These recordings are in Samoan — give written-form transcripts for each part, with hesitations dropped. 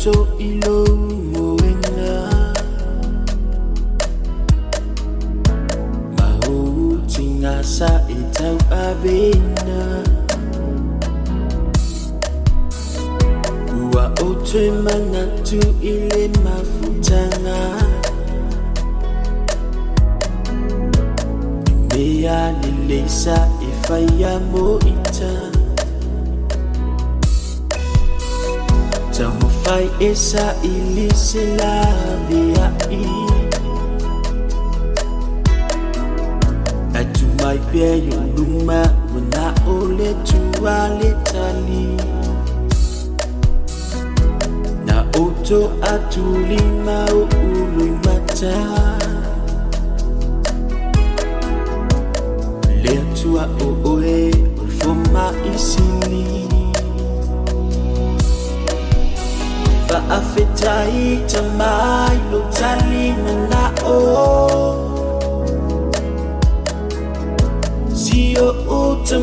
loto i lou moena. Ma ou tigasa e tauaveina. Ua ou toe manatu i le mafutaga, i mea lelei sa e faia mo ita. Taumafai e saili se laveai, ae tumai pea i ou luma ua na o le Atua le tali. Na oto atu lima o uluimata, le Atua o oe o le fomai sili. Faafetai tamai lo tali manao, si o uta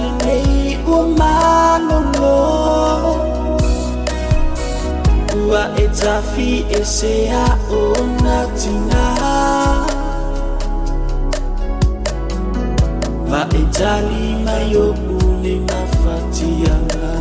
lenei ua malolo. Ua e tafi e se a ona tina, ma e tali mai o nei mafatiaga.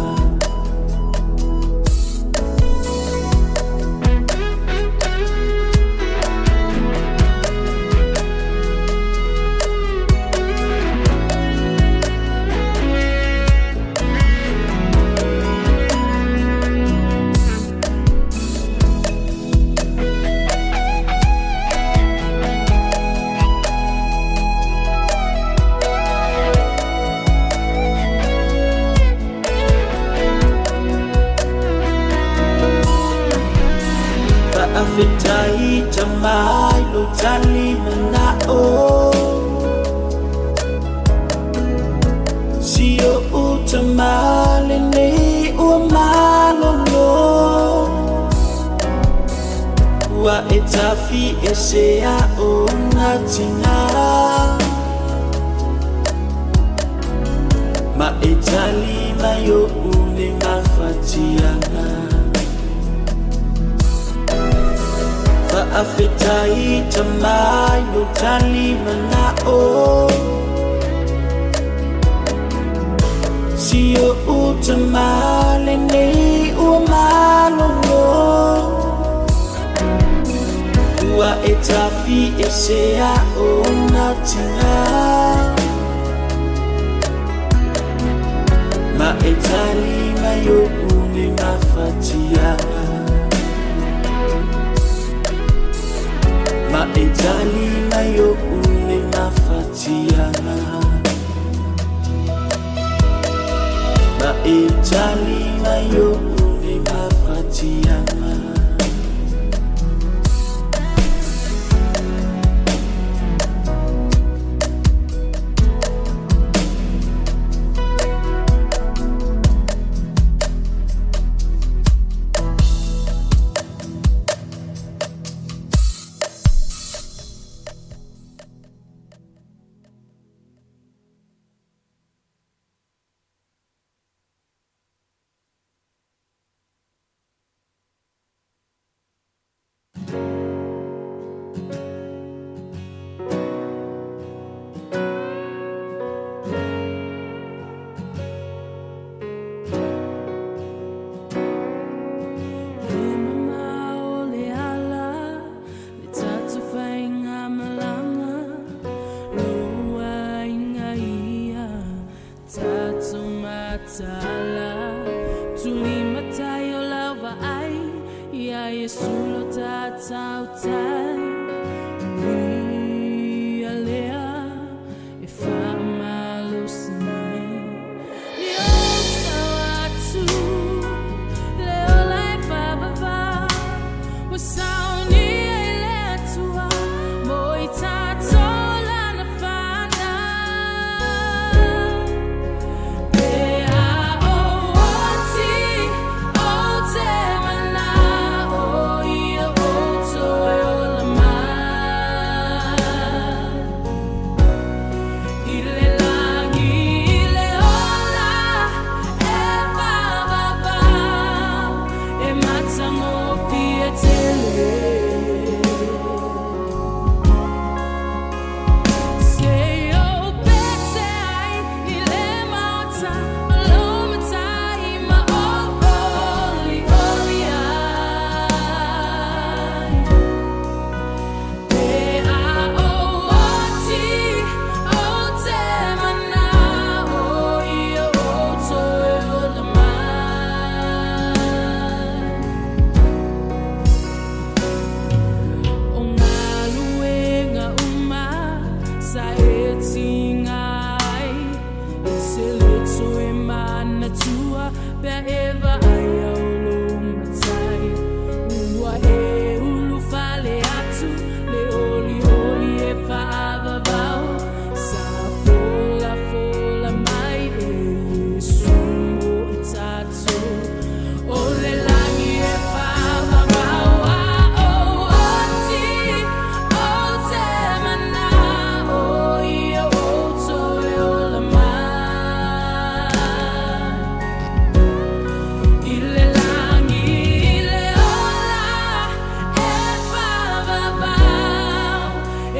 Faafetai tamai lo tali manao, si o uta lenei ua malolo. Ua e tafi e se a ona tina, ma e tali mai o nei mafatiaga. Faafetai tamai lo tali manao, si o uta lenei ua malolo. Ua e tafi e se a ona tina, ma e tali mai o nei mafatiaga. Ma e tali mai o nei mafatiaga. Ma e tali mai o nei mafatiaga.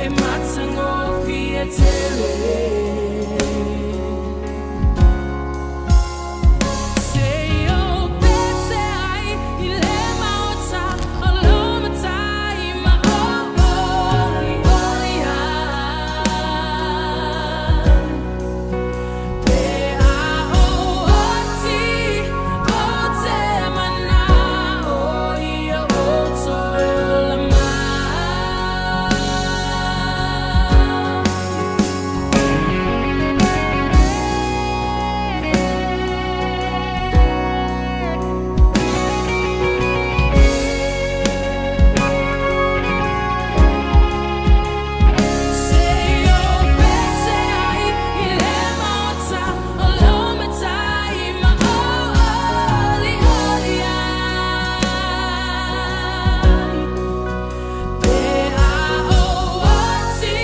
E matagofie tele. Se o pese ai i le maota o lo matai ma o oli oli ai. Pe a o oti o te mana o ia o toe ola mai. Se o pese ai i le maota o lo matai ma o oli oli ai. Pe a o oti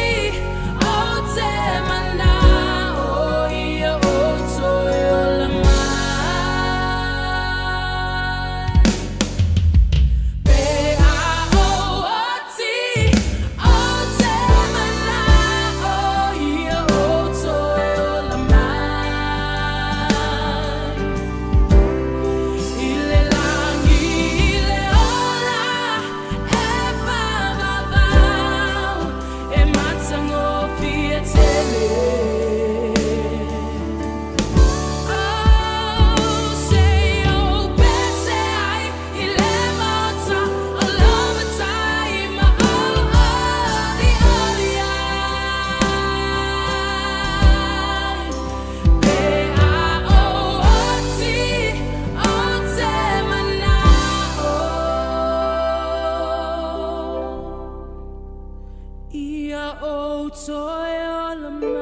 o te mana o ia o toe ola mai. Pe a o oti o te mana o ia o toe ola mai. I le lagi i le ola e whawawau e matagofie tele. Oh, se o pese ai i le maota o lo matai ma o oli oli ai. Pe a o oti o te mana o ia o toe ola mai.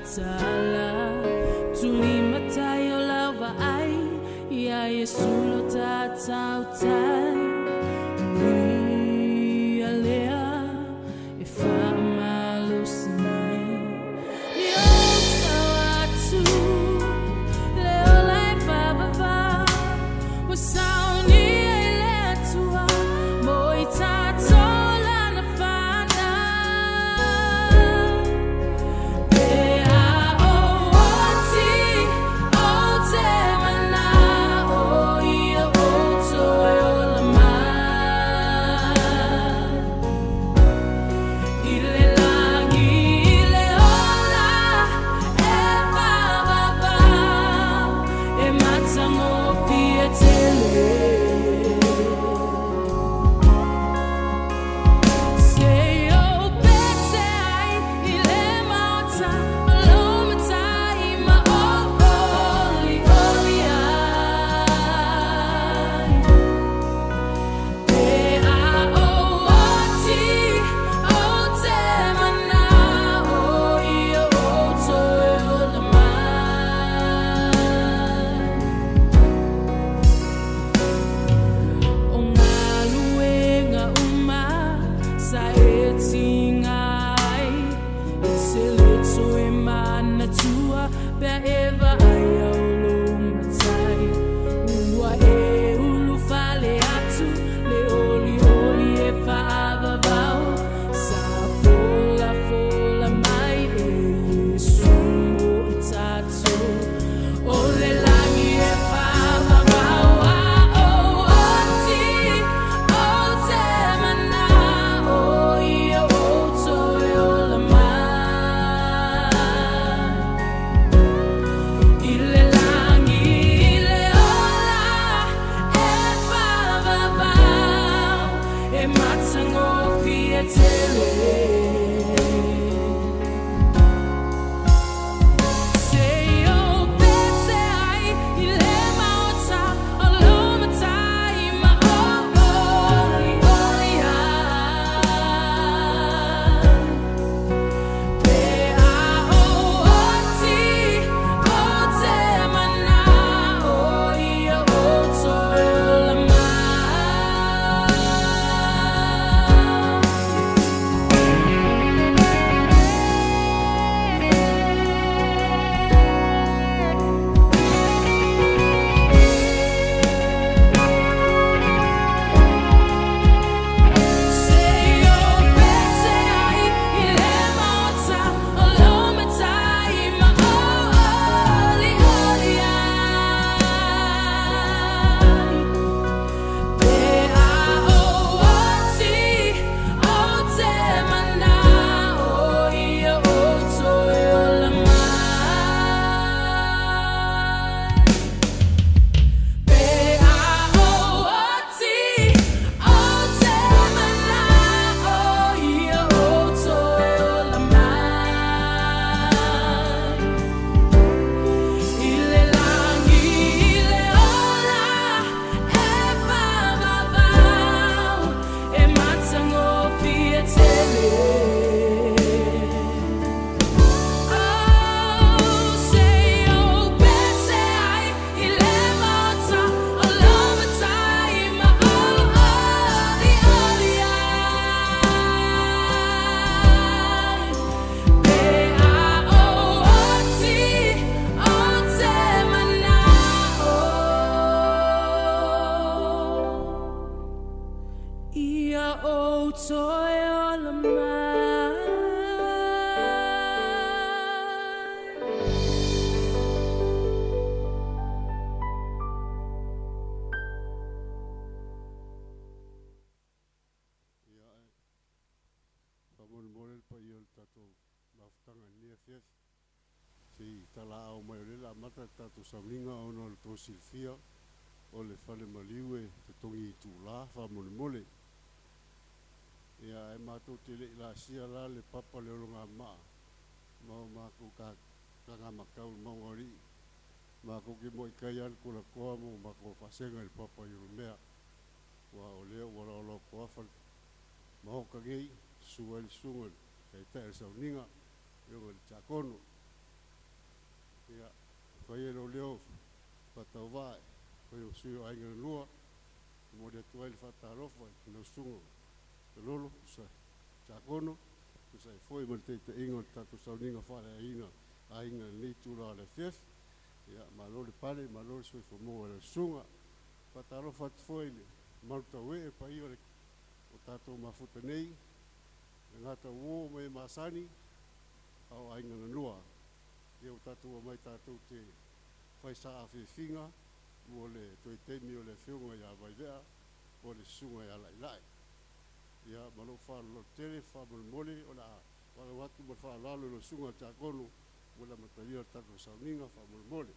Tala tulimatai o lau vaai iā Iesu lo tatou tai O Ia lea e faamalosi mai I ou sao atu le ola e faavavau Ua saunia e le Atua mo i tatou lana fanau Pe a ou oti ou te manao ia ou toe ola mai I le lagi i le ola e faavavau E matagofie tele Se i ou pese ai i le maota o lou Matai ma ou olioli ai. Pe a ou oti ou te manao ia ou toe ola mai. O galuega uma sa e tiga ai, e te le toe manatua pe a e vaai au lou Matai. Ua e ulufale atu le olioli e faavavau, sa folafola mai e Iesu mo i tatou. O le lagi e faavavau a ou oti, ou te manao ia ou toe ola mai. I le lagi i le ola e faavavau, e matagofie tele. Se i ou pese ai i le maota o lou Matai ma ou olioli ai. Pe a ou oti, ou te manao ia ou toe ola mai. Se i ou pese ai i le maota o lou Matai ma ou olioli ai. Pe a ou oti, ou te manao ia ou toe ola mai. Pe a ou oti, ou te manao ia ou toe ola mai. I le lagi i le ola e faavavau, e matagofie tele. Oh, se i ou pese ai i le maota o lou Matai ma ou olioli ai. Pe a ou oti, ou te manao ia ou toe ola mai. Ia, e faamolemole le paia o le tatou mafutaga i lenei afiafi. Se i talaau mai o lea o le a amata le tatou sauniga ona o le tou silafia o le fale maliu e totogi itula faamolemole. Ia, ae matou te le i laasia la le papa le ologamaa ma o matou tagamakau i le mauga o Alii. Matou te muai taia lava le tulatoa ma o matou faasega i le papa i Urumea, aua o lea ua laolao toafa le Maota nei, susu ai le susuga i le Taitai o le Sauniga, le Afioga i le Tiakono. Ia, fai ai lou leo faatauvaa e fai ma sui o Aiga na Lua, e momoli atu ai le faatalofa i lau Susuga Lolo Tiakono, e tusa ai foi ma le taitaiga o le tatou sauniga faaleaiga aiga i lenei itula o le afiafi. Ia, malo le pale, malo le soifua maua i lau susuga. E faatalofa atu foi i le malutauee, le paia o tatou mafuta nei, e le gata o uo ma e masani, a o aiga na lua. Ia ua tatou omai tatou te fai saafiafiga mo le toe taimi o le afioga ia Vaivea po o le susuga ia Lailai. Ia, ma lou faaaloalo tele, faamolemole o le a valaau atu ma le faaaloalo i lau susuga i le Tiakono mo le amatalia o le tatou sauniga, faamolemole.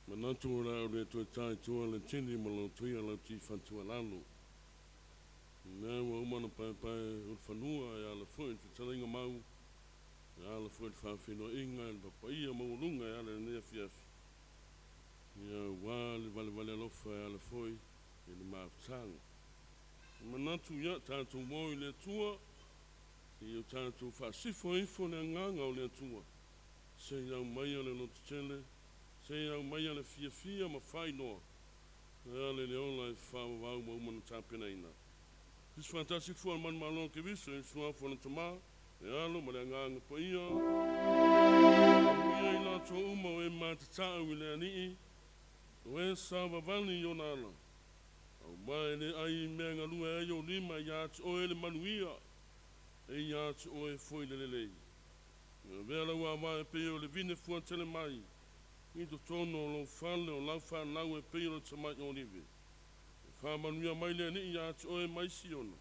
Manatu o le a ou le toe ta i tua le tini ma lotoia lau tifa tuualalo. O lea ua uma ona paepae ulufanua e ala foi i le fetalaiga mau, e ala foi i le faafeiloaiga i le paia maualuga e ala i lenei afiafi, ia aua le valevale alofa e ala foi i le mafutaga. E manatu, ia tatou o i le Atua, se i o tatou faasifo ifo le agaga o le Atua, se i aumaia le lototele, se i aumaia le fiafia ma faailoa e ala i le ola e faavavau ua uma ona tapenaina. Tusi faatasi le Fua o le Manumalo o Keriso i le Suafa o le Tama, le Alo ma le Agaga Paia. Amuia i latou uma o e matatau i le Alii, o e savavali i ona ala. Aua e le ai i mea e galue ai ou lima, e ia te oe le manuia, e ia te oe foi le lelei. Avea lau vaavae e pei o le vine fuatele mai i totonu o lou fale, o lau fanau e pei o le tamai olive. E faamanuia mai le Alii ia te oe mai Siona,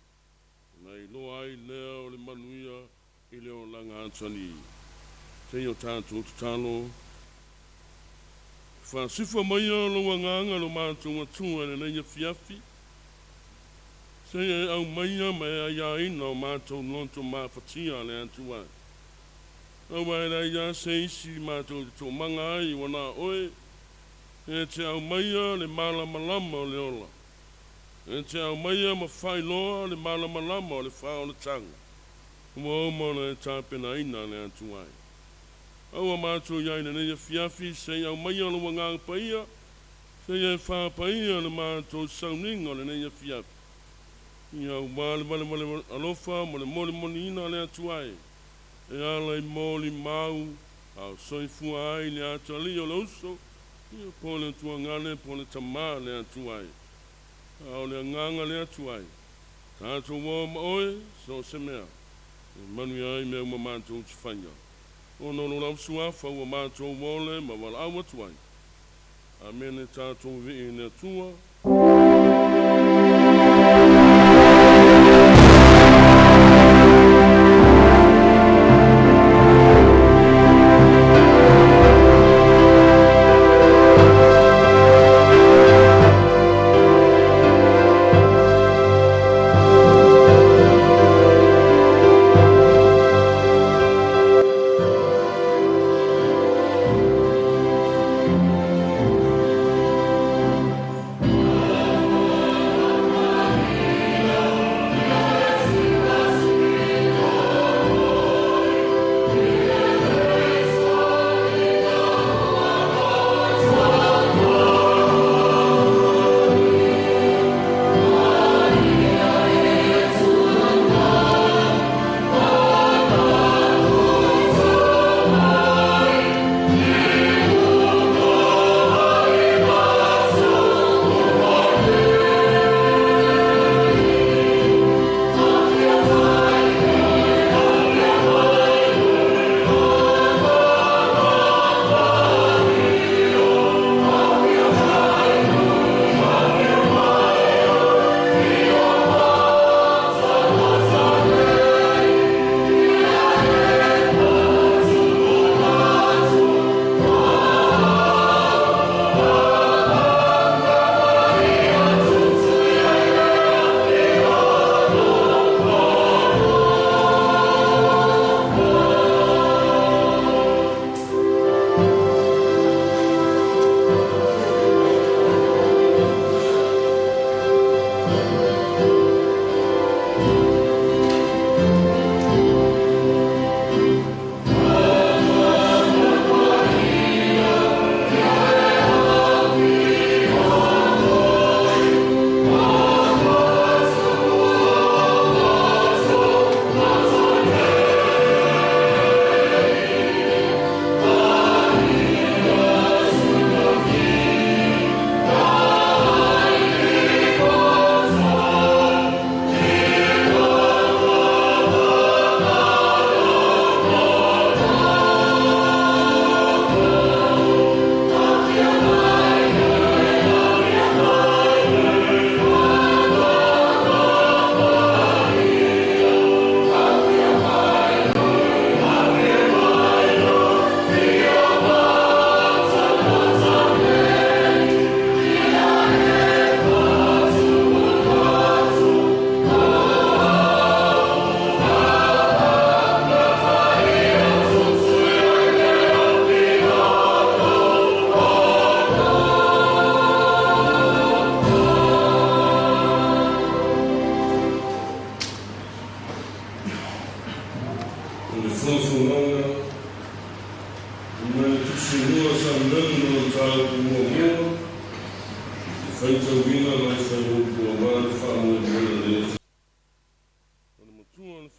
ona e iloa ai lea o le manuia i le olaga atoa. Seia o tatou tatalo. Faasifo maia lou agaga lo matou Atua i lenei afiafi, seia e aumaia ma e aiaina o matou loto mafatia le Atua. Aua e leai lava se isi matou te toomaga ai ua na o oe, e te aumaia le malamalama o le ola, e te aumaia ma faailoa le malamalama o le faaolataga, ua uma ona e tapenaina le Atua e. Aua matou i ai i lenei afiafi, seia aumaia lou agaga paia, seia e faapaia le matou sauniga o lenei afiafi. Ia aua le valevale alofa ma le molimoliina le Atua e, e ala i molimau a o soifua ai le atalii o le uso, ia po le tuagane po le tamā le Atua e. A o le agaga le Atua e, tatou o ma oe so o se mea, e manuia ai mea uma matou te faia. Ona o lo lau suafa ua matou ole ma valaau atu ai. Amene tatou vivii i le Atua.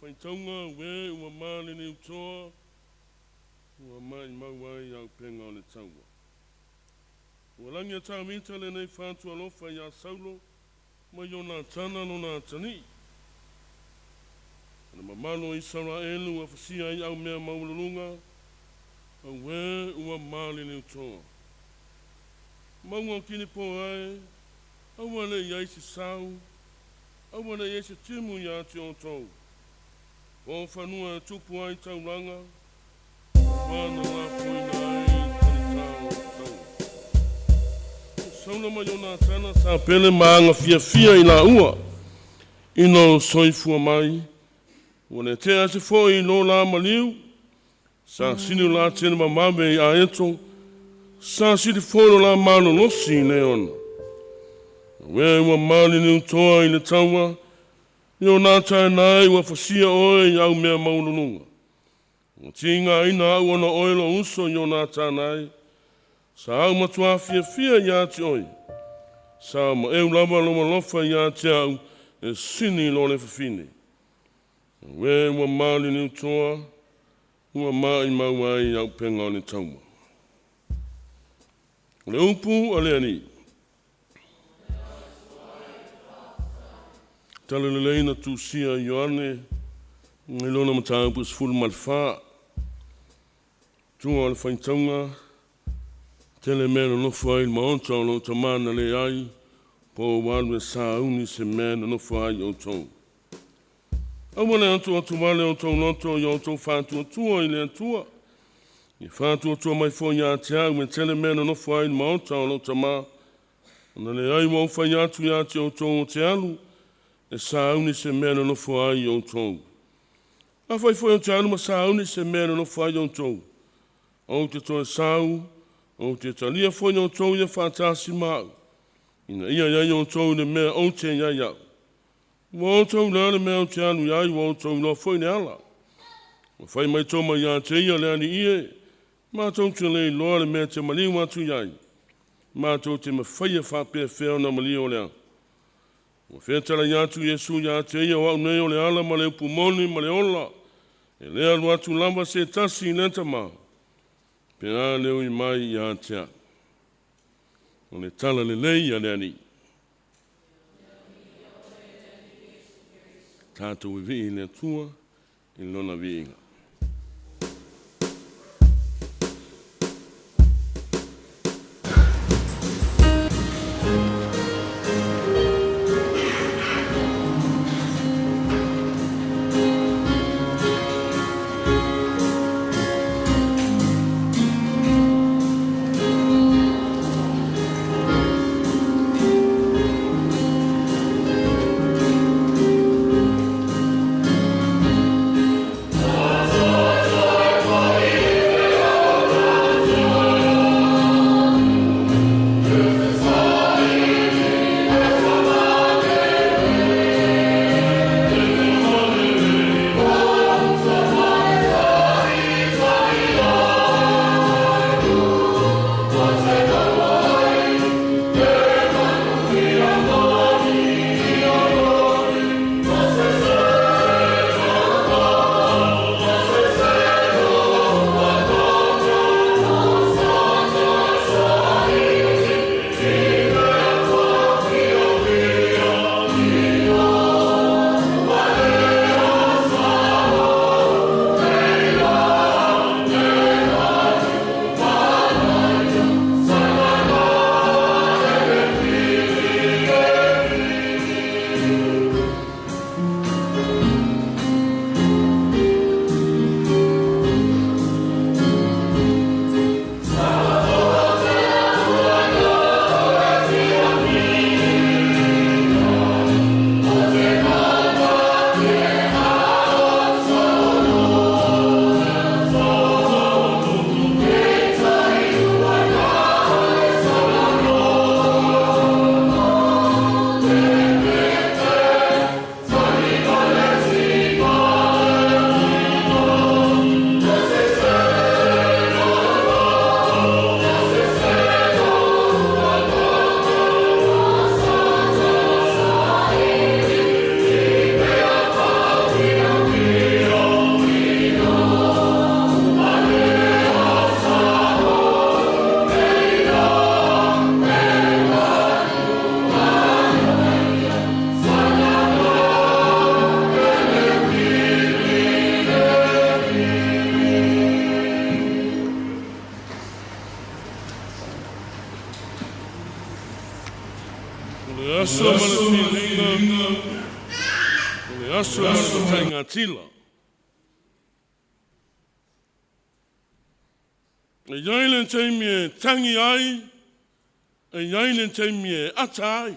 faitauga ue ua maliliutoa ua maʻimau ai auupega o le taua. Ua lagi a Tāmita lenei fa'atualofa iā Saulo ma Ionatana lona atalii. O le mamalu o Isaraelu ua fasia ai aumea maualuluga, auē ua maliliutoa. Mauga o Kinipoa e, aua leʻi i ai se sau, aua leʻi i ai se timu iā te outou. O fanua e tupu ai taulaga, ua na lafoina ai talitā o taua. O Saulo ma Ionatana sa pele ma agafiafia i laua ina o soifua mai, ua le tea ase foi i lo la maliu, sa sili o la tele mamave i aeto, sa sili foi o la malolosi i leona. Auē ua maliliutoa i le taua, Ionatana e ua fasia oe i aumea maualuluga. Ua tigaina au ona o oe lou uso Ionatana e, sa au matuā fiafia iā te oe. Sa maʻeu lava lou alofa iā te au e sili i lo le fafine. Auē ua maliliutoa, ua maʻimau ai auupega o le taua. O le upu a le Alii. Talalelei na tusia e Ioane i lona mataupu 14. Tua o le faitauga, tele mea nonofo ai i le maota o lou Tamā na leai, po o alu e sauni se mea e nonofo ai outou. Aua le atuatu vale o outou loto ia outou faatuatua i le Atua. Ia faatuatua mai foi ia te au e tele mea nonofo ai i le maota o lou Tamā. Ana leai ua ou fai atu ia te outou ou te alu e sauni se mea e nonofo ai outou. Afai foi ou te alu ma sauni se mea e nonofo ai outou, ou te toe sau, ou te talia foi outou ia faatasi ma au, ina ia i ai outou i le mea ou te i ai au. Ua outou iloa le mea ou te alu i ai, ua outou iloa foi le ala. Ua fai mai Toma ia te ia, Le Alii e, matou te le iloa le mea e te maliu atu i ai, matou te mafaia faapefea ona malie o lea. Ua fetalai atu Iesu ia te ia, o au nei o le ala ma le upu moni ma le ola. E le alu atu lava se tasi i le Tamā, pe a le ui mai ia te au. O le tala lelei a le Alii. Tatou vivii i le Atua i lona viiga. le aso ma le mataigatila. E i ai le taimi e tagi ai, e i ai le taimi e ata ai.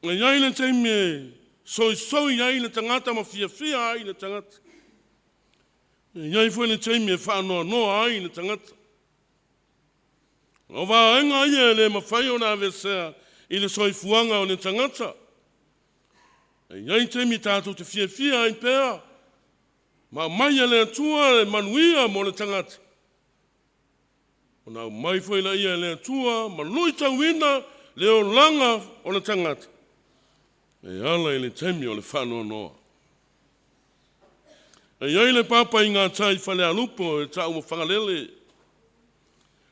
E i ai le taimi e soisoi ai le tagata ma fiafia ai le tagata. E i ai foi le taimi e faanoanoa ai le tagata. O vaega ia e le mafai ona aveesea i le soifuaga o le tagata. E i ai taimi tatou te fiafia ai pea, ma aumai e le Atua le manuia mo le tagata, ona aumai foi laia e le Atua ma luitauina le olaga o le tagata e ala i le taimi o le faanoanoa. E i ai le papa i gatai i Falealupo e tau o Fagalele.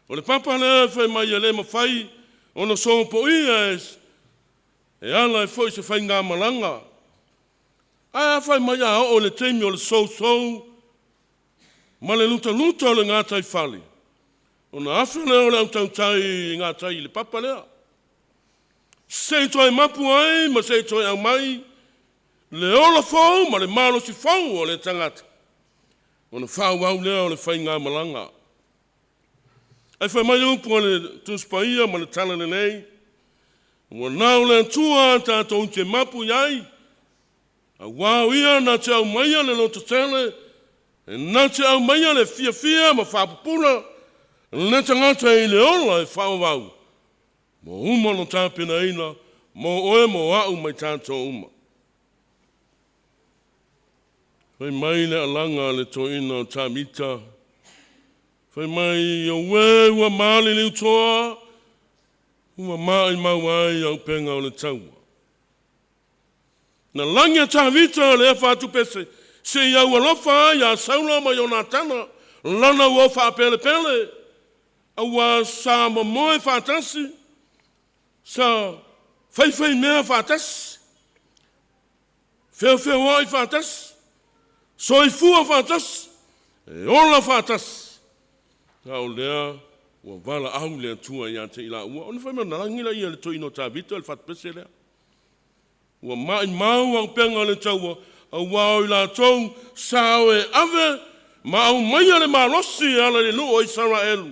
O le papa lea e fai mai e le mafai ona sopoia e ala ai foi se faigamalaga. Ae a fai mai a oo i le taimi o le sousou ma le lutaluta o le gataifale, ona afe lea o le au tautai i gatai i le papa lea, se i toe mapu ai ma se i toe aumai le ola fou ma le malosi fou o le tagata, ona faaauau lea o le faigamalaga. Ae fai mai upu a le Tusi Paia ma le Talalelei, ua na o le Atua tatou te mapu i ai, aua o Ia na te aumaia le lototele, e na te aumaia le fiafia ma faapupula le tagata i le ola e faavavau, ua uma ona tapenaina mo oe mo au mai tatou uma. Fai mai le alaga a le toeaina o Tavita, fai mai, “Auē ua maliliutoa, ua maimau ai auupega o le taua.” Na lagi e Tavita le afa atupese seia aualofa ai ia Saulo ma Ionatana, lana uo faapelepele, aua sa momoe faatasi, sa faifaimea faatasi, feofeoai faatasi, soifua faatasi, e ola faatasi. A o lea ua valaau le Atua ia te i laua, ona fai mai na lagi laia e le toeaina o Tavita le fatupese lea. Ua maimau auupega o le taua, aua o i latou sa o e ave ma aumaia le malosi e ala i le nuu o Isaraelu,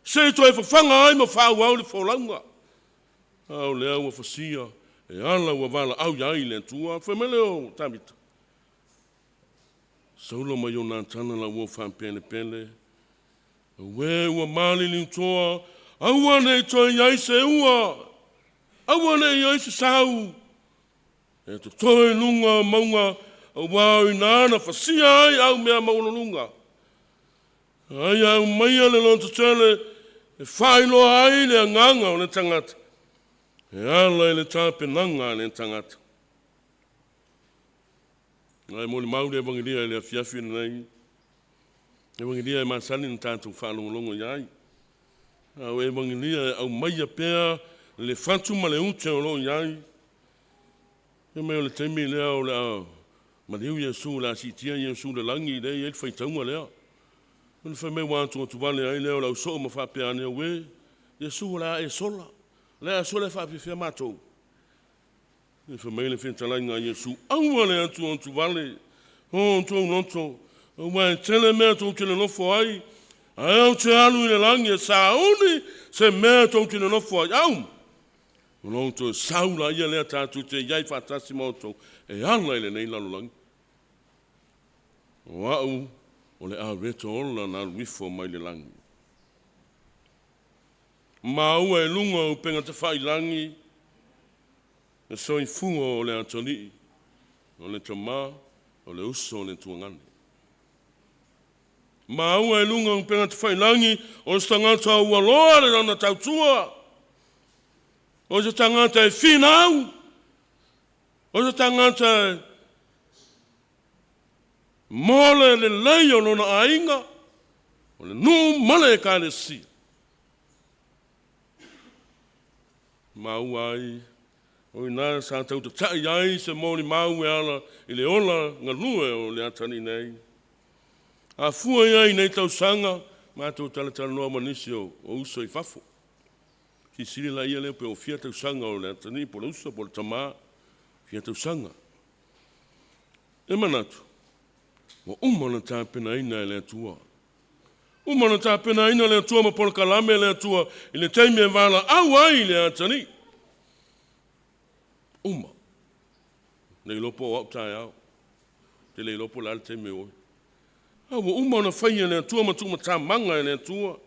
se i toe fafaga ai ma faaauau le folauga. A o lea ua fasia e ala ua valaau ai le Atua. Fai mai lea o Tavita, “Saulo ma Ionatana lau uo faapelepele, auē ua maliliutoa, aua ne i toe i ai se ua, aua ne i i ai se sau e totoe i luga o mauga, aua o i ina na fasia ai au mea maualuluga. Ai aumaia le lototele e faailoa ai le agaga o le tagata e ala i le tapenaga a le tagata.” Ae molimau le Evagelia i le afiafi lenei, Evagelia e masani ona tatou faalogologo i ai, a o Evagelia e aumaia pea le fatu ma le ute o lo o i ai. Fai mai o le taimi lea o le a maliu Iesu, o le a siitia Iesu i le lagi, lea e i ai le faitauga lea. Ona fai mai ua atuatuvale ai lea o le ausoo ma faapea ane, “Auē Iesu, o le a e sola, o le a e sola e faapefea matou?” Fai mai le fetalaiga a Iesu, “Aua le atuatuvale o outou loto, aua e tele mea tou te nonofo ai, ae ou te alu i le lagi e sauni se mea tou te nonofo ai, auma, ona ou toe sau laia lea tatou te i ai faatasi ma outou e ala i lenei lalolagi. O au o le areto ola na alu ifo mai le lagi.” Maua e luga o upega tafailagi le soifua o le atalii, o le tamā, o le uso o le tuagane. Maua e luga o upega tafailagi o se tagata ua loa le lana tautua, o se tagata e finau, o se tagata mo le lelei o lona aiga, o le nuu ma le ekalesia. Maua ai o i ina sa tautatai ai se molimau e ala i le ola galue o le atalii nei. A fua i ai i nei tausaga, matou talatalanoa ma nisi o uso i fafo. Silasila laia lea pe ua fia tausaga o le atalii po o le uso po o le tamā. Fia tausaga. E manatu, ua uma ona tapenaina e le Atua. Uma ona tapenaina e le Atua ma polokalame e le Atua i le taimi e valaau ai le atalii. Uma. Le iloa po o au taeao. Te le iloa po o le a le taimi o oe. A ua uma ona faia e le Atua ma tuumatamaga e le Atua.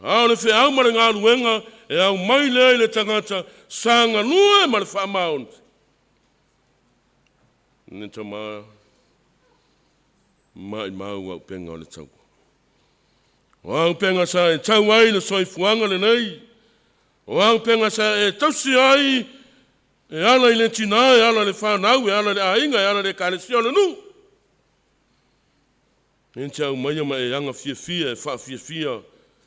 A o le feau ma le galuega e aumai lea i le tagata sa galue ma le faamaoni. Ne tama maimau auupega o le taua. O auupega sa e tau ai le soifuaga lenei. O auupega sa e tausi ai e ala i le tinā, e ala i le fanau, e ala i le aiga, e ala i le ekalesia o le nuu. E te aumaia ma e aga fiafia e faafiafia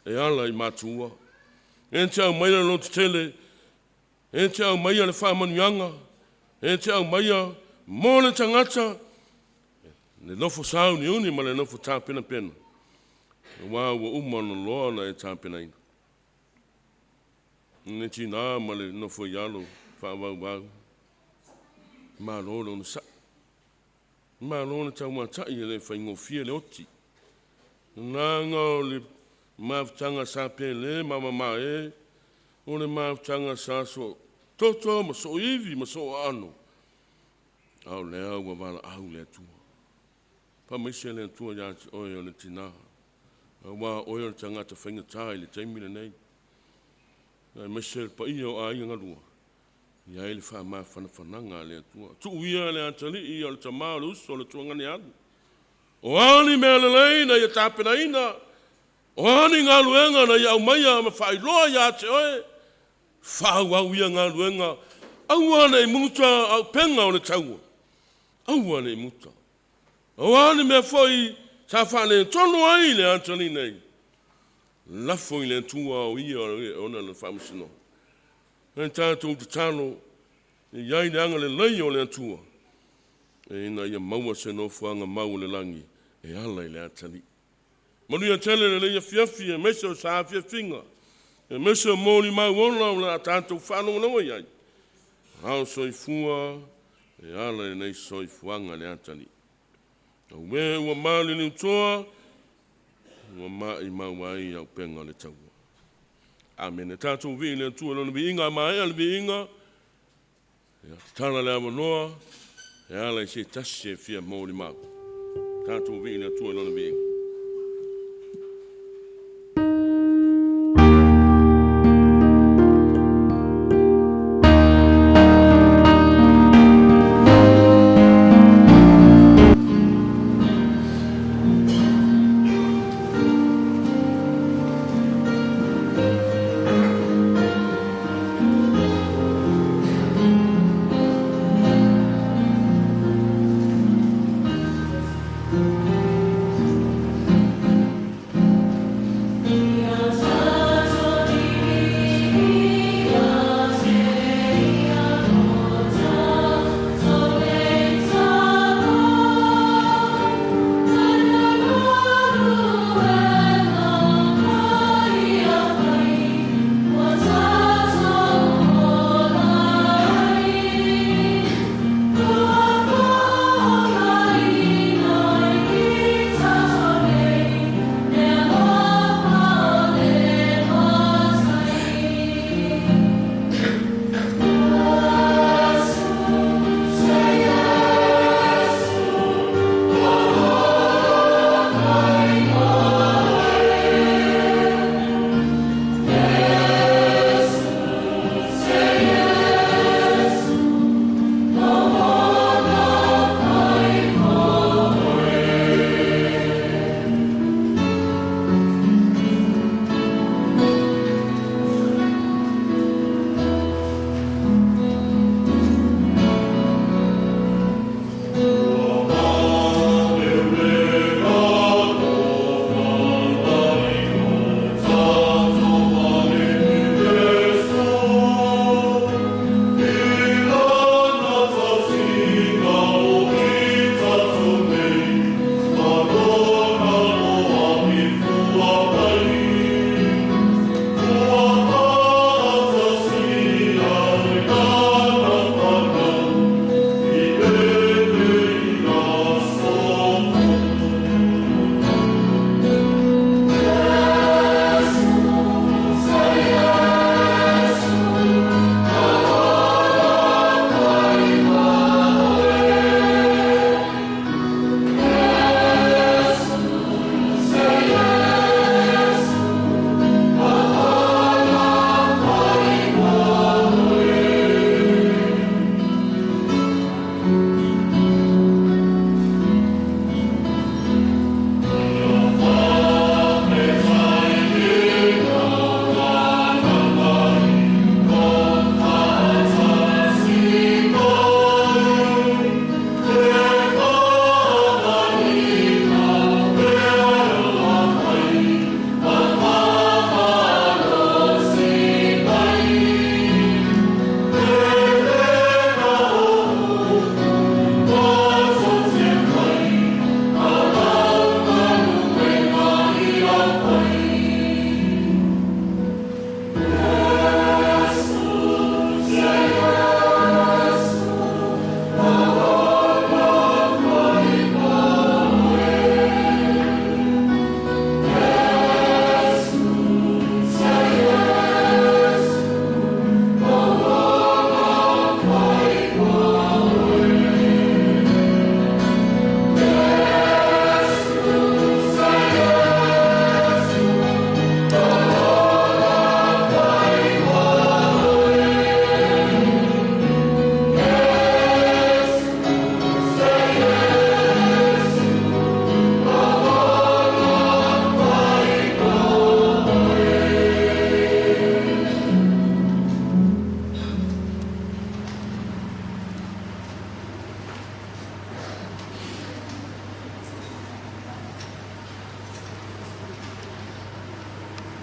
e ala i matua. E te aumaia le lototele, e te aumaia le faamanuiaga, e te aumaia mo le tagata le nofo sauniuni ma le nofo tapenapena, aua ua uma ona loa ona e tapenaina. Le tinā ma le nofo i alo faavauvau, malo le onosai, malo le taumatai, e le faigofie le oti. Leaga o le mafutaga sa pele ma mamae, o le mafutaga sa soototo ma sooivi ma sooaano, a o lea ua valaau le Atua. Faamaise le Atua ia te oe o le tinā, aua o oe o le tagata faigata i le taimi lenei, aemaise le paia o aiga galua, i ai le faamafanafanaga a le Atua. Tuu ia le atalii o le tama, o le uso, o le tuagane alu. O a ni mea lelei na ia tapenaina, o a ni galuega na ia aumaia ma faailoa ia te oe, faaauau ia galuega, aua ne i muta auupega o le taua, aua ne i muta. O a ni mea foi sa faaletonu ai le atalii nei, lafo i le Atua o Ia e ona le faamasinoga. E tatou tatalo, e i ai le agalelei o le Atua, ina ia maua se nofoaga mau o le lagi e ala i le atalii. Manuia tele lenei afiafi, aemaise o saafiafiga, aemaise o molimau ola o le a tatou faalogologo i ai, a o soifua e ala i lenei soifuaga i le atalii. Aue ua maliliutoa, ua maumau ai auupega o le taua. Amene. Tatou vii i le Atua i Lona viiga, a maea le viiga, ia tatala le avanoa e ala i se tasi e fia molimau. Tatou vii i le Atua i Lona viiga.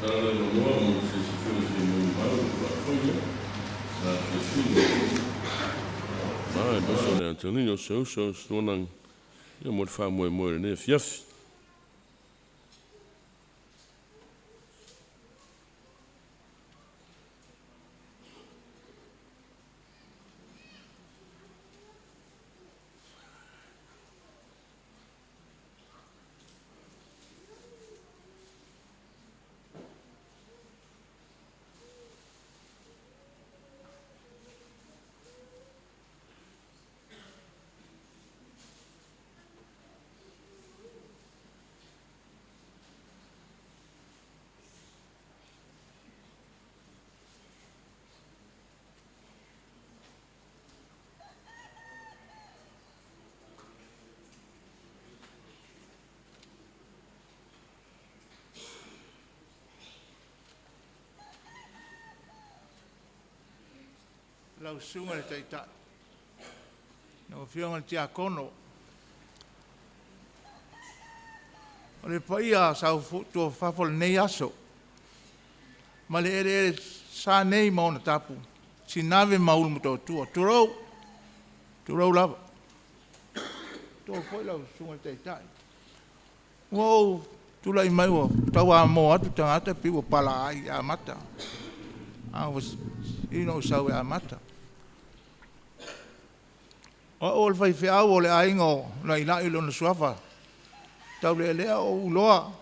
Tala le manoa mo se si foi se mo mau pa foi le. Sa fiafia. Ma e maso le Antonino se uso se tuanang ia mo le faamoemoe lenei afiafi. Lau Susuga i le Taitai, lau Afioga i le Tiakono, o le paia sautuafafafo o lenei aso, mai le eleele sa nei ma ona tapu, Sinave ma Ulumotootua, tulou, tulou lava. Tulou foi lau Susuga i le Taitai. Ua ou tulai mai ua tauamo atu tagata pei ua palaaai e amata, ae ua sili ona ou sau e amata. O au o le faifeau o le aiga o Lailai o lona Suafa Taulealea o ou iloa,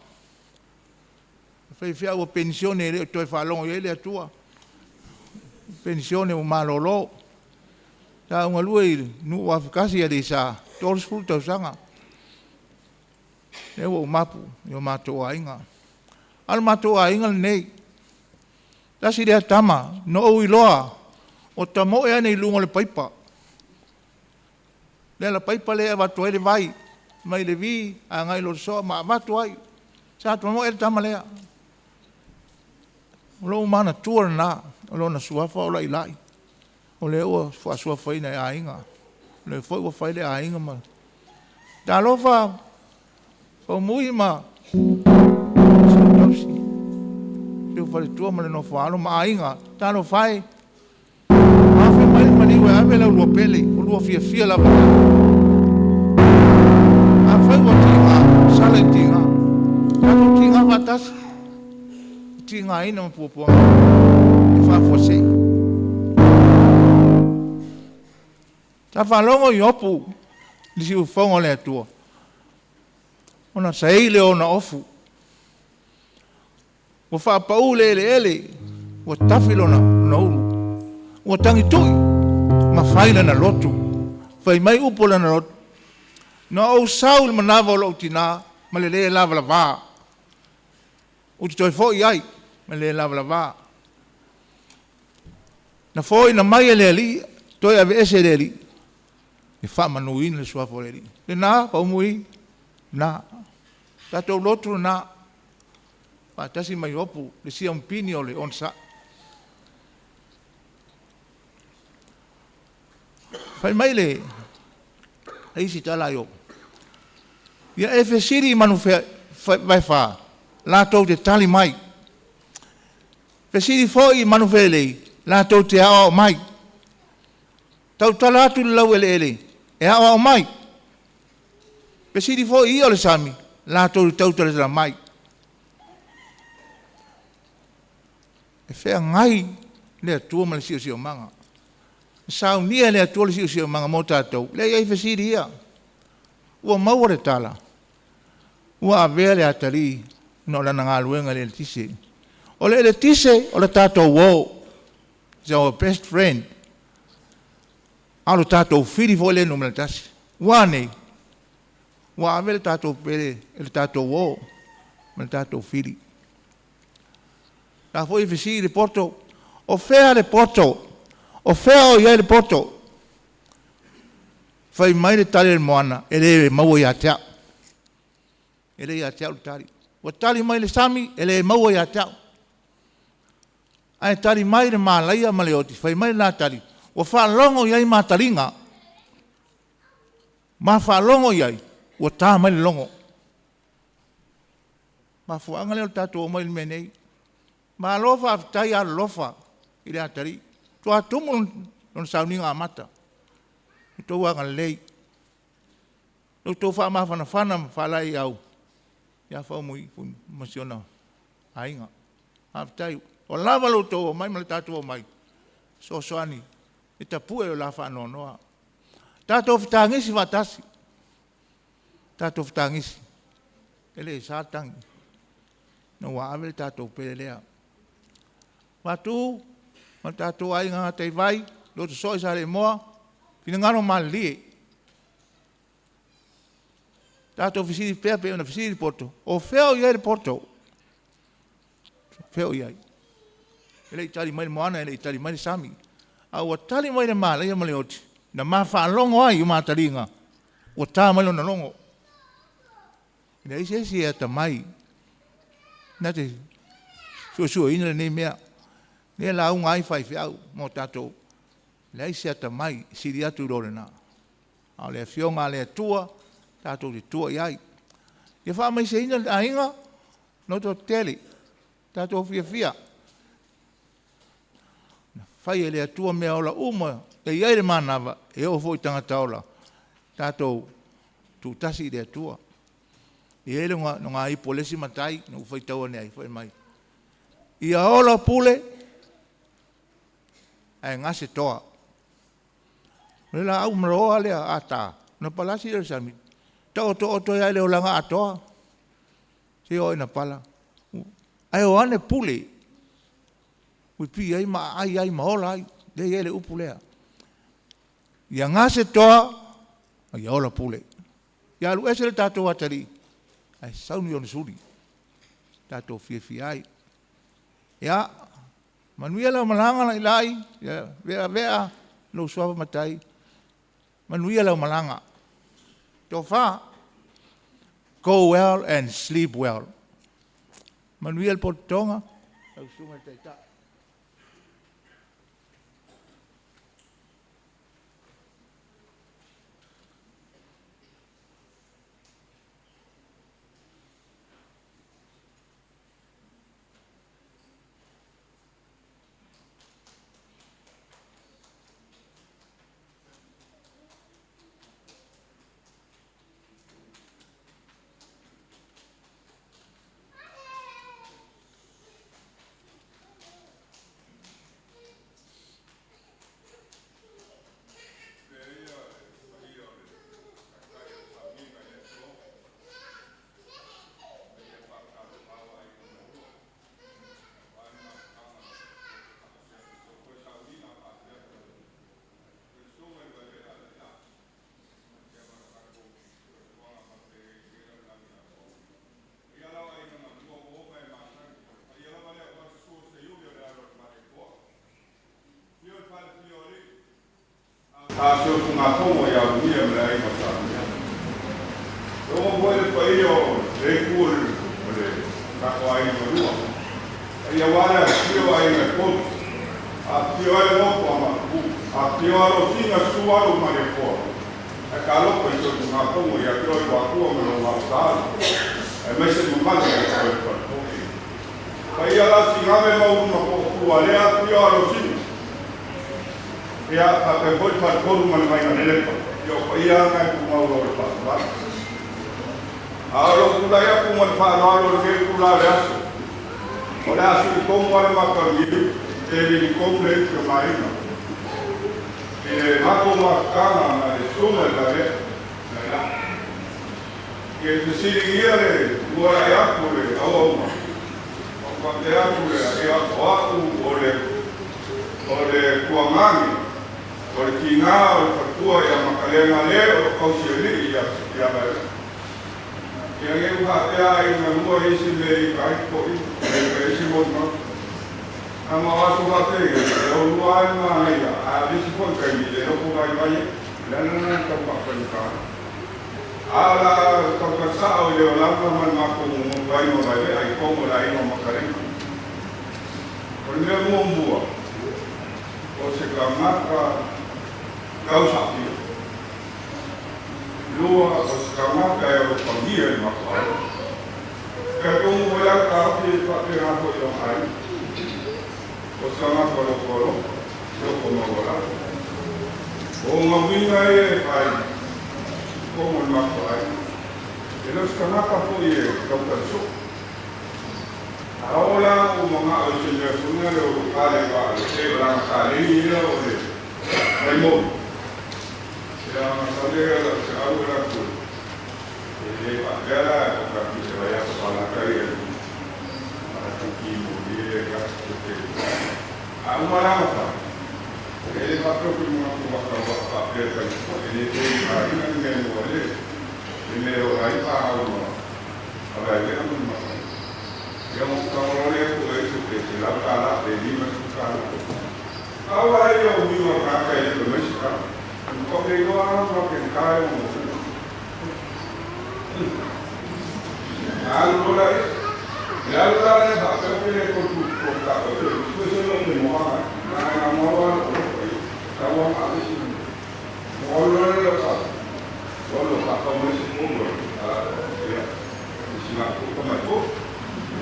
le faifeau ua penisione e le o toe faalogo i ai le Atua, penisione ua malolo. Sa ou galue i le nuu o Afakasi i Aleisa 30 tausaga, lea ua ou mapu i o matou aiga. A o le matou aiga lenei, tasi lea tama na ou iloa o tamoe ane i luga o le paipa, le alapaipa lea e avatu ai le vai mai le vi agai loa i le soa ma avatu ai. Sa tamoe ai le tama lea. O lou manatua lena, o lona suafa o Lailai, o lea ua faasuafaina e aiga, o lea foi ua fai le aiga ma… Talofa Faumui ma si ou tausi, si ou faletua ma le nofo a alo ma aiga, talofa e, afe mai le maliu e ave la oulua pele, o oulua fiafia lava i ai. Afai ua tiga, sala i tiga, tatou tiga faatasi, tigaina ma puapuaga e faafuasei. Sa faalogo Iopu i le siufofoga o le Atua ona saei lea o ona ofu, ua faapau i le eleele, ua tafi lona ulu, ua tagitui ma fai lana lotu. Fai mai upu o lana lotu, “Na ou sau i le manava o lou tina ma le le lavalava, ou te toe foi ai ma le le lavalava.” Na foaiina mai e le Alii toe aveese e le Alii e faamanuina le Suafa o le Alii. Lena Faumui, lena. Tatou lotu lena, faatasi ma Iopu, le siamupini o le onosai. Fai mai le isi tala a Iopu, “Ia e fesili i manu vaefa latou te tali mai, fesili foi i manufelelei latou te aoao mai. Tautala atu i le laueleele e aoao mai, fesili foi i i'a o le sami latou te tautalatala mai.” E feagai le Atua ma le siosiomaga. E saunia e le Atua le siosiomaga mo tatou lea e i ai fesili ia. Ua maua le tala ua avea le atalii ona o lana galuega i le eletise. O le eletise o le tatou uo, is our best friend, a o le tatou fili foi lea numera tasi. Ua a nei? Ua ave le tatou pele e le tatou uo ma le tatou fili. O la foi e fesili le poto, o fea le poto? O fea o i ai le poto? Fai mai le tali a le moana, e le maua ia te au, e le ia te au le tali. Ua tali mai le sami, e le maua ia te au. Ae tali mai le malaia ma le oti, fai mai le la tali, ua faalogo i ai mataliga, ma faalogo i ai ua ta mai le logo. O le mafuaaga lea o le tatou omai i le mea nei. Malo faafetai alolofa i le atalii, faatoa tumu lona sauniga amata. Ia outou agalelei, lo outou faamafanafana ma faalaeiau ia Faumui ma si ona aiga. Faafetai. Ua lava lo outou omai ma le tatou omai e fesoasoani e tapue lo la faanoanoa. Tatou fetagisi faatasi, tatou fetagisi, e le sa le tagi ina ua ave le tatou pele lea. Patu ma le tatou aiga gataivai, loto soo i Saleimoa, finagalo malilie, tatou fesili pea pei ona fesili le poto, o fea o i ai le poto? O fea o i ai? E le i tali mai le moana, e le i tali mai le sami, a ua tali mai le malaia ma le oti na ma faalogo ai i ma taliga ua ta mai lona logo. E leai se isi e atamai na te suesueina lenei mea, lea e lauga ai faifeau mo tatou, leai se atamai e sili atu i lo lena, a o le Afioga a le Atua tatou te tua i ai. Ia faamaiseina le aiga, lototetele, tatou fiafia, na fai e le Atua meaola uma e i ai le manava, e oo foi i tagata ola. Tatou tutasi i le Atua. E i ai le nogaipu a le isi matai na ou faitau ane ai fai mai, ia ola pule ae gase toa. O le laau maloa lea a ta ona palasi lea i le sami, taoto oto ai lava i le olaga atoa seia oo ina pala. Ae o ane pule puipui ai ma aai ai ma ola ai. Lea e i ai le upu lea, ia gase toa a ia ola pule. Ia alu ese le tatou atalii ae sauni ona suli tatou fiafia ai. Ia manuia lau malaga Lailai, Vea Vea, lou suafa Matai, manuia lau malaga. Tofa, go well and sleep well. Manuia le pototoga lau Susuga i le Taitai. A si usugafono ia Uluia ma le Aiga Sa Uluia. E oo foi le paia o le itu o le tatou aiga malua. Paia aua le afifio o aiga e tolu. Afifio ai le nofo a Maopu, afifio Alosina, susu alo o Malietoa. Ae talofa i si usugafono ia te oe Luatua ma lou gautaala, aemaise le mamalu ia te oe le Faletolu. Paia la Sigame ma Ulu ma Tootua, lea afifio Alosina. Ia, faapea foi le Faletolu ma le Vaiga Lelepa. Ia o paia lava na e tumau loa i le faavavau. A o lou tulai atu ma le faaaloalo i lenei itula o le aso, o le a sui tonu lava le mataniu e lili tonu le ifi o Maina i le matou mafutaga ma le susuga i le Vaea Lailai. Ia i fesiligia le tuualai atu o le auauna, ou faapea atu lea, ia o a'u o le o le tuagane, o le tiga o le faletua ia Makalega le o lo tausialii ia ia Vaea. Ia ne i faapea ai galua isi mea i ai toʻi e fai isi molimau. A ma o aso faapea e olua ai le manaia, a o le isi foi taimi e loko vaivai ai. O le ala lena e tau faafaigata ai. A o le a tautala sao i le olaga ma le matou nonofo ai ma Vaevaea i totonu o le aiga o Makalega. O le mea muamua, o se tagata tausaafia. Lua, o se tagata e alofagia e le matou aiga. E talitonu foi lava taofi e faapena foi i lona aiga. O tagata lofolofo, loko maualalo. O uga uiga ia e fai, totonu o le matou aiga. E le o se tagata foʻi e tautalisoo. A oo la ua ou manao i se mea foi lea o lou tale vaa le pei o lana kaleni ia o le maimoa. Ia ona lea lau feau e latou e le faapea la o ka se vaiaso palaka ia latou ki mo le ka te. A uma la ma e le faapea ku mo ku waka waka faapea ka e le te a ina ni mea mo le le mea o ai pa au ma a vai le amu ma. Ia mo ka mo le ko e se te se lau ka la le lima su ka la. Au ai o mi wa ka ka e le me ka. Ko ke go a ma ke ka e mo. Alu la e. Le alu la le ba ka ke le ko tu ko ka ko te. Ko se lo me mo ha. Na na mo wa ko ka wa ma le si. Mo lo le lo ka. Mo lo ka ka mo si ko lo. A ya. Si ma ko ko ma ko.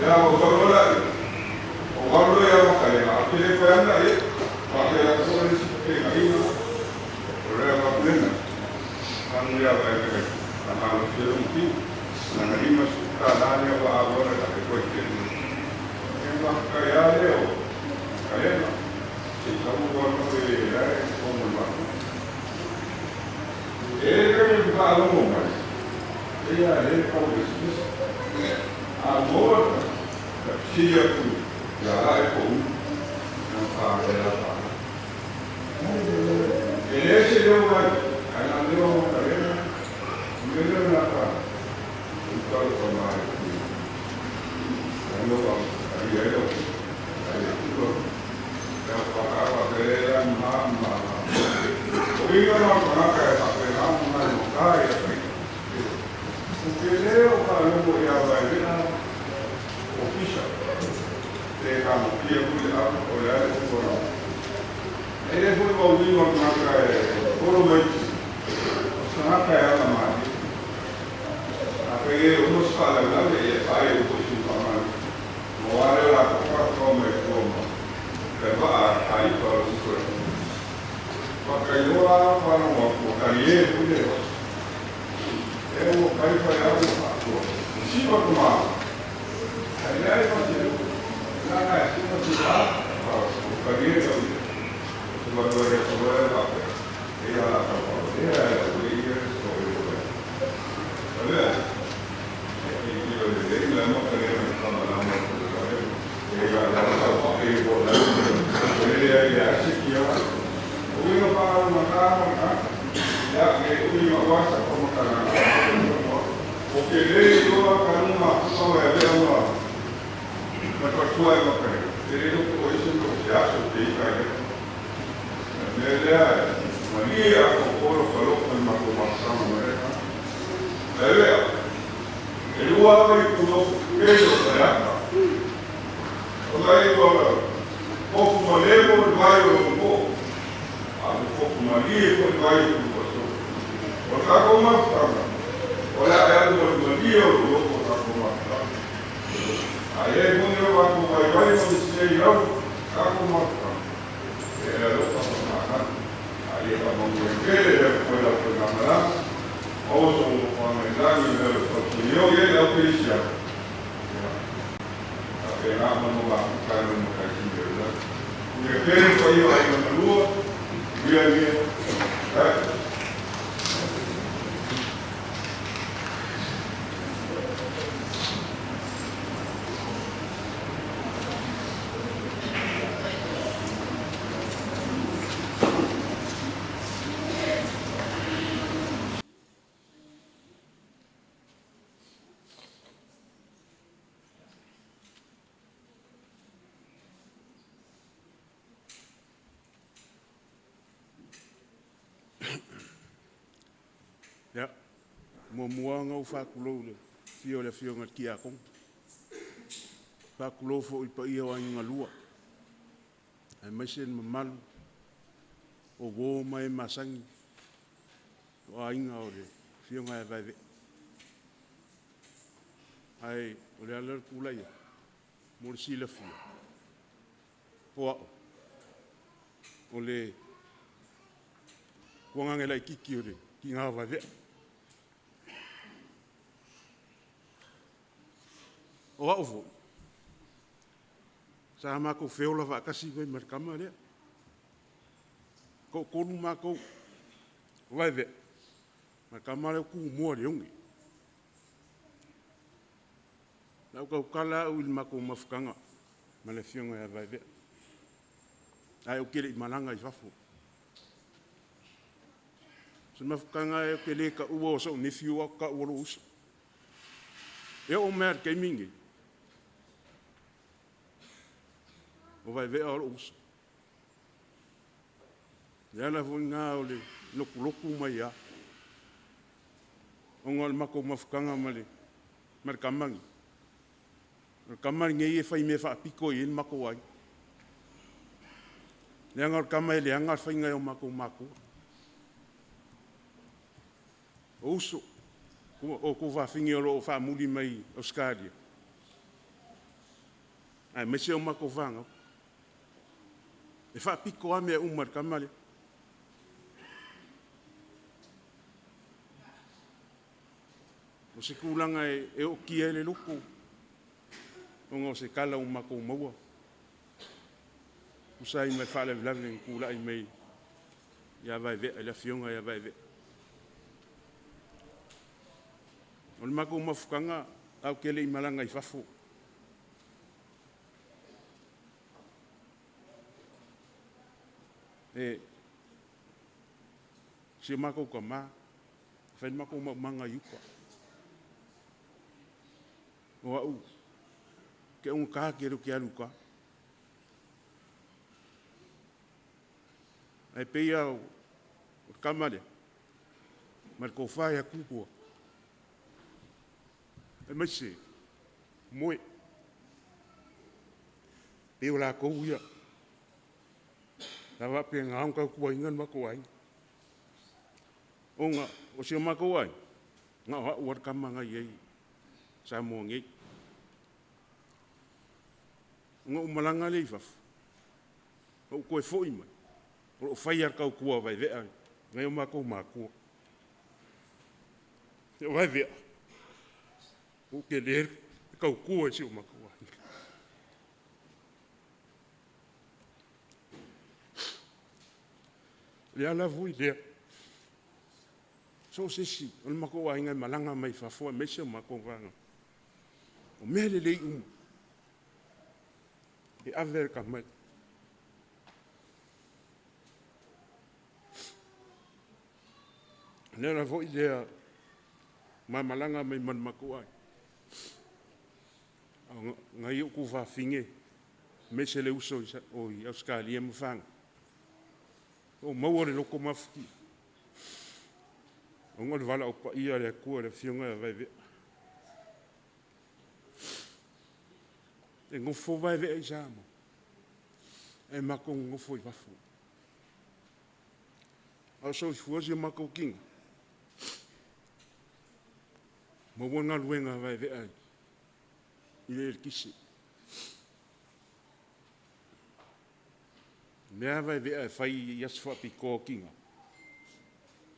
Ya o ka lo la. O wa lo ya wa ka le ma ke le ko ya na e. Wa ke la ko le si ke ga ina. O le ma plena. Anu ya va e ke. Na ma lo se lo ki. Na na lima su ka la le wa a wa la ke ko ke. E ma ka ya le o. Ka le ma. Se ka mo wa no e la e ko mo ma. E le me ka lo mo ma. E ya le ka o se. A mo ka si ya ku. Ya la e ko. Na ka le la pa. E le se le wa. Ai na le o ka le. Me le na ka. O ka ko ma e ku. Ai no wa ai ai o. Ai ku. Ya pa ka wa ke la ma ma. O inga no ka ka e pa pe na ma no ka e pe. O ke le o ka lo mo ya wa e na. O fisha. Te ka mo pia ku le a o le a o ko na. E le foi wa ui wa ka ka e koro mai. O sa ka e ana ma. A pe e o mo sa la la le e pa e o ko si pa ma. Mo wa le la ko ka ko me ko ma. Te va a ai pa o ko. Pa ka yo a pa no wa ko ka ye ku le. E o kai pa ya o pa ko. Si pa ko ma. Ai le ai pa si. Na na si pa si pa. Pa o ka ye ka. Se va ko re ko re pa. E ya la ka pa. E ya o ye so yo. Ale. E i lo le la mo ka le ka ma la mo ko le. E ya la ka pa e ko la. E ya ya si ki ya. O ino pa ma ka ma ka. Ya ke o ino wa sa ko ma ka na. O ke le yo a ka no ma ko e le ma. Ma ko tua e ma ka. E le ko o isi ko ya so te i ka e. Me le a ma ni a ko ko lo ko lo ko ma ko ma sa ma le ka. E le e lua i ku no ke lo sa ya. O mai ko ko ku ma le mo vai o ko. A ko ku ma ni ko vai ko so. O ka ko ma sa. O la e ko ma ni o ko ko ka ko ma sa. A e mo ni o ko vai vai mo se i lo ka ko ma sa. E la lo ka ma ka. A e ka mo ke le ko la ko na ma. O so ko ma la ni le ko yo ye la ko isi ya. A pe na mo mo ba ka no mo ka ki le la. Ni ke ko yo ai no lu. Ia ia. Ya, mo muanga o whakulou le fio le fio ngat kia kong. Whakulou fo i pa ia o ainga lua. Ai maisen mamalu o wō mai masangi o ainga o le fio ngai vaive. Ai o le ala kula ia mo le sila fio. O ao. O le tuagaga laitiiti o le tiga o Vaeve'a. O a'u fo'i, sa matou feola faatasi ai ma le tama lea. Toatolu matou, o Vaevea ma le tama lea o Tumua Leone. Na ou tautala a'u i le matou mafutaga ma le afioga ia Vaevea, ae ou te le i malaga i fafo. O se mafutaga ou te le ta'ua o so'u nephew ae ou te ta'ua lo'u uso. E oo mai lava i le taimi lenei, o Vaevea o lo'u uso. O le ala foi lena o le lotulotu mai lava, ona o le matou mafutaga ma le tama lenei. O le tama lenei e faimea faapito i ai le matou aiga, leaga o le tama e leaga le faiga e o matou matua. O uso, o tuafafine o lo o faamuli mai Ausetalia, aemaise o matou fanau. E faapito lava mea uma i le tama lea. O se tulaga e ootia ai le loto, ona o se tala ua matou maua, tusa ai ma le faalavelave na tulai mai ia Vaevea, i le afioga ia Vaevea. O le matou mafutaga ae ou te le i malaga i fafo. E si o matou tamā, fai le matou maumaga i uta. O a'u, ou te augata tele ou te alu i uta. Ae pei lava o le tama lea, ma le tofa ia Tupua, aemaise Moe. Pei o latou ia, sa faapena ona tautuaina le matou aiga. Ona o si o matou aiga, na o au lava le tama na i ai i Samoa nei. Ona ou malaga lea i fafo, ou toe foi mai, o lo o faia le tautua a Vaevea nai o matou matua. O Vaevea, ua tele le tautua i si o matou aiga. O le ala foi lea, so o se isi o le matou aiga e malaga mai fafo aemaise o matou fanau, o mea lelei uma, e ave lava i le tama lea. O le ala foi lea, ma malaga mai ma le matou aiga, nai ou tuafafine aemaise le uso i Ausetalia ma fanau, ua maua le loto mafatia, ona o le valaau paia a le Atua i le afioga ia Vaevea. E nofo Vaevea i Samoa, ae matou nonofo i fafo. A o soifua si o matou tina, maua galuega a Vaevea i le eletise. O mea a Vaevea e fai i aso faapitoa o tina,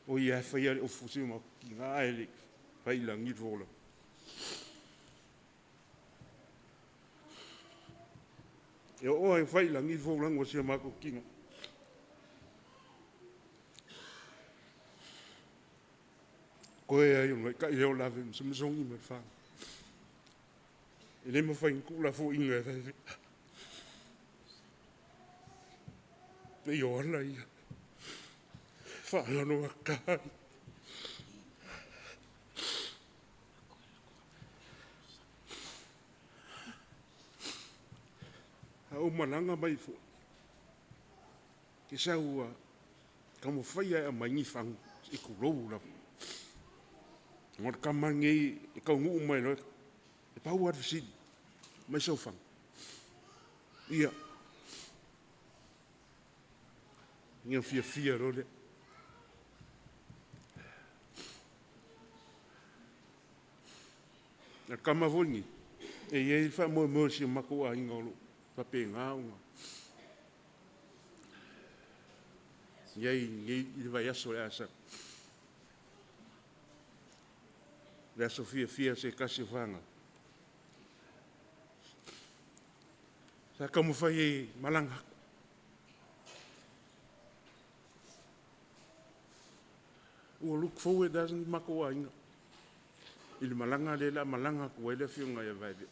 o ia e faia le ofu a si o matou tina ae le i fai i lagi le folauga. E oo lava ina fai i lagi le folauga a si o matou tina. Toe ai o le matai e ola ma Samasoni ma le fanau. E le mafai ona tuulafoaina e Vaevea. Pei o ala ia, faanoanoataa ai. A ou malaga mai foi, ou te sau e taumafai lava e aumai ni fagu se i tulou lava. O le tama lenei e taunuu mai loa, e pau lava le fesili, aumai sau fagu. Ia, ona fiafia loa lea. O le tama foi lenei, e i ai le faamoemoe o si o matou aiga o lo o faapena ona Iai nei i le vaiaso o le a sau. Le aso fiafia se tasi o fanau. Sa taumafai e malaga atu. Ua look forward lava si matou aiga i le malaga lea o le a malaga atu ai le afioga ia Vaevea.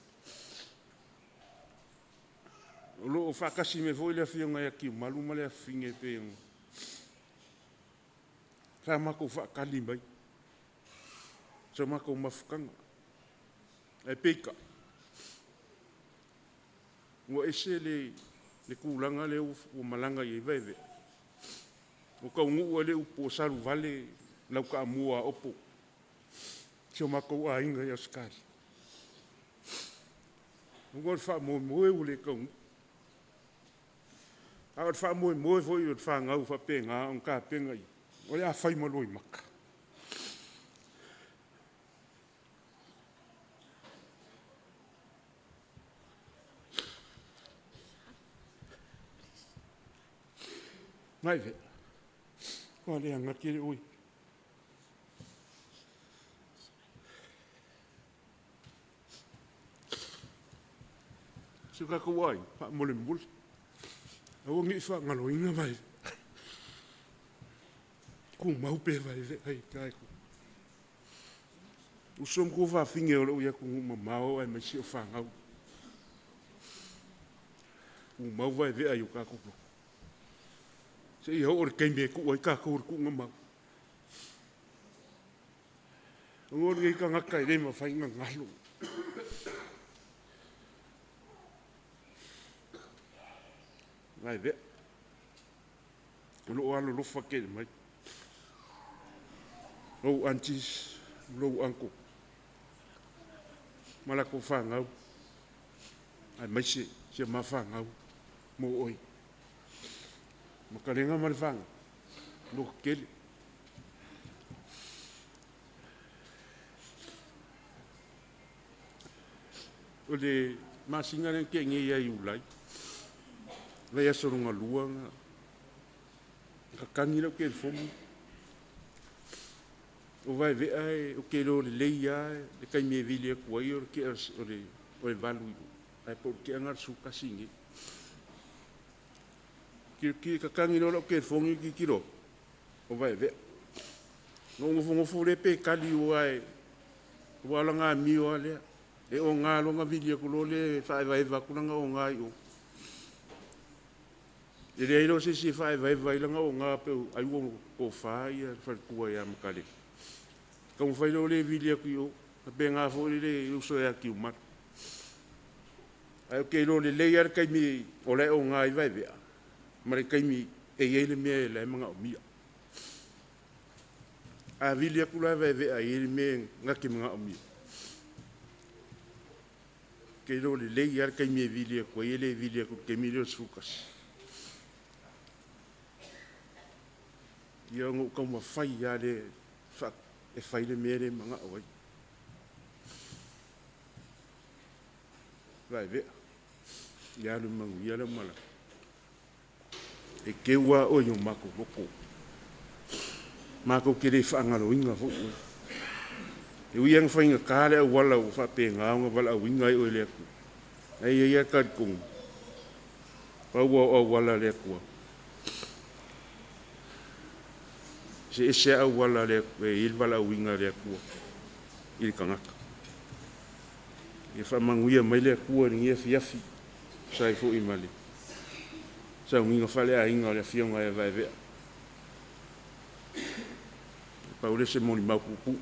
O lo o faatasi mai foi le afioga ia Tiumalu ma le afafine e pei ona sa matou faatali mai so matou mafutaga. Ae peitai, ua ese le tulaga lea ua malaga i ai Vaevea. Ua taunuu lava le upu ua saluvale lau taamua a Opo, si o matou aiga i Ausetalia. Ona o le faamoemoe ua le taunuu. A o le faamoemoe foi o le fanau faapena ona tapena i ai, o le a fai ma loimata. Vaevea, ua le gati le oe. Si o tatou aiga, faamolemole, aua ne i faagaloina Vaevea. Tumau pea Vaevea i ita e Uso ma tuafafine o lo o i atunuu mamao aemaise o fanau. Tumau Vaevea i o tatou loto. Seia oo i le taimi e tuu ai tatou i le tuugamau. Ona o lenei tagata e le mafai ona galo. Vaevea, o lo o alolofa tele mai. Ou aunties, lou uncle, ma latou fanau, aemaise si a ma fanau mo oe. Matalega ma le fanau, loto tele. O le masina lea na tea nei ia Iulai, vaiaso lona lua na tatagi lau telefoni. O Vaevea ou te iloa lelei lava le taimi e vili atu ai o le tea o le 8 i o, ae po o le tea lena o le 11 i inei. Tatagi loa lau telefoni ou tilotilo atu, o Vaevea. Ona ou nofonofo lea pe tali aua o lana amio lava lea. E ona loa ona vili atu loa lea e faaevaeva atu lana ona i o. E leai loa se isi e faaevaeva ai lana ona pe ai ua tofa le faletua ia Matalega. Taumafai loa lea e vili atu i o, faapena foi le uso ia Tiumalu. Ae ou te iloa lelei lava le taimi o la e ona ai Vaevea, ma le taimi e i ai le mea o la e manaomia. A vili atu la Vaevea e i ai le mea na te manaomia, ou te iloa lelei lava le taimi e vili atu ai, e le vili atu i le taimi lea o le 11. Ia ona ou taumafai lava lea e fai le mea lea e manao ai. Vaevea, ia alu i le manuia lau malaga. E teu lava oe i o matou loto. Matou te le faagaloina foi oe. E ui lava ina faigata le auala ua faapena ona valaauina ai oe e le Atua, ae i ai lava le talitonuga, pau lava o auala a le Atua, e eseese lava auala a le Atua e i ai le valaauina a le Atua i le tagata. Ia faamanuia mai le Atua i lenei afiafi, e tusa ai foi ma le sauniga faaleaiga o le afioga ia Vaevea. Pau lea o se molimau puupuu.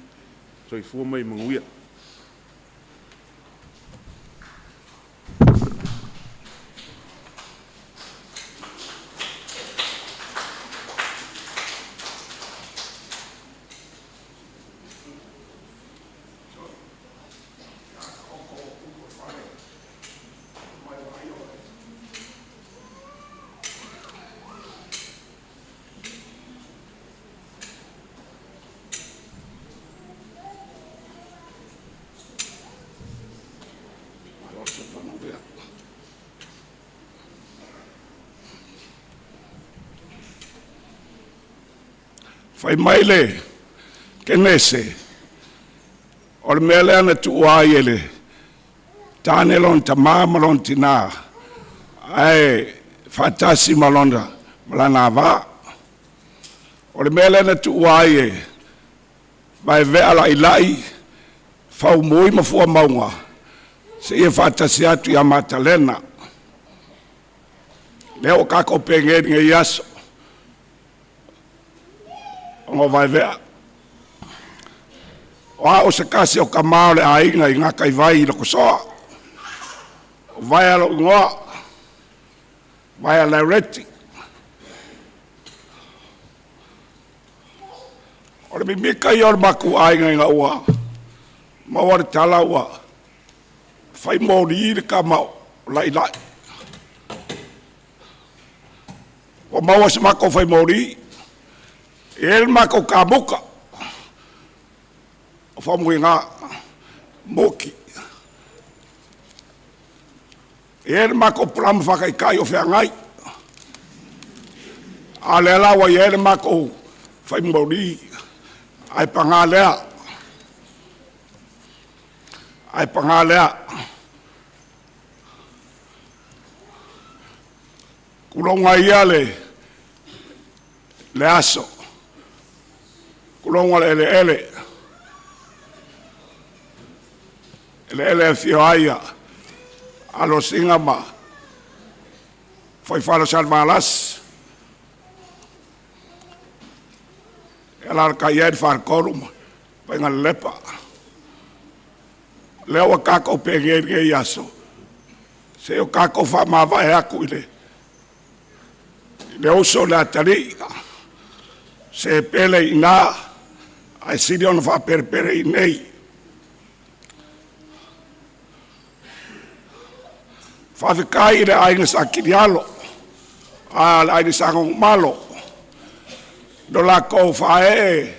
Soifua ma ia manuia. Fai mai le Kenese, o le mea lea na tuua ai e le tane lona tamā ma lona tinā ae faatasi ma lona ma lana ava. O le mea lea na tuua ai e vaevea Lailai, Faumui ma Fuamauga seia faatasi atu ia Matalena. Lea ua tatou pegei i lenei aso ona o vaevea. O au o se tasi o tama o le aiga i Gataivai i Lotosoa, o Vaea lou igoa, Vaea Laureti. O le mimita ia o le matou aiga ina ua maua le tala ua fai moli le tama o Lailai, ua maua si matou fai moli. E i ai le matou kamuta o Faumuina Muki, e i ai le matou palama faataitai o Feagai, a o lea la ua i ai le matou fai moli. Ae paga lea, ae paga lea, tulouna ia le aso, tulouna le eleele, eleele e afio ai Alosina ma Fuaifale o Salevalasi, e alaalatai ai le faletolu ma Vaigalelepa. O lea ua tatou pegei i lenei aso, se i o tatou faamavae atu i le uso i le atalii, se pele i ina ae sili ona faapelepele i inei. Faafetai i le aiga Sa Kilialo, a le aiga Sa Nonumalo i lo latou faaee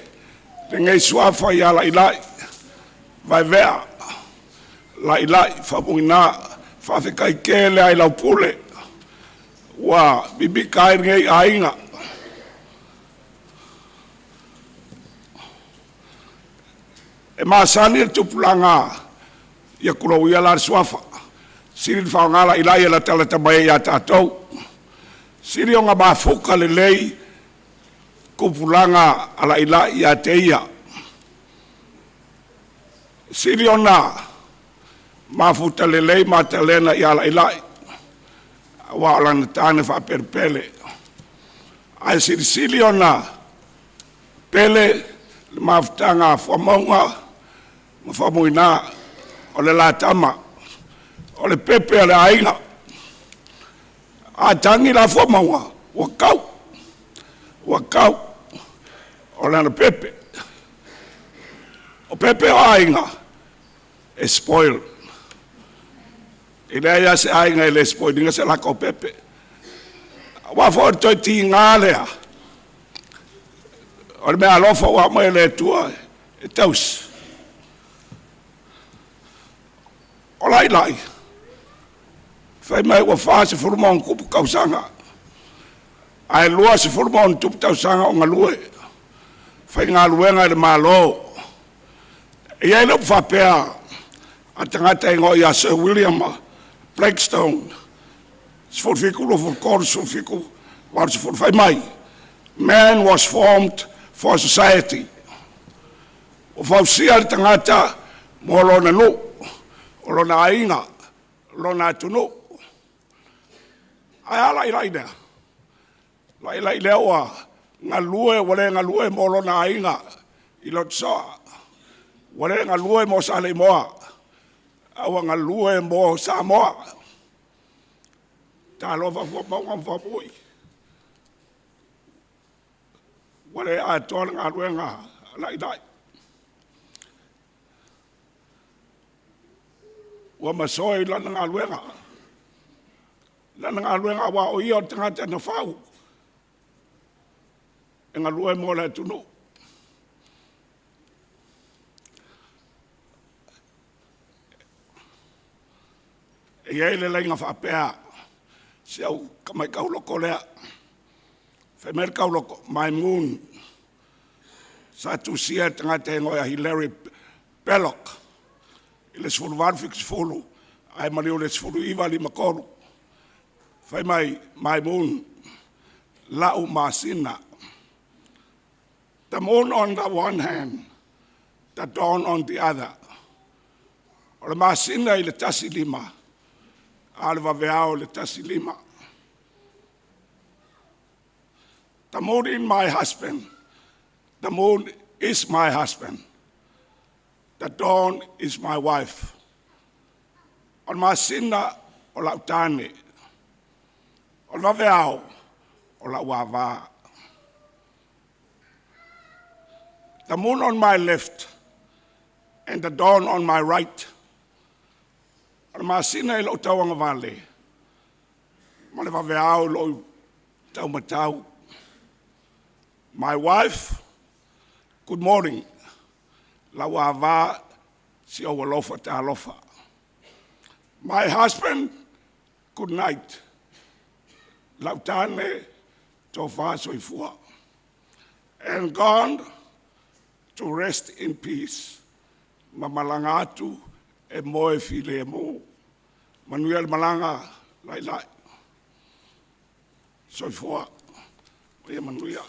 lenei suafa ia Lailai, Vaevea Lailai Faumuina. Faafetai tele lava i lau pule ua mimita ai lenei aiga. E masani le tupulaga, ia tulou ia la le suafa, sili ona faaaoga Lailai e latalata mai ai ia tatou. Sili ona mafuta lelei tupulaga a Lailai ia te ia. E sili ona mafuta lelei Matalena ia Lailai aua o lana tane faapelepele, ae silisili ona pele le mafutaga a Fuamauga ma Faumuina, o le la tama, o le pepe a le aiga. A tagi la Fuamauga, ua tau, ua tau, o lana pepe. O pepe o aiga, e spoil. E leai lava se aiga e le spoil ina so latou pepe. Aua foi o le toe tiga lea o le meaalofa ua aumai e le Atua e tausi. O Lailai, fai mai ua 40+ tausaga ae 20+ tausaga o galue, faigaluega i le Malo. E i ai le upu faapea a le tagata e igoa ia Sir William Blackstone 1723 1780, fai mai, “Man was formed for society.” Ua fausia le tagata mo lona nuu, o lona aiga, o lona atunuu. Ae a Lailai lea? Lailai lea ua galue ua le galue mo lona aiga i Lotosoa, ua le galue mo Saleimoa, a ua galue mo Samoa. Talofa Fuamauga ma Faumui, ua le atoa le galuega a Lailai, ua masoe i lana galuega, lana galuega aua o ia o le tagata na fau e galue mo le atunuu. E i ai le laina faapea, si au tamai tauloto lea, fai mai le tauloko, my moon. Sa tusia e le tagata e igoa ia Hilary Belloc i le 1870 ae maliu i le 1953. Fai mai, my moon, la'u masina. The moon on the one hand, the dawn on the other. O le masina i le tasi lima, a o le vaveao i le tasi lima. The moon in my husband, the moon is my husband. The dawn is my wife. O le masina o la'u tane, o le vaveao o la'u ava. The moon on my left and the dawn on my right. O le masina i lo'u tauagavale ma le vaveao i lo'u taumatau. My wife, good morning. Lau ava, si ou alofa talofa. My husband, good night. La'u tane, tofa soifua. And gone to rest in peace. Ma malaga atu e moe filemu. Manuia le malaga la'ilai. Soifua ma ia manuia.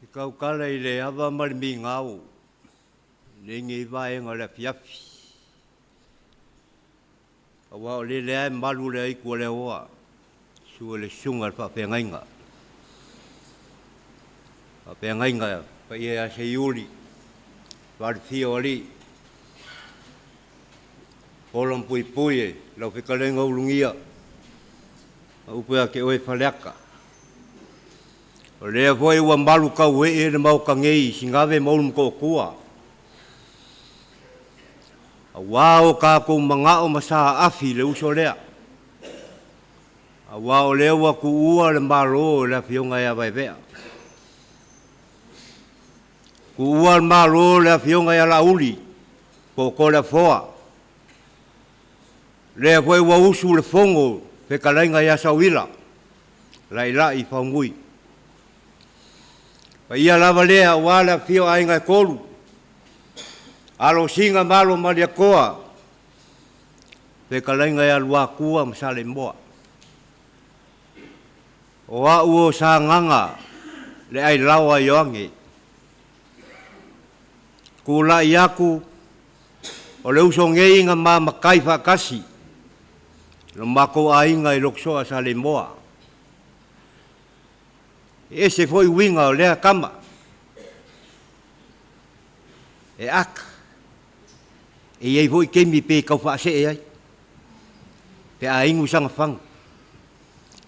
I kaukala i le ava ma le migao lenei vaega o le afiafi. Auā o lele lava e malu le aitu a le aoa, susu i le susuga i le faafeagaiga. Faafeagaiga paia ia Seiuli, Falefia o Alii, Pola ma Puipui e lau fetalaiga Ulugia ma upu ia te oe Faleata. O lea foi ua malu tauee le Maota nei i Sinave ma Ulumotootua, aua o tatou manao ma saafi i le uso lea, aua o lea ua tuua le Malo e le Afioga ia Vaevea, tuua le Malo e le Afioga ia Laauli po o Toleafoa. O lea foi ua usu le fono fetalaiga ia Sauila Lailai Faumui. O paia lava lea aua le afifio o Aiga e Tolu, Alo o Sina ma Alo o Malietoa, fetalaiga ia Luatua ma Saleimoa. O au o Sagaga le Ailaoa Ioane, tulai atu o le uso nei na ma matai faatasi lo matou aiga i Lotosoa Saleimoa. E ese foi uiga o lea tama, e ata, e i ai foi taimi pei e tau faasee ai, pe a inu sana fagu,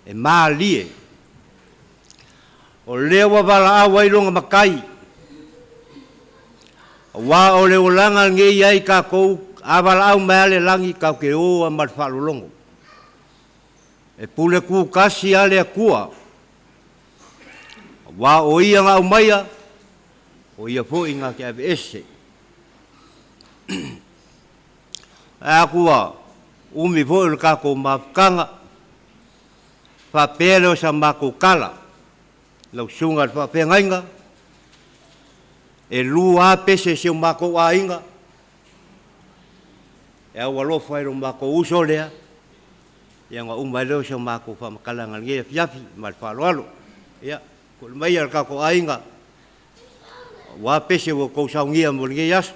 e malie. O lea ua valaau ai lona matai, aua o le olaga lenei i ai tatou, a valaau mai lava le lagi, tatou te o lava ma le faalologo. E pule tutasi lava le Atua, aua o Ia na aumaia, o Ia foi na te aveese. Ae atu ua umi foi o le tatou mafutaga, faapea lea o sa matou tala, lau susuga i le faafeagaiga, e lua lava pese a si o matou aiga, e aualofa i lo matou uso lea, ia ona uma ai lea o se matou faamatalaga i lenei afiafi ma le faaaloalo. Ia, foi maia le tatou aiga, aua pese ua outou saunia mo lenei aso.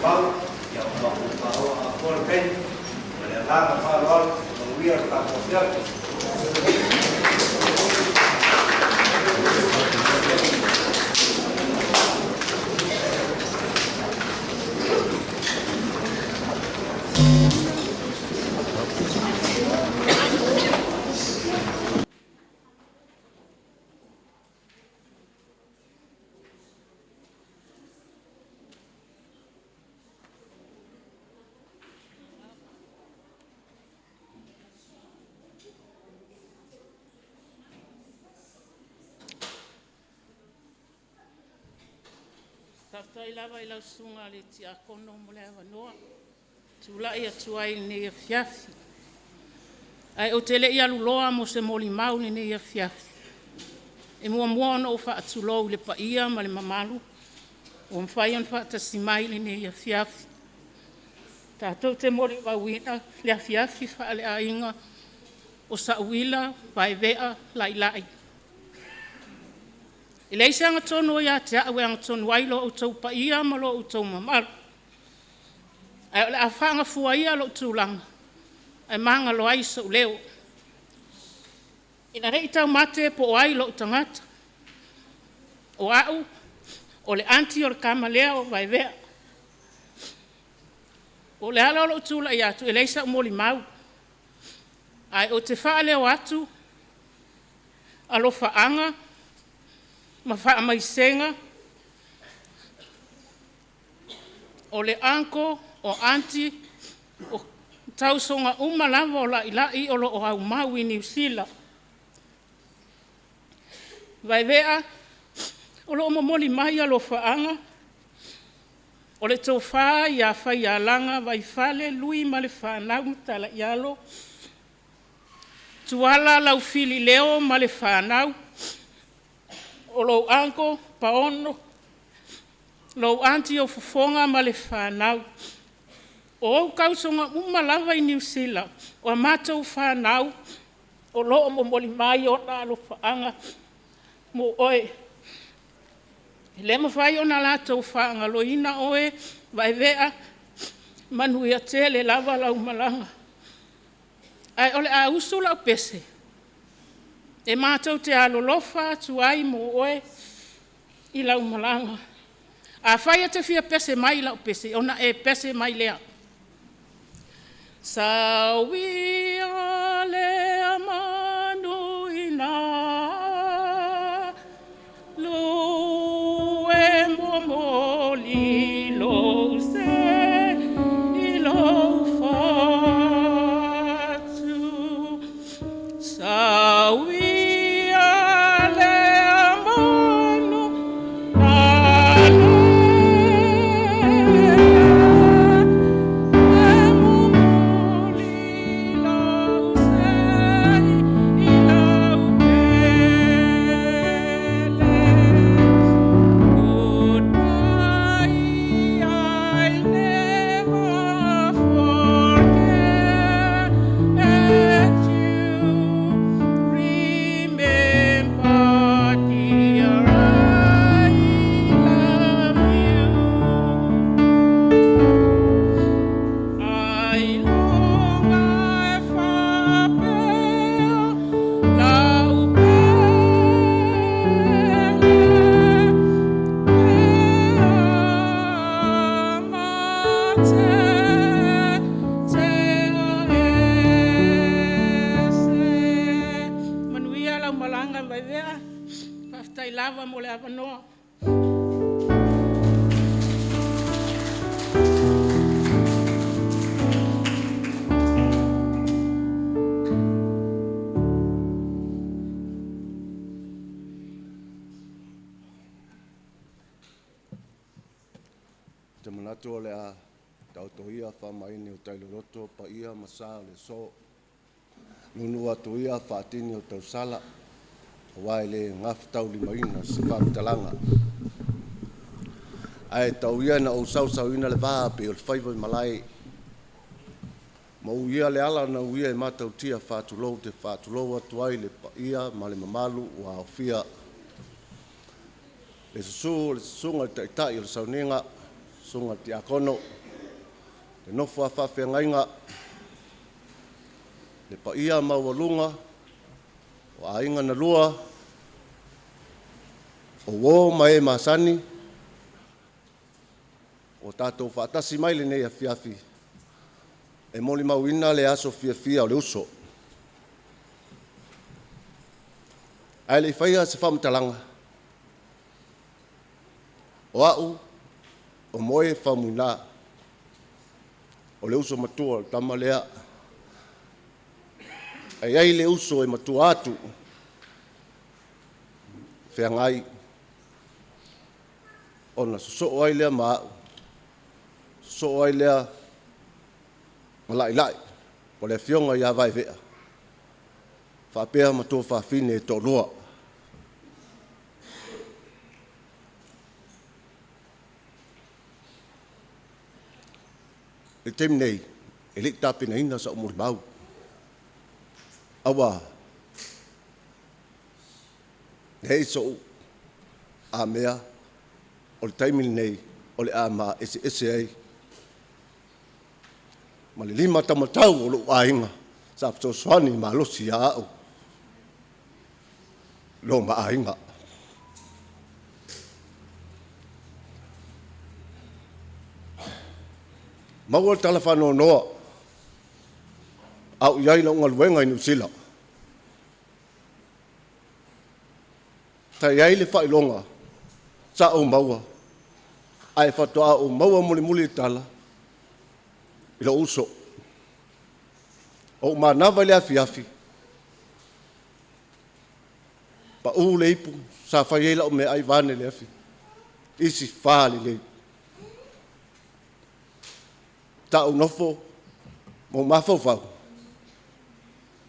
mau, ia o matou paoa atoa le taimi, ma le agaga faaaloalo, manuia le tatou afiafi. Faafetai lava i lau susuga i le Tiakono mo le avanoa e tulai atu ai i lenei afiafi. Ae ou te le i aluloa mo se molimau i lenei afiafi, e muamua ona ou faatulou i le paia ma le mamalu ua mafai ona faatasi mai i lenei afiafi. Tatou te molimauina le afiafi faaleaiga o Sa'auila Vaevea Lailai. E leai se agatonu o ia te au e agatonu ai lo outou paia ma lo outou mamalu, ae o le a faagafua ia lou tulaga ae magalo ai sou leo. Ina ne i taumate po o ai lou tagata, o au o le aunty o le tama lea o Vaevea. O le ala o lou tulai atu, e leai sau molimau, ae ou te faaleo atu alofaaga ma faamaisega o le uncle, o aunty, o tausoga uma lava o Lailai o lo o aumau i Niu Sila. Vaevea, o lo o momoli mai alofaaga o le tofa ia Faialaga Vaifale Lui ma le fanau ma talaialo, Tuala Laufili Leo ma le fanau, o lou uncle Paolo, lou aunty o Fofoga ma le fanau. O ou tausoga uma lava i Niu Sila, o a matou fanau o lo o momoli mai ona alofaaga mo oe. E le mafai ona latou faagaloina oe Vaevea, manuia tele lava lau malaga. Ae o le a usu lau pese, e matou te alolofa atu ai mo oe i lau malaga. Afai e te fia pese mai i lau pese, ona e pese mai lea. Sauia lea manu i alu e momoli lou selu i lou fatu. Sauia lea manu e momoli lou sei i lau pele. Goodbye, I'll never forget you. Remember, dear, I love you. Ai luga e faapea lau pele pe a mate tea ese. Manuia lau malaga Vaivea, faafetai lava mo le avanoa. Ou te manatu o le a taoto ia faamaini o tai loloto paia ma sa o le aso. Nuunuu atu ia faatini o tausala, aua e le gafataulimaina se faamatalaga. Ae tau ia ina ou sausauina le va pei o le faiva i malae, ma uia le ala na uia e Matautia faatulou te faatulou atu ai i le paia ma le mamalu ua aofia. Le susu o le susuga i le Taitai o le Sauniga, Susuga i le Tiakono, le nofo a faafeagaiga, le paia maualuga o aiga na lua, o uo ma e masani, ua tatou faatasi mai lenei afiafi e molimauina le aso fiafia o le uso. Ae le i faia se faamatalaga, o au o Moe Faumuina, o le uso matua o le tama lea. Ae i ai le uso e matua atu, Feagai, ona sosoo ai lea ma au, sosoo ai lea ma Lailai, o le afioga ia Vaevea, faapea ma tuafafine e toalua. I le taimi nei, e le i tapenaina sau molimau, aua e leai sou mea o le taimi lenei o le a ma eseese ai ma le limataumatau o lou aiga sa fesoasoani malosi ia au i lo ma aiga. Maua le tala faanoanoa a o i ai i lau galuega i Niu Sila, sa i ai le faailoga sa ou maua, ae faatoa ou maua mulimuli le tala i lou uso. Ua ou manava i le afiafi, pau le ipu sa fai ai lau meaai vaeane le afi, isi 4 lelei. Sa ou nofo ma ou mafaufau,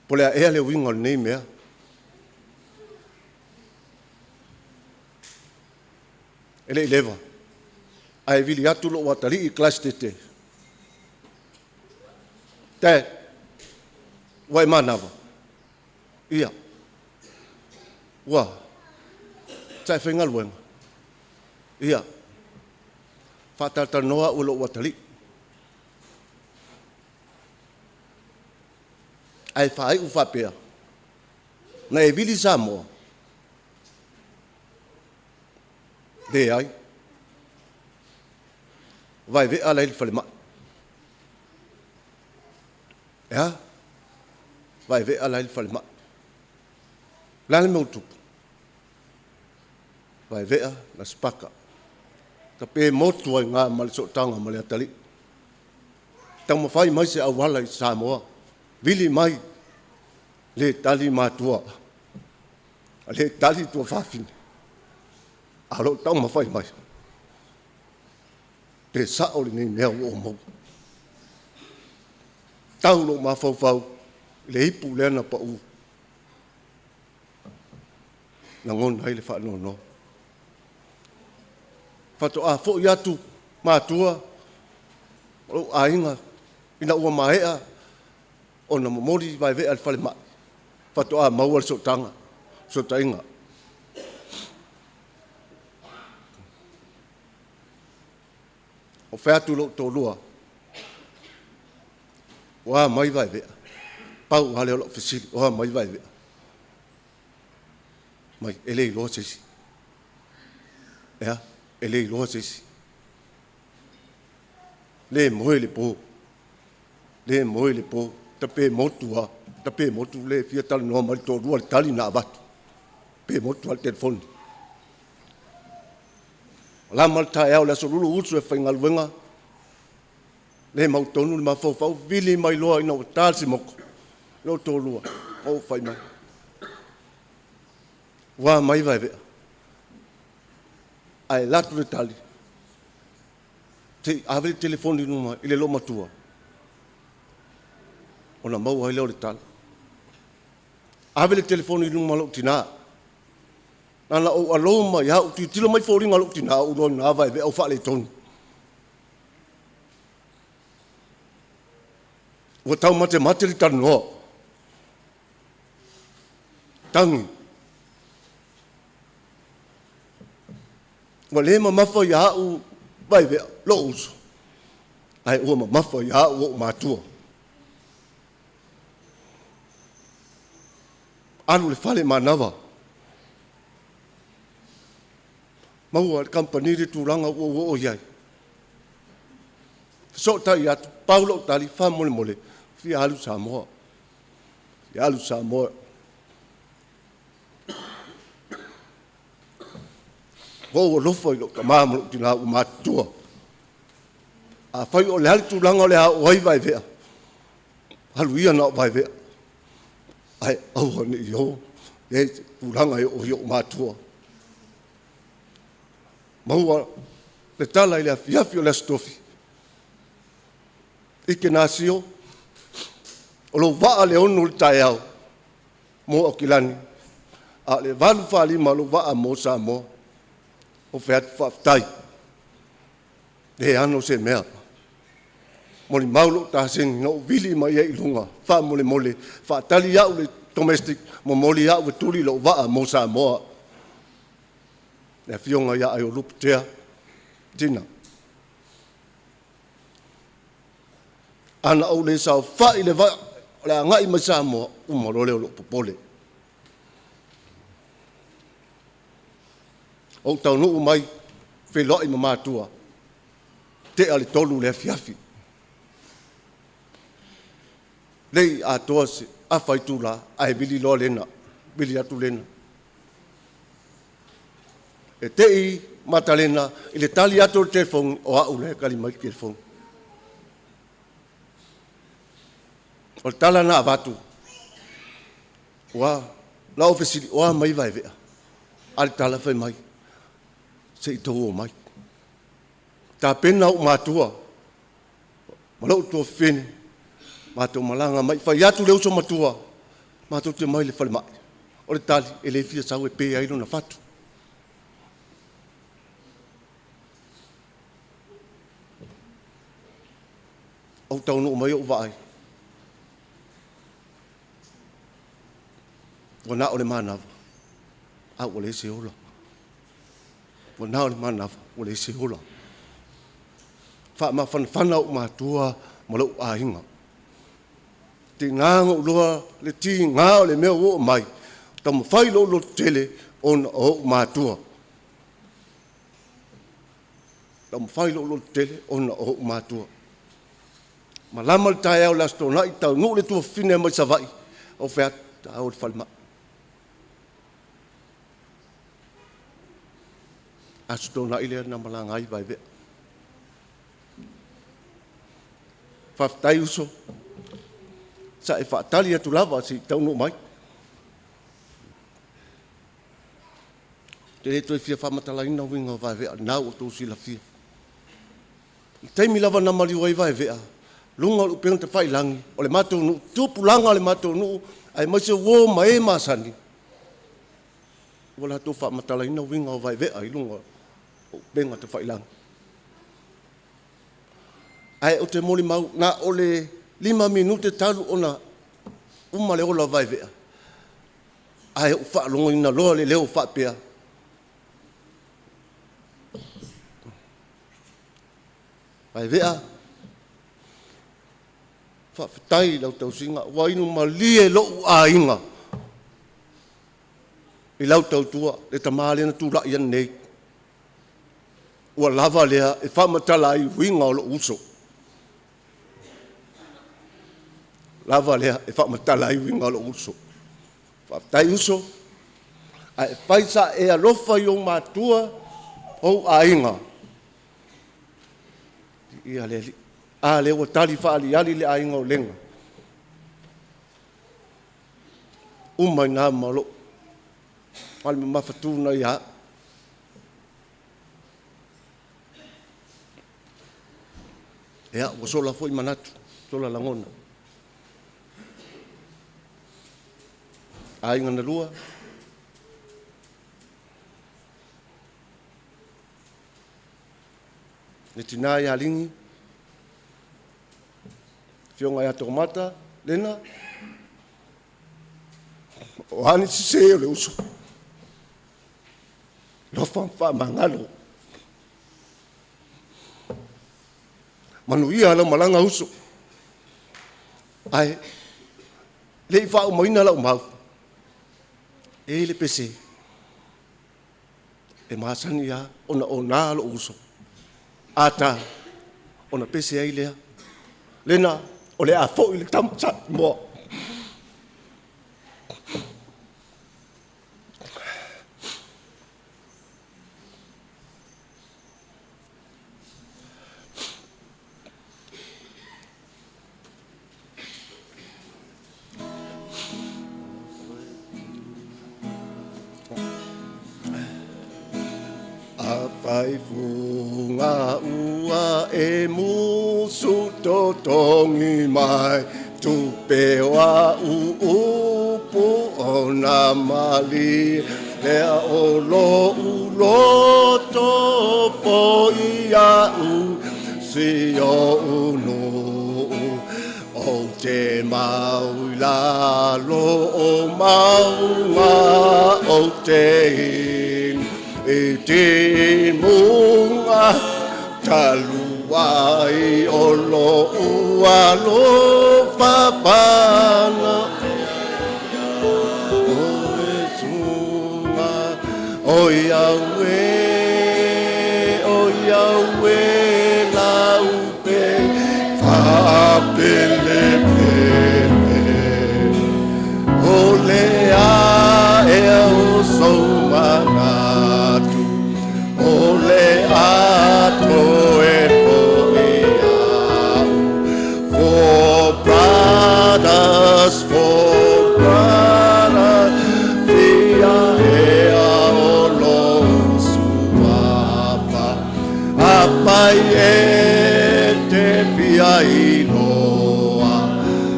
po o le a ea le uiga o lenei mea. E le i leva ae vili atu lou atalii i Kalasetete, Dad, ua e manava? Ia. Ua sa e faigaluega? Ia. Faatalatalanoa au e lou atalii, ae faaiu faapea, na e vili Samoa? Leai. O Vaevea la e i le falemai. E a? Vaevea la e i le falemai. O le a le mea ua tupu? Vaevea na sipaka, tape motu ai i ina ma le sootaga ma le atalii. Taumafai mai se auala i Samoa, vili mai, le tali matua, le tali tuafafine, a o lo o taumafai mai, pe sao lenei mea ua ou maua. Tau lou mafaufau i le ipu lea na pau, lagona ai le faanoanoa. Faatoa foi atu matua ma lou aiga ina ua maea ona momoli Vaevea i le falemai, faatoa maua le sootaga, fesootaiga. Ou fai atu i lou toalua, o a mai Vaevea? Pau lava lea o lau fesili, o a mai Vaevea? Fai mai, e le iloa se isi. E a? E le iloa se isi. Le moe i le po, le moe i le po, tape motu lava, tape motu, le fia talanoa mai le toalua i le tali na avatu, tape motu lava le telefoni. Malama le taeao o le Aso Lulu ou usu e faigaluega, le mautonu le mafaufau, vili mai loa ina ua ta le simoku i lou toalua, ma ou fai mai, ua a mai Vaevea? Ae alu atu le tali, se i ave le telefoni i luma i le loomatua ona maua ai lea o le tala. Ave le telefoni i luma o lou tina, na ona ou alo mai lava ou tilotilo mai foliga o lou tina, ou iloa i ina Vaevea ua faaletonu. Ua taumatemate le talanoa, tagi. Ua le mamafa ia au Vaivea, lo'u uso, ae ua mamafa ia a'u o'u matua. Alu le fale manava, maua le kamupani le tulaga ua ou oo i ai. Fesootai atu, pau lau tali, faamolemole, fia alu i Samoa, fia alu i Samoa. Ua ou alofa i lou tama ma lou tina ua matutua. Afai o le a le tulaga o le a oo ai Vaevea, alu ia na o Vaevea, ae aua ne i o i ai se tulaga e oo i ou matua. Maua le tala i le afiafi o le Aso Tofi, Ikenasio, o lou vaa i le 6:00 i le taeao mo Aukilani, a o le 8:45 lou vaa mo Samoa. Ou fai atu, faafetai, e le ano se mea. Molimau lou tasegi na ou vili mai ai i luga, faamolemole, faatali au i le domestic, momoli au e tuli lou vaa mo Samoa. Le Afioga ia Aiolupe Tea Tina. A na ou le saofai i le vaa o le a agai mai Samoa, uma loa lea o lou popole. Ou taunuu mai, feiloai ma matua, tea le 3:00 i le afiafi, e le i atoa se afa itula ae vili loa Lena, vili atu Lena. E te i Matalena i le tali atu o le telefoni, o au la e tali mai i le telefoni. O le tala na avatu, na ou fesili, o a mai Vaevea? A o le tala fai mai, se i tou omai. Tapena ou matua ma lou tuafafine, matou malaga mai. Fai atu le uso matua, matou te omai i le falemai. O le tali, e le fia sau e pe ai lona fatu. Ou taunuu mai ou vaai, ua na o le manava, ae ua leai se ola. Ua na o le manava, ua leai se ola. Faamafanafana ou matua ma lou aiga. E tiga ona ou iloa le tiga o le mea ua oo mai, taumafai lou lototele ona o ou matua. Taumafai lou lototele ona o ou matua. Malama le taeao o le Aso Toonai, taunuu le tuafafine mai Savaii, ou fai atu, ta o i le falemai. Aso Toonai lea na malaga ai Vaevea. Faafetai uso, sa e faatali atu lava se i taunuu mai. Ou te le toe fia faamatalaina uiga o Vaevea, o lena ua outou silafia. I le taimi lava na maliu ai Vaevea, luga o le upega tafailagi, o le matou nuu, tupulaga o le matou nuu aemaise uo ma e masani, ua latou faamatalaina uiga o Vaevea i luga o upega tafailagi. Ae ou te molimau, na o le 5 minute talu ona uma le ola o Vaevea, ae ou faalogoina loa le leo faapea, Vaevea, faafetai i lau tausiga, ua inu malie lou aiga i lau tautua, le tama lea na tulai ananei. Ua lava lea e faamatala ai uiga o lou uso. Ua lava lea e faamatala ai uiga o lou uso. Faafetai uso, ae fai sa e alofa i ou matua, ou aiga, viia le Alii. A lea ua tali faaaliali le aiga o Lega, uma i ina ma lou fale mamafatu lena ia au. Ia, ua sola foi manatu, sola lagona. Aiga na lua, le tina ia Ligi, le afioga ia Toomata Lena, o a ni sese o le uso, alofa ma faamagalo. Manuia lau malaga uso. Ae le i faaumaina lau mau, e le pese, e masani lava ona ona lou uso. A ta, ona pese ai lea, Lena, o le a foi le tama Samoa. Afai fuga ua e musu totogi mai, tupe o au upu ona malie lea o lou loto foi a'u si o'u nuu. Ou te mau i lalo o mauga ou te inu i timuga talu ai o lou alofa fana. O Iesuga, o Iaue, o Iaue lau pe faapelepele. O le aea o sou manatu, o le a toe fo'i a'u. For brothers, for brothers, fia ea o lou suafa. Afai e te fia iloa,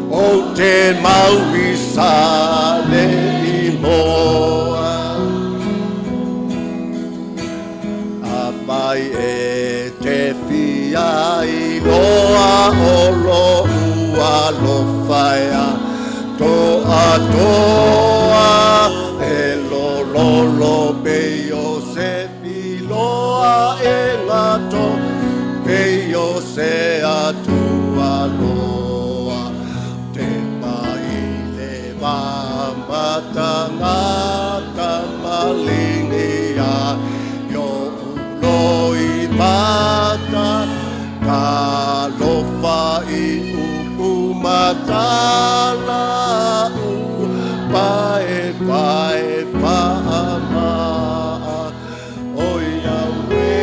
ou te mau i sa le imoa. Afai e te fia iloa o lou alofa ea toatoa, e lololo pei o se filoa e gato, pei o se atualoa. Te pai le va matagata maligia, i o'u loimata, talofa i upu matalau, paepae faamaa. O Iaue,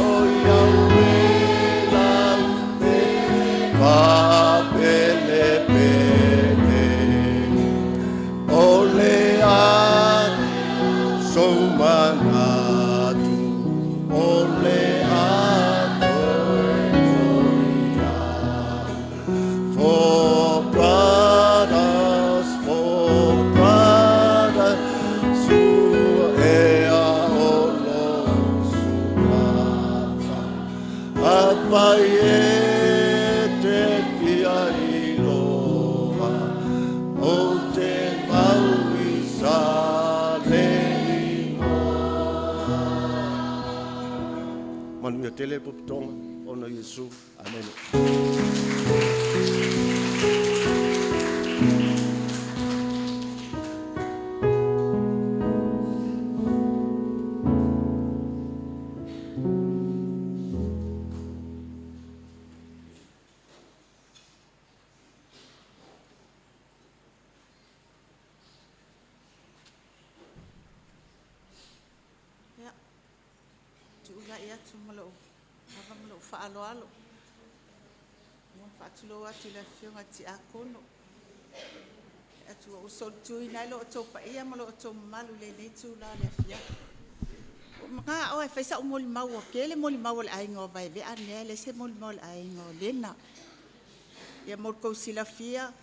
o Iaue lau pe faapelepele. O le a sou manatu, o le a toe fo'i a'u. For brothers, for brothers, sua ea o lou suafa. Afai e te fia iloa, ou te mau i sa le imoa. Manuia tele popotoga ona Iesu. Amene. Ia, tuulai atu ma lou ava ma lou faaaloalo. Ua faatulou atu i le afioga i le Tiakono. Atu ua ou solituina ai lo outou paia ma lo outou mamalu i lenei itula o le afiafi. Ua manao lava e fai sau molimau, ua tele molimau a le aiga o Vaevea nei, e leai se molimau a le aiga o Lena. Ia mo le tou silafia,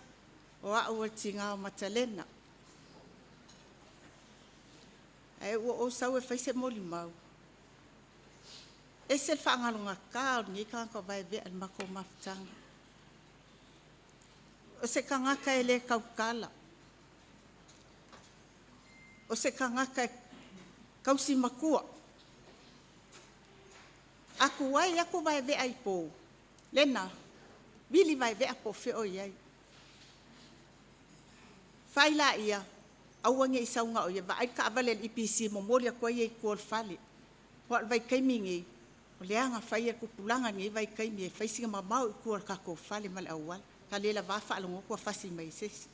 o au o le tina o Matalena. Ae ua ou sau e fai se molimau, ese le faagalogata o lenei tagata o Vaevea i le matou mafutaga. O se tagata e le tautala, o se tagata e tausi matua. Aku ai aku vaevea i pou. Lena, vili vaevea po feo i ai. Fai la ia, aua nei sauga o ia, vaai kaavale le EPC momoli atu ai i tua o le fale. Ua o le vaitaimi nei, o leaga fai e tupulaga nei vaitaimi e fai sina mamao i tua o le tatou fale ma le auala. Ka le lava faalogo atu fasi mai e se isi.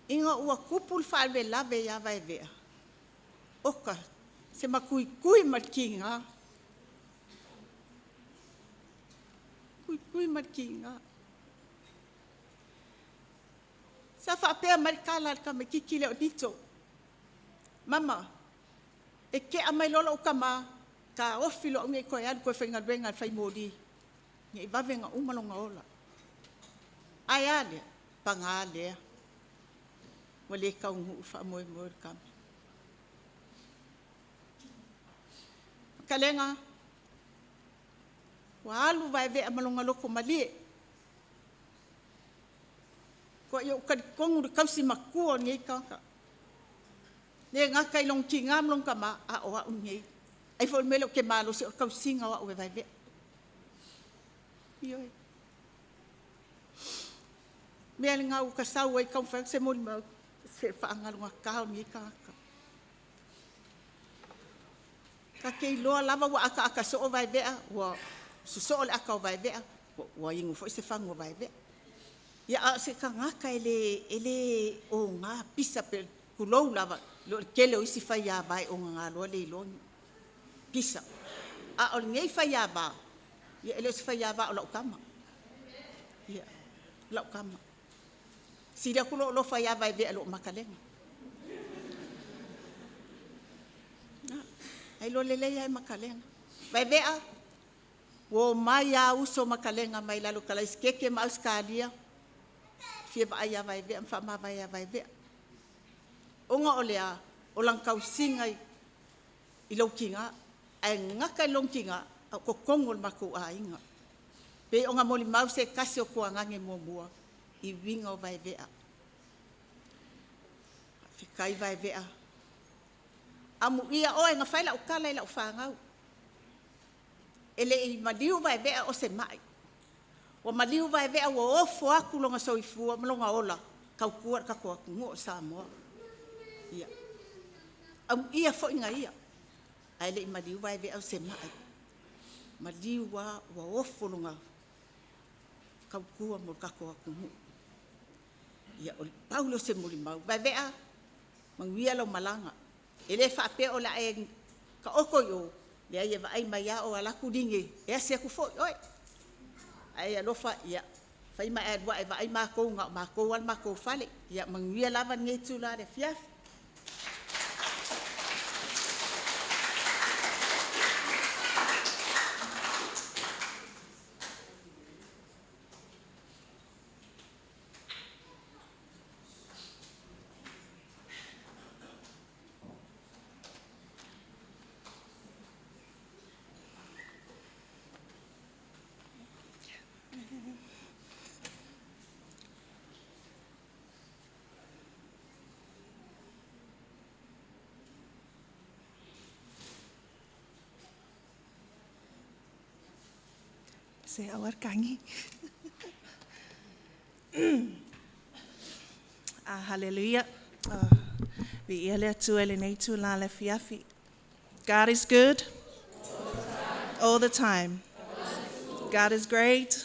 Ina ua tupu le faalavelave ia Vaevea, oka se matuitui ma le tiga. Tuitui ma le tiga. Sa faapea mai le tala a le tamaititi lea o Nito, Mama, e tea mai loa lou tamā, taofi loa au nei toe alu toe faigaluega e fai moli, nei vave ona uma lona ola. Ae a lea? Paga lea, ua le taunuu le faamoemoe o le tama. Matalega, ua alu Vaevea ma lona loto malie. Ua ou talitonu i le tausi matua o lenei tagata. Le gata i lona tina ma lona tama, a o au nei. Ai foi o le mea lea ou te malosi, o le tausiga o au e Vaevea. Ioe. Mea lena ua ta sau ai taumafai atu se molimau, se faagalogata o lenei tagata. Ta te iloa lava ua ataata soo Vaevea, ua sosoo le ata o Vaevea, ua inu foi se fagu o Vaevea. Ia, a o se tagata e le oga pisa pe tulou lava, i lo le tele o isi faiava e ogaga loa le iloa pisa. A o lenei faiava, ia e le o se faiava o lau tama. Ia, lau tama. Sili atu lou alofa ia Vaevea i lo Makalega. Ai loa lelei ai Makalega. Vaevea, ua o mai a uso Makalega mai lalo Kalaisikeke ma Ausetalia, fia vaai ia Vaevea ma faamavae ia Vaevea. Ona o lea, o lana tausiga i lou tina, ae gata i lou tina, a o totonu o le matou aiga. Pe ona molimau se tasi o tuagage muamua i uiga o Vaevea. Faafetai Vaevea. Amuia oe na fai lau tala i lau whanau. E le i maliu Vaevea o se mai. Ua maliu Vaevea ua ofo atu longa soifua ma longa ola tautua le tatou atunuu o Samoa. Ia. Amuia foi na ia. Ae le i maliu Vaevea o se mai. Maliu a ua ofo longa tautua mo le tatou atunuu. Ia, o le pau lea o se molimau. Vaevea, manuia lau malaga. E le faapea o le a e taoto i o, leai e vaai mai lava o alu atu line, e asi atu foi oe. Ae alofa, ia, fai ma e alu ae vaai matou na o matou lava le matou fale. Ia manuia lava lenei itula i le afiafi. Se awar kangi. Hallelujah. Vi ia le atua le nei tū la le fiafi. God is good all the time. God is great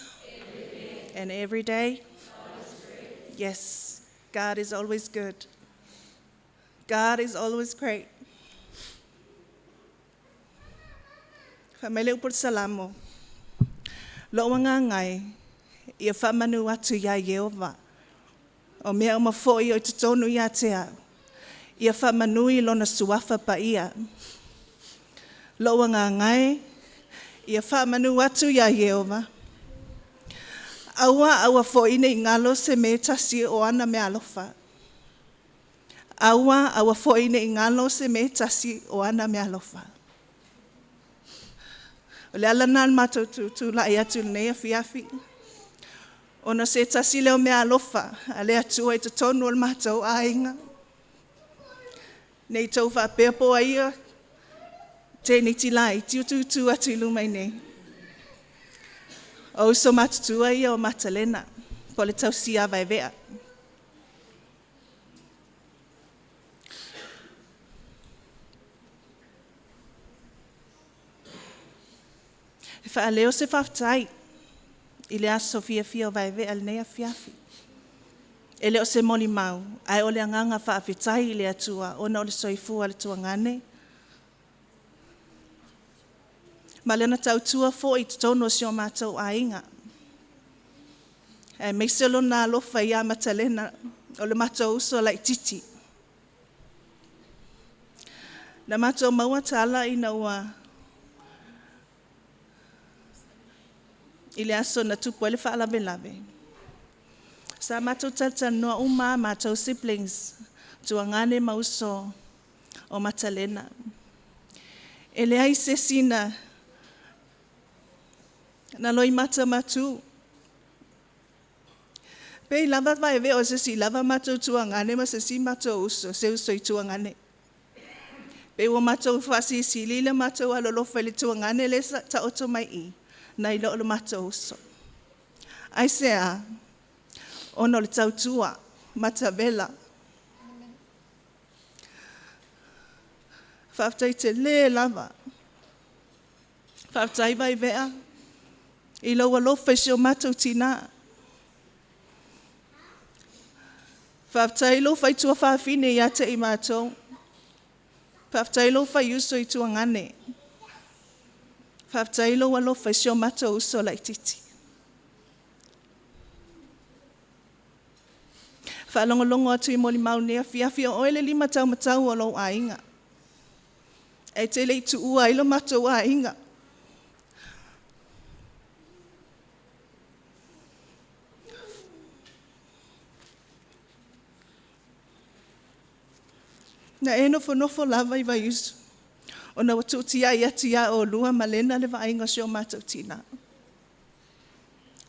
and every day. Yes, God is always good. God is always great. Wha mele upul salamo. Lo ngai ia whamanu atu ia Yehova. O mea o mafoi o te tonu ia te au. Ia whamanui lona suafa pa ia. Lo ngai ia whamanu atu ia Yehova. Aua aua fo ine ngalo se me tasi o ana me alofa. Aua aua fo ine ngalo se me tasi o ana me alofa. O le ala nā le mātou tū lai atu nei a fiafi. Ona se tasi leo mea alofa, a le atua i te tonu o le mātou āinga. Nei tou faapea po o ai ia teineiti laiti o tūtū atu i luma i inei. O uso matutua ia o Matalena, po o le tausia vaevea. E faaleo se faafetai i le aso fiafia o Vaevea i lenei afiafi. E le o se molimau, ae o le agaga faafetai i le Atua ona o le soifua o le tuagane ma lana tautua foi i totonu o si o matou aiga, aemaise Lona alofa ia Matalena o le matou uso laitiiti. Na matou maua tala ina ua i le aso na tupu ai le faalavelave, sa matou talatalanoa uma lava matou siblings, tuagane ma uso o Matalena. E leai se isi na loimata matu, pei lava Vaevea o se isi lava matou tuagane ma se isi matou uso, se uso i tuagane. Pei ua matou faasilisili le matou alolofa i le tuagane lea e taoto mai i i nai lo le matou uso. Aisea? Ona o le tautua matavela. Faafetai tele lava. Faafetai Vaevea i lou alofa i si o matou tina. Faafetai i lou faitua fafine ia te i matou. Faafetai lou faiuso i tuagane. Faafetai lou alofa i si o matou uso laitiiti. E faalogologo atu i molimau i lenei afiafi, o oe le limataumatau o lou aiga. E te le i tuua ai lo matou aiga. Na e nofonofo lava i Vaiusu ona ua tuu tiai atu ia oulua ma Lena le vaaiga o si o matou tina.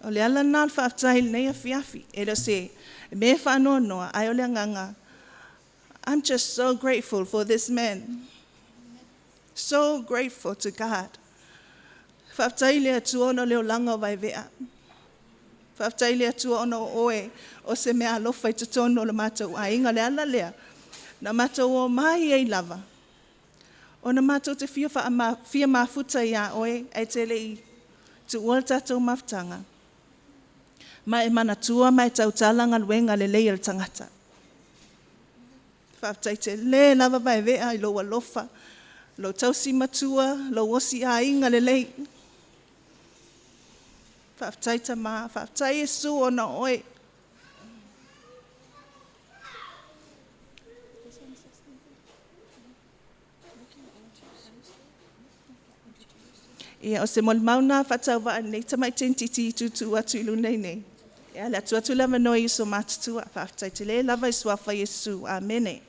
O le ala lena o le faafetai i lenei afiafi. E le o se mea e faanoanoa, ae o le agaga, I'm just so grateful for this man. So grateful to God. Faafetai i le Atua ona o le olaga o Vaevea. Faafetai i le Atua ona o oe o se meaalofa i totonu o le matou aiga. O le ala lea na matou omai ai lava ona matou te fia mafuta ia oe ae te le i tuua le tatou mafutaga, ma e manatua ma e tautala galuega lelei a le tagata. Faafetai tele lava Vaevea i lou alofa, lou tausi matua, lou osiaiga lelei. Faafetai Tama, faafetai Iesu ona o oe. Ia o se molimau lena faatauvaa a lenei tamai teineitiiti e tu atu i luna i inei, ae o le a tuu atu le avanoa i uso matutua. Faafetai tele lava i suafa o Iesu. Amene.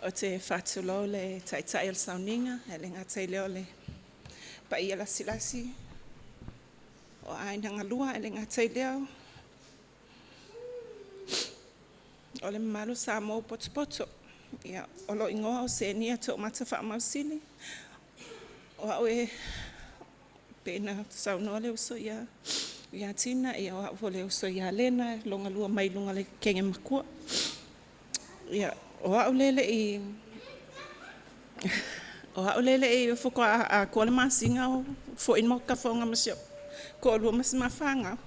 Ou te faatulou le Taitai o le Sauniga, ae le gata i lea o le paia lasilasi o aiga galua, ae le gata i lea o le mamalu o Samoa ua potopoto. Ia, o lou igoa o Senia Toomata Faamausili. O au e pei ona saunoa le uso ia Tina, o au foi o le uso ia Lena, logalua mai luga o le kege matua. Ia, o au lea e le i faatoa atoa le masina o foi le matou tafofoga ma si ou toalua ma si ma fanau,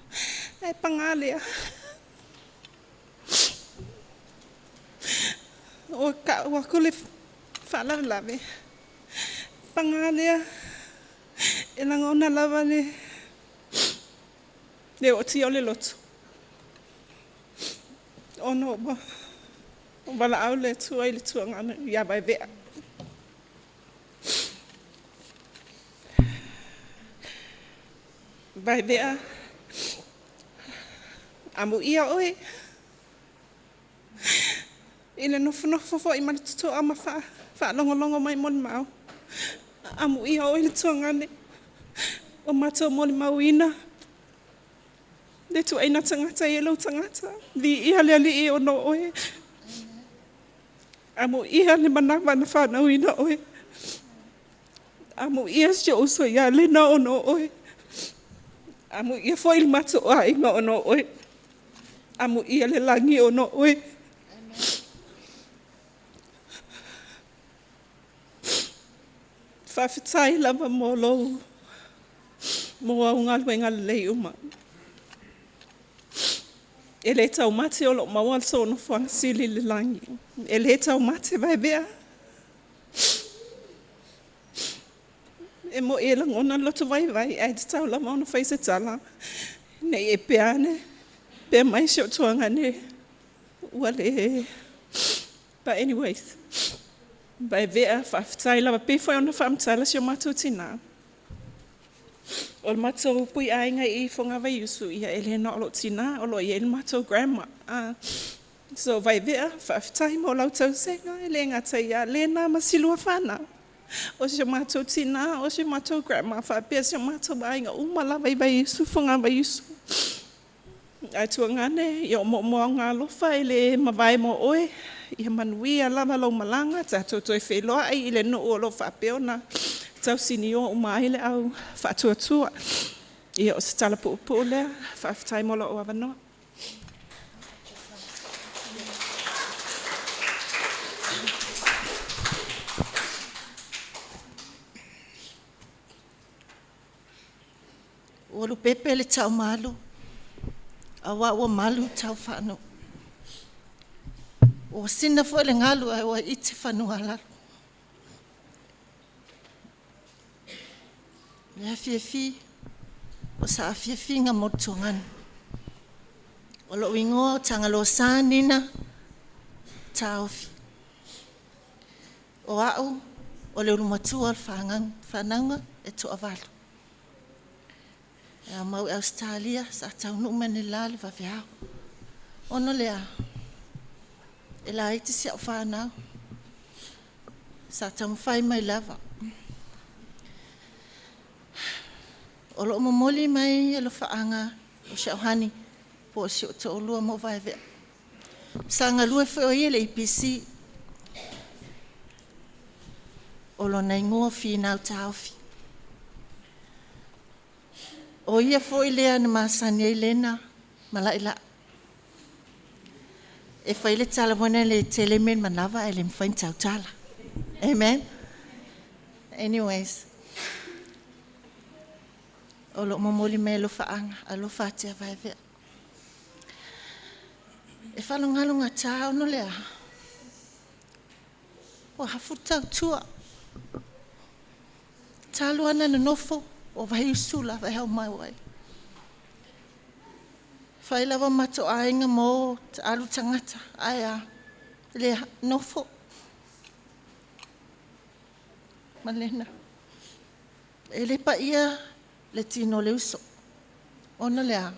ae paga lea, ua tau atu le faalavelave, paga lea, e lagona lava le ootia o le loto ona ua valaau le Atua i le tuagane ia Vaevea. Vaevea, amuia oe i le nofonofo foi ma le totoa ma faalogologo mai i molimau, amuia oe le tuagane ua matou molimauina. Le tuaina tagata e lou tagata. Viia le Alii ona o oe. Amuia le manawa na whanauina oe. Amuia si o uso ia lena ona o oe. Amuia foi le matou aiga ona o oe. Amuia le lagi ona o oe. Faafetai lava mo lou mo au galuega lelei uma. E le taumate o loo maua sou nofoaga sili i le lagi. E le taumate Vaevea. E moi e lagona le loto vaivai ae tatau lava ona fai se tala ne i e pea ane, pea mai si ou tuagane ua le… But anyways, Vaevea, faafetai lava. E pei foi ona faamatala si o matou tina, o le matou puiaiga i Fogavaiusu, ia e le na o lou tina, o lo o i ai le matou grandma. So Vaevea, faafetai mo lau tausiga, e le gata ia Lena ma si lua fanau, o si o matou tina, o si o matou grandma, faapea si o matou aiga uma lava i Vaiusu, Fogavaiusu. Ae tuagane, ia o moomooga alofa e le mavae mo oe, ia manuia lava lau malaga, tatou toe feiloai i le nuu o lo o faapea ona tausinio uma ai le au faatuatua. Ia o se tala puupuu lea, faafetai mo lou avanoa. Ua lupepe le taumalu, aua ua malu tau faanuu. Ua sina foi le galu ae ua ite fanua a lalo. Le afiafi o saafiafiga mo le tuaganu. O lou igoa o Tagaloasa Nina Taofi. O au o le ulumatua o le whanauga e toavalu. E a mau Australia sa taunuu mai nei la le vaveao. Ona lea, e la iti si au whanau. Sa taumawhai mai lava. O loo momoli mai e alofaanga o si au hani po o si o to'olua mo Vaevea. Sa galue foi o ia i le EPC. O lona igoa o Finau Taofi. O ia foi lea na masani ai Lena ma Lailai. E fai le tala foi lele e tele mea i le manava ae le mafai ona tautala. Amen. Anyways, o loo momoli mai alofaanga, alofa atia Vaevea. E faalogalogo ona lea, ua hafu le tautua. Talu ona nonofo o Vaiusu lava e aumau ai. Fai lava matou aiga ma o alu tagata, ae a? Lea, nofo. Ma Lena. E le paia le tino o le uso. Ona lea,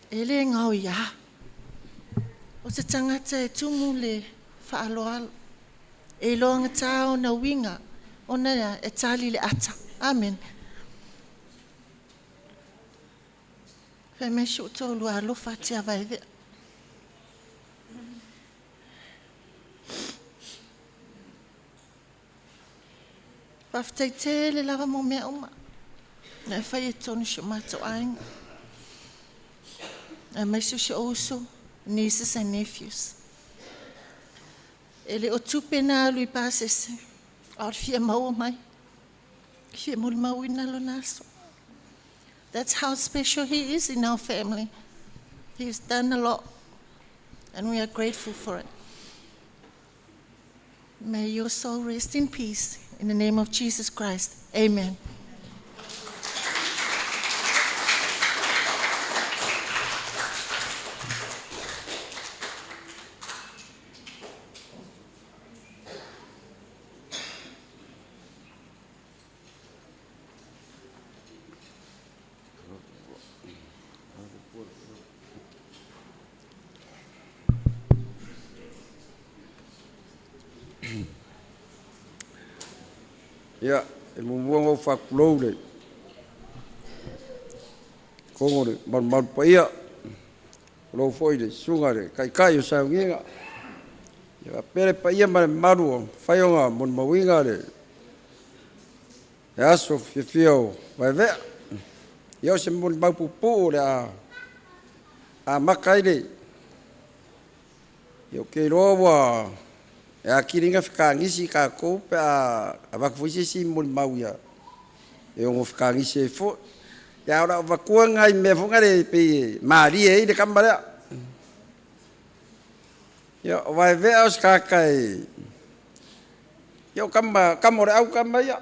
e le gaoia. O se tagata e tumu le faaaloalo. E iloa gata ona uiga, ona lea, e tali le ata. Amen. Fai mai si ou toalua alofa atia Vaevea. Faafetai tele lava mo mea uma. Na e fai e tonu si o matou aiga. Aemaise o si ou uso, nieces and nephews. E le o tupe na alu i pasese, a o le fia maua mai. Fia molimauina lona aso. That's how special he is in our family. He's done a lot, and we are grateful for it. May your soul rest in peace. In the name of Jesus Christ. Amen. Ia, e muamua ona ou faatulou i le Kogo le malumalu paia, o lou foi le susuga i le Taitai o Sauniga. Ia faapea le paia ma le mamalu o mafai ona molimauina le aso fiafia o Vaevea. Ia o se molimau puupuu o le a amata ai le ia ou te iloa ua e atili ai ona fetagisi tatou pe a avatu foi se isi molimau ia e ono fetagisi ai foi. Ia ae o le a ou avatua nai mea foi na le pei e malie ai le tama lea. Ia o Vaevea o se tagata e ia o tama, tama o le au tama ia.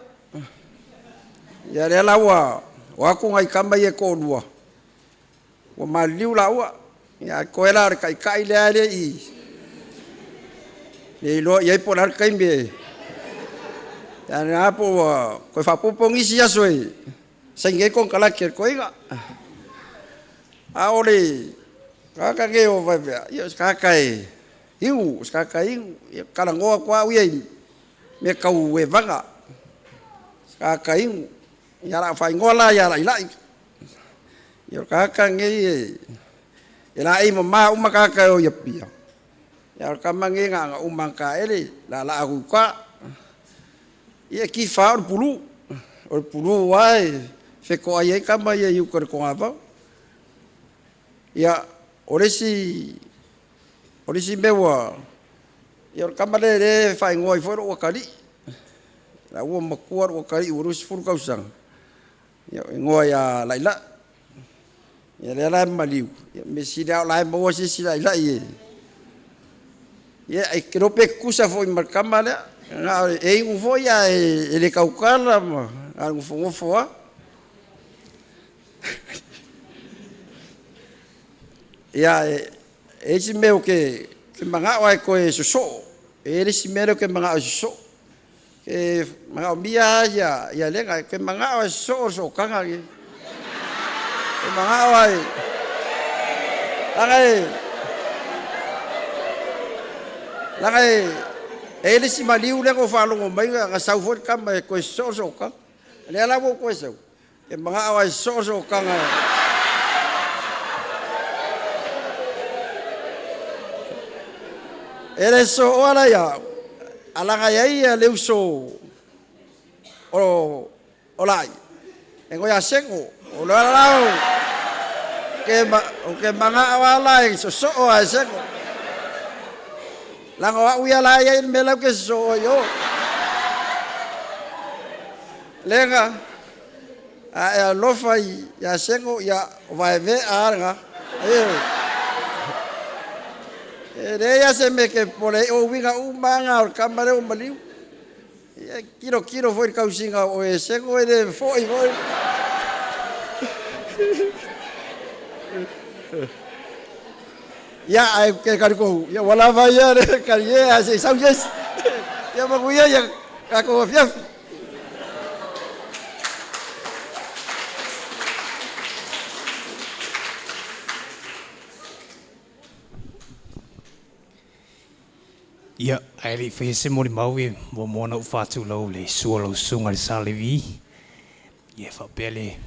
Ia lea la ua o atu nai tama ia e toalua, ua maliliu laua. Ia ae toe la o le taitai lea e le i le iloa i ai po o le a le taimi e a po ua toe faaopoopo nisi aso e saini ai konekarate a le toeaina. A o le tagata lenei o Vaevea, ia o se tagata e inu, o se tagata inu. Ia talanoa atu lava au ia i mea tau evaga, o se tagata inu. Ia o le a ou faaigoa la ia Lailai. Ia o le tagata lenei e laei mama uma tagata e o i Apia, a o le tama lenei na ona uma lava ona taele laalaa atu i uta. Ia e tifa lava o le pulu, o le pulu lava e fetoai ai tama ia i uta i le togavao. Ia, o le isi mea ua… ia o le tama lea o lea e faaigoa ai foi lou atalii, la ua matua lou atalii ua 20 tausaga, ia igoa ia Lailai. Ia lea la e maliu, ia mea sili lava o la e maua se isi Lailai e… Ia e te iloa pe tutusa foi ma le tama lea, e inu foi ae le tautala ma na o le nofonofo lava. Ia, e i ai si mea ou te manao lava e toe sosoo, e i ai le isi mea lea ou te manao e sosoo. E manaomia lava ia Lega, ou te manao lava e sosoo le sootaga lenei. Ou te manao lava e… leaga e i ai le isi maliu lea na ou faalogo mai na sau foi le tama e toe sosoo le sootaga. O lea la ua ou toe sau, ou te manao lava e sosoo le sootaga. E le sosooa la ia au, ae leaga e i ai le uso o Laai, e igoa ia Seko. O lea la ou te manao lava la e sosoo lava e Seko. Leaga o au ia la e i ai le mea la ou te sosoo ai i o. Lega, a e alofa ia Seko, ia o Vaevea lava lena. Ioe. E leai lava se mea e te popole ai, o uiga uma lava na o le tama lea ua maliu. Ia e tilotilo foi i le tausiga o oe e Seko e le foi foi. Ia, ae ou te talitonu, ia ua lava ia le talie ae se i sau se isi. Ia manuia ia tatou afiafi. Ia, ae le i faia se molimau, e muamua ona ou faatulou i le susu o lau Susuga i le Sa Levi, ia faapea le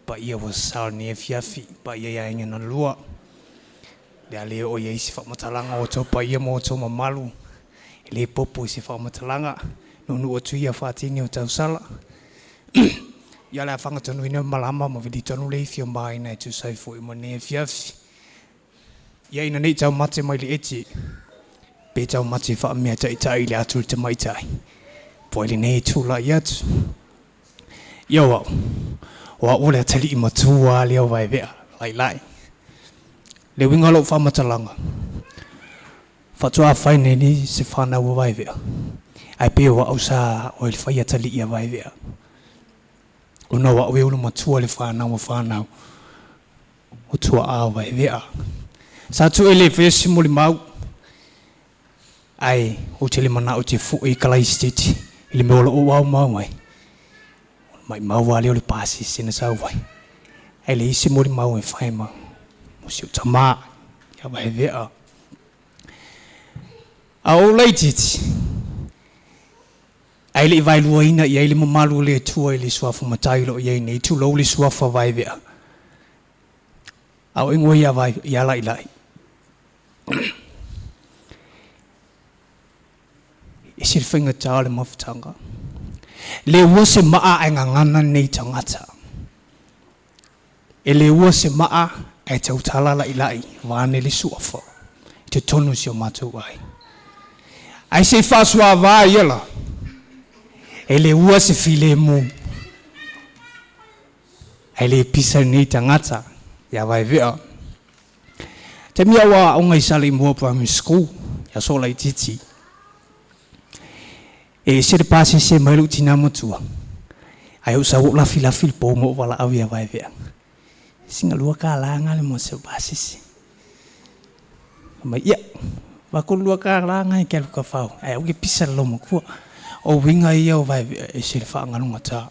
paia ua sasao i lenei afiafi, paia i aiga na lua. O le a le oo i ai se faamatalaga o outou paia ma outou mamalu, e le popo i se faamatalaga, nuunuu atu ia faatini o tausala. Ia o le a fagatonuina malama ma vili tonu le ifi a Maina e tusa ai foi ma lenei afiafi. Ia ina ne i taumate mai le eti, pe taumate faameataitai i le atu a le tamaitai, po ai lenei e tulai atu. Ia o au, o au o le atalii matua lava lea o Vaevea, Lailai. Le uiga o lau faamatalaga, faatoa fai nei se fanau a Vaevea, ae pei o au sa oe le fai atalii a Vaevea. Ona o au e ulumatua i le fanau a fanau o tuaa o Vaevea. Sa tuu e le faia se molimau, ae ou te le manao ou te foi i Kalaisititi i le mea o lou aumau ai, o le maimau lava lea o le pasese na sau ai, ae leai se molimau e fai ma mo si ou tama ia Vaevea. A o ou laitiiti, ae le i vaeluaina i ai le mamalu o le Atua i le suafa Matai o lo o i ai nei, tulou le suafa Vaevea. A o ingoa ia vai ia lai lai. E se whainga tā le mafutanga. Le ua se maa e ngangana nei tangata. E le ua se maa e tautala lai lai vane le suafa. I te tonu si o mātou ai. Ai se whaasua vā ia la. E le ua se file mu. Ai le pisa nei tangata. Ia vai vea. Te mea wa o ngai sale i mua primary school. Ia so lai titi. E se te pāse se mai lu tina matua. Ai o sa o lafi lafi le pō mo wala au ia vai vea. Singa lua ka langa le mo se pāse se. Mai ia. Wa ko lua ka langa e ke luka whau. Ai o ke pisa lo makua. O winga ia o vai vea e se le whaangalunga tā.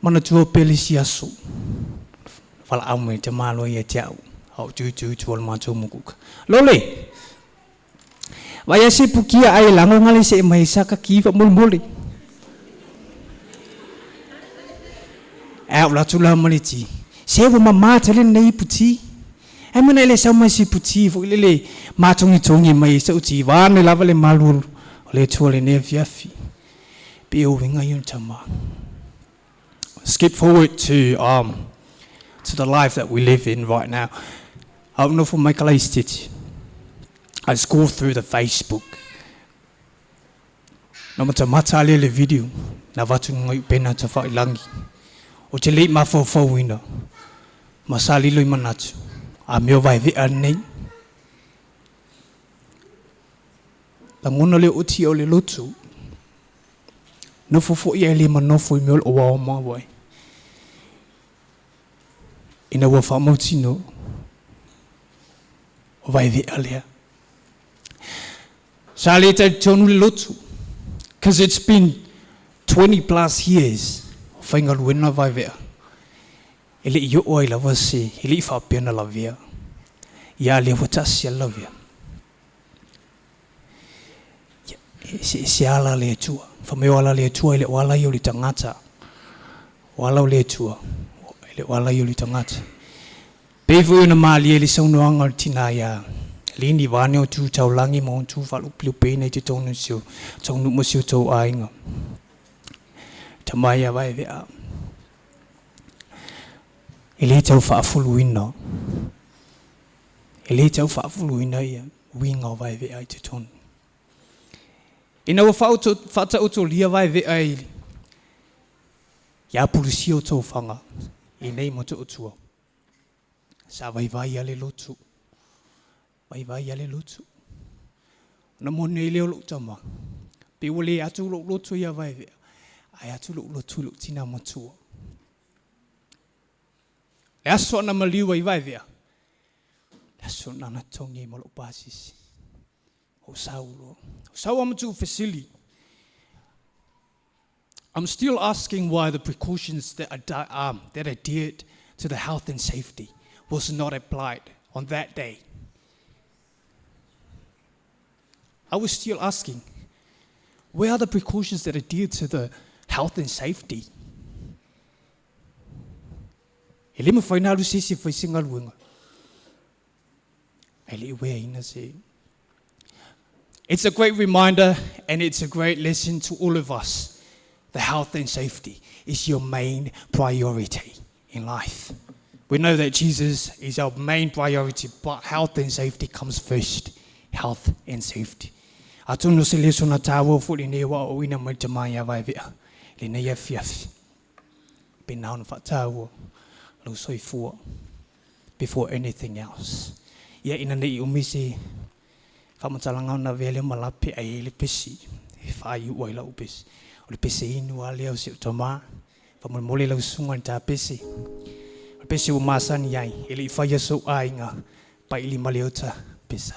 Mana tua pele si aso. Wala au mai te malo ia te au. Au tu tu tu o le mātou mukuka. Lole! Vai a se pukia ai lango ngale se mai saka ki fa mole mole. Au la tula maleti. Se wa mama tele nei puti. Ai mana le sa mai si puti fo le le matongi tongi mai sa uti wa me lava le malulu. O le tua le ne fiafi. Pe o winga yun tama. Skip forward to the life that we live in right now. I don't know for Michael Stitch. I scroll through the Facebook. No mata mata le le video. Na watu ngai pena ta whailangi. O te lei mawhawhawina. Masali loi manatu. A meo vai vea nei. Langona le oti o le lotu. Nofo fo ia le manofo i meo o wao mawai. Ina ua whaamautino. O vai vea lea. Sa le te tonu le lotu. Because it's been 20 plus years. O whainga luena vai vea. E le i o ai lava se. E le i whaapena la vea. Ia le watasi a la vea. Se ala le atua. Whameo ala le atua i le o ala i o le tangata. O ala o le atua. I le o ala i o le tangata. Pefu i na maali e le saunoanga o le tina ia. Lini vane o tū taulangi ma o tū whalupilu pēnei te tōnu sio. Tōnu mo sio tō āinga. Tamai a vai vea. E le tau whaafuluina. E le tau whaafuluina ia. Winga o vai vea i te tōnu. Ina ua whaata lia vai vea i ia pulusi o tō whanga. I nei mo tō tua. Sa vai vai ale lotu. Vai vai ale lotu. Na mo nei leo lo tama. Pe ua le atu lo lotu ia vai vea. Ai atu lo lotu lo tina matua. Le aso na maliu ai vai vea. Le aso na na tongi mo lo pasisi. O Saulo. O Saulo amatu fesili. I'm still asking why the precautions that that adhered to the health and safety was not applied on that day. I was still asking, where are the precautions that adhere to the health and safety? E le mawhai nā sisi whai singa luenga. E le wea ina se. It's a great reminder and it's a great lesson to all of us. The health and safety is your main priority in life. We know that Jesus is our main priority, but health and safety comes first. Health and safety. Atunu se leso na tāua fo le nei wa o ina mai te mai a vai vea. Le nei afiafi. Pe nā ona whatāua. Lo soifua. Before anything else. Ia ina nei umise. Whamatalanga na vele malape ai le pesi. E whai ua i lau pesi. O le pesi inu a leo se utama. Whamolmole lau sunga ni tā pesi. O le pesi o masani ai. E le i whai aso ai ngā. Paili maleota pesa.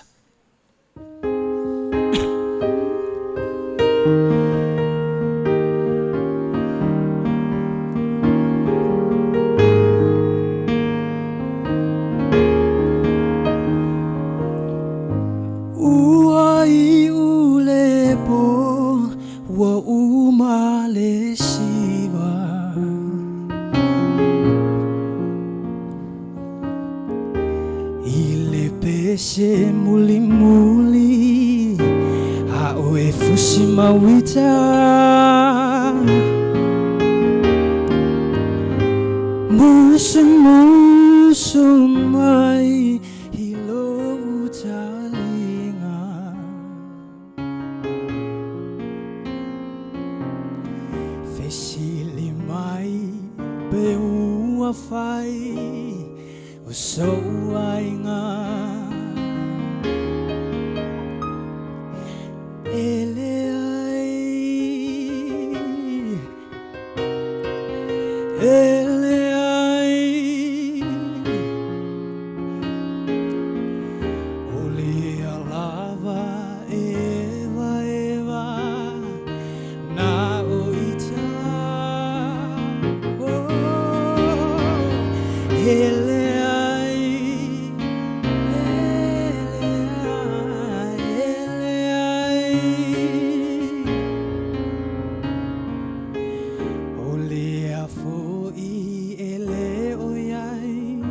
Ua umale siva. Simawita Musu musu mai hilo utalinga Fesili mai pe ua fai o sou aiga Ele ai Ele ai O le alava eva eva na o ita oh, Ele ai Ele ai Ele ai O lea fo'i e le o iai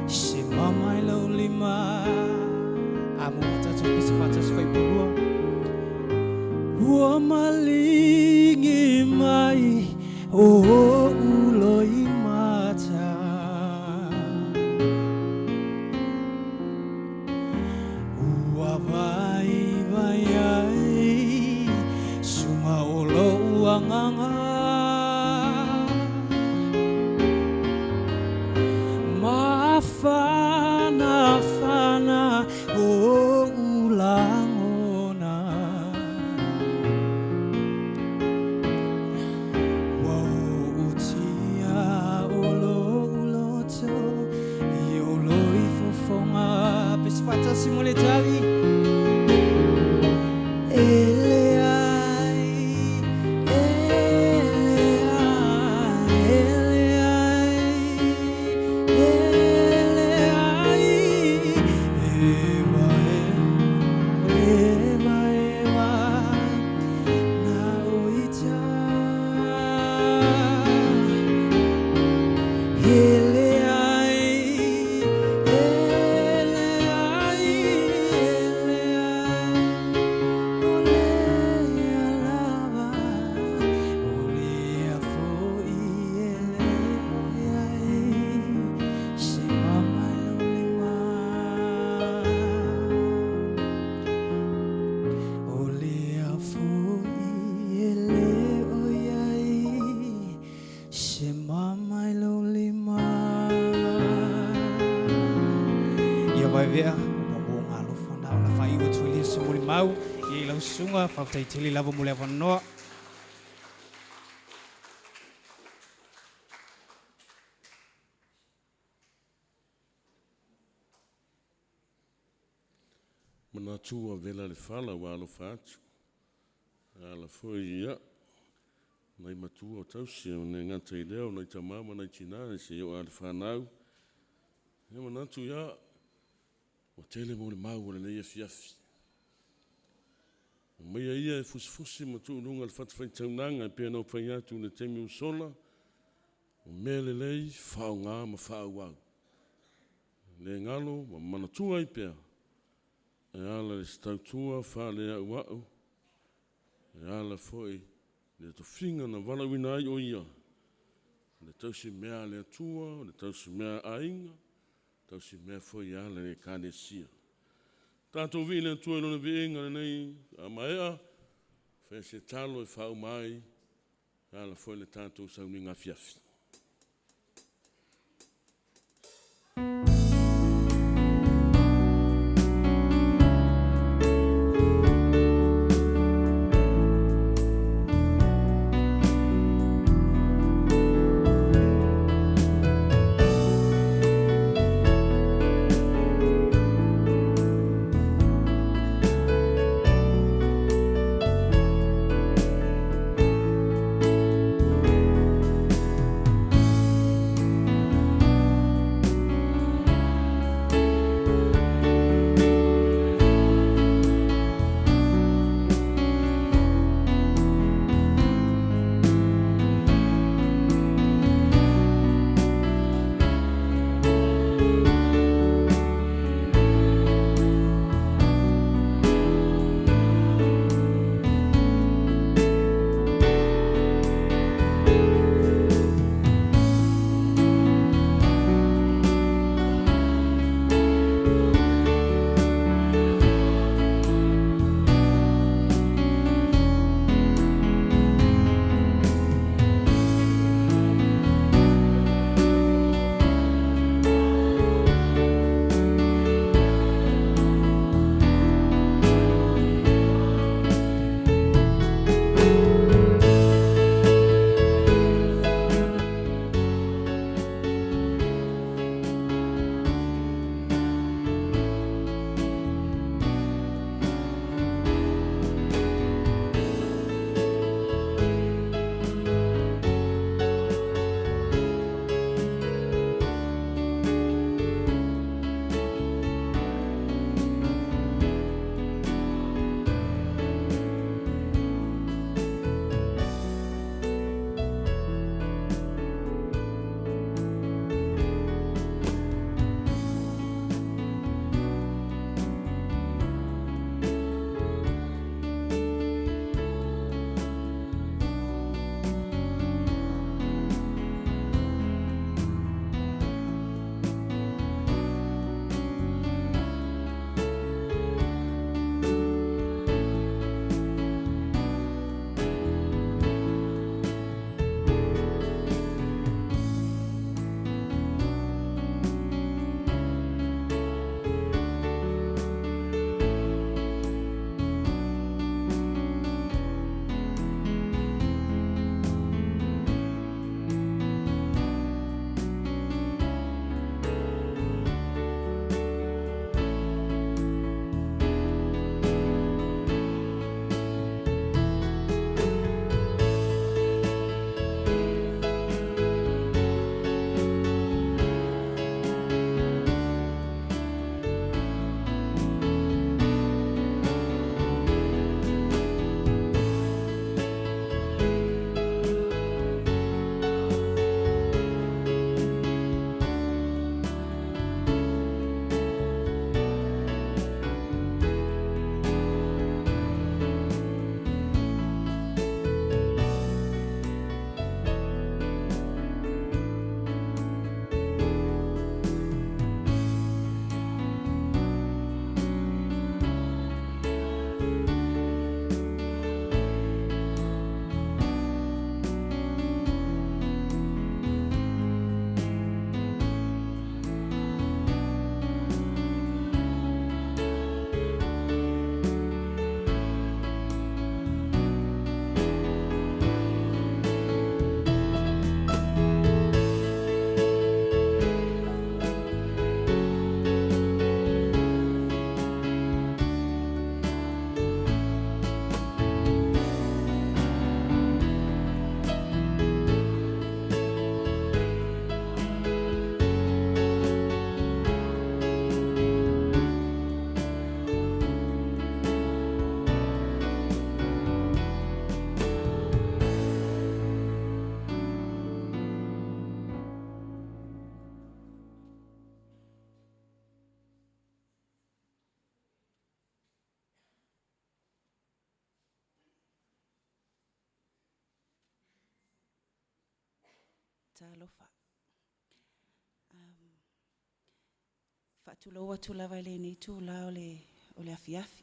Se mama i lau lima Amo matatu pisa fatasi faipulua Ua maligi mai o uloi mata Ua vai vai ai Sunga o lou agaga Mafana fana o ulangona Ua utia o lo uloto I o loi fofonga Pesi fatasi mo le tali Ele ai Ele ai Ele ai Ele ai Eva eva eva na oita Ele ai Ele ai Ele ai O le alava O lea fo'i e le o iai Se mama i lou lima O lea fo'i e le o iai Se mama i lou lima Ia vai vea, o mo ngā alofa na ona whai ua tuilia se moli mau ia i lau susuga faafetai tele lava mo le avanoa. Manatu ua vela le fala ua alofa atu. Ala foi ia. Nai matua o tausi o ne ngata i leo, nai tamama, nai tina, se o a le whanau. Ia manatu ia, ua tele mo le mau o le nei afiafi. Mai ia e fusifusi ma tuuluga le fatafaitaunaga e pei ona ou fai atu i le taimi ua sola, o mea lelei faaaoga ma faaauau. Le galo ma manatua ai pea, e ala i se tautua faaleauau, e ala foi le tofiga na valaauina ai o ia, o le tausi mea a le Atua, o le tausi mea a aiga, tausi mea foi e ala i le Ekalesia. Tatou vii le Atua i lona viiga lenei a maea, faia se talo e faauma ai, e ala foi le tatou sauniga afiafi. Talofa. Um, faatulou atu lava i lenei itulā o le o le afiafi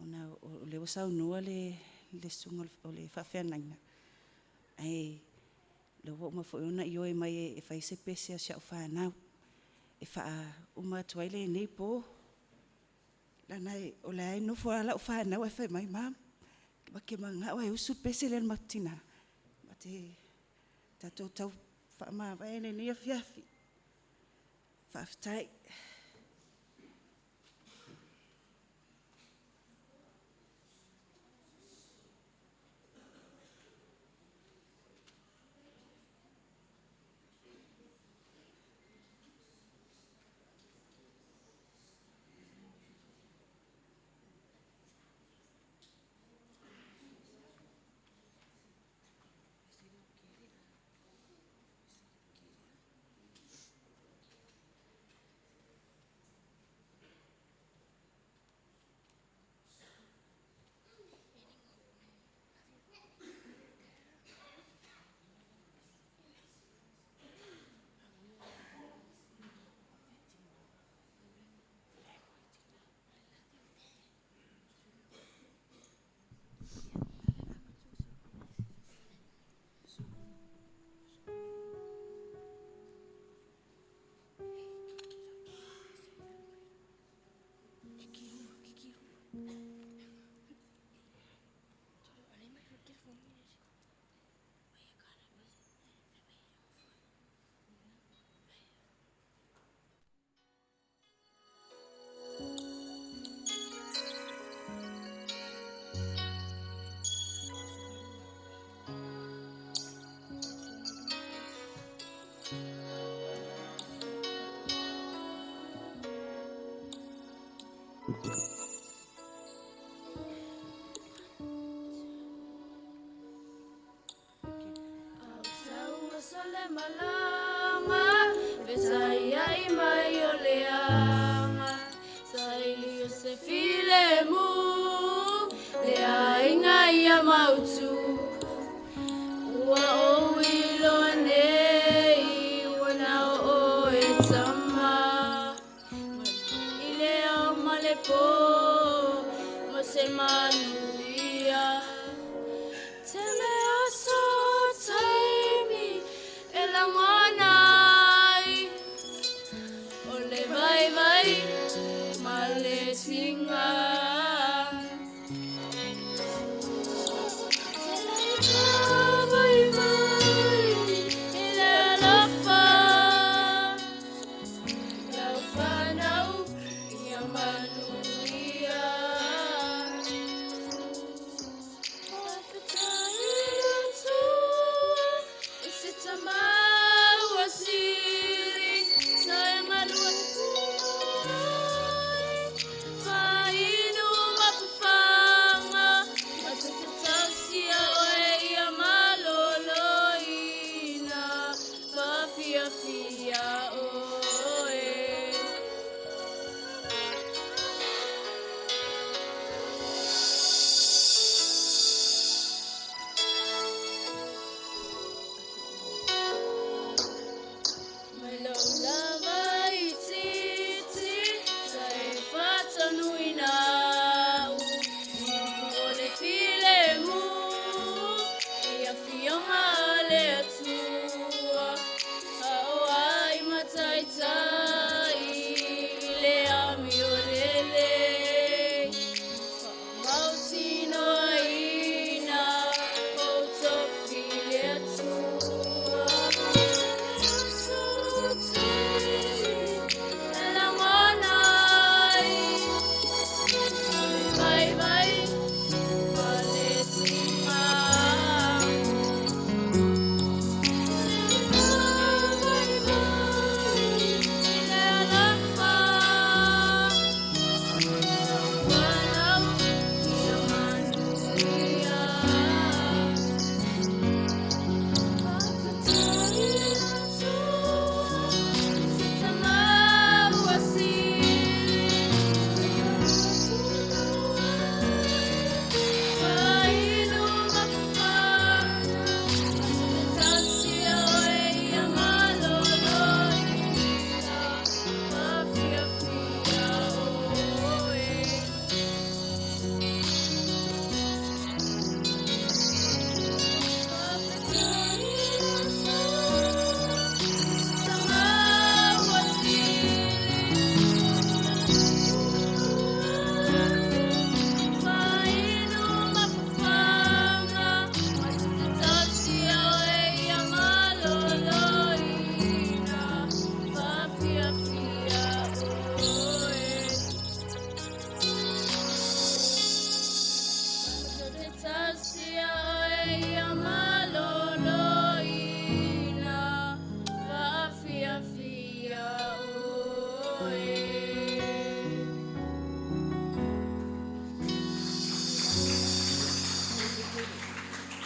ona o lea ua saunoa le le susuga o le faafeagaiga ae lea ua uma foi ona ioe mai e fai se pese a si au fanau e faauma atu ai lenei po. Leaga o la e nofo lava lau fanau ae fai mai, Mum, ma te manao e usu le pese lea i le matou tina. Tatou tau faamavae i lenei afiafi. Faafetai.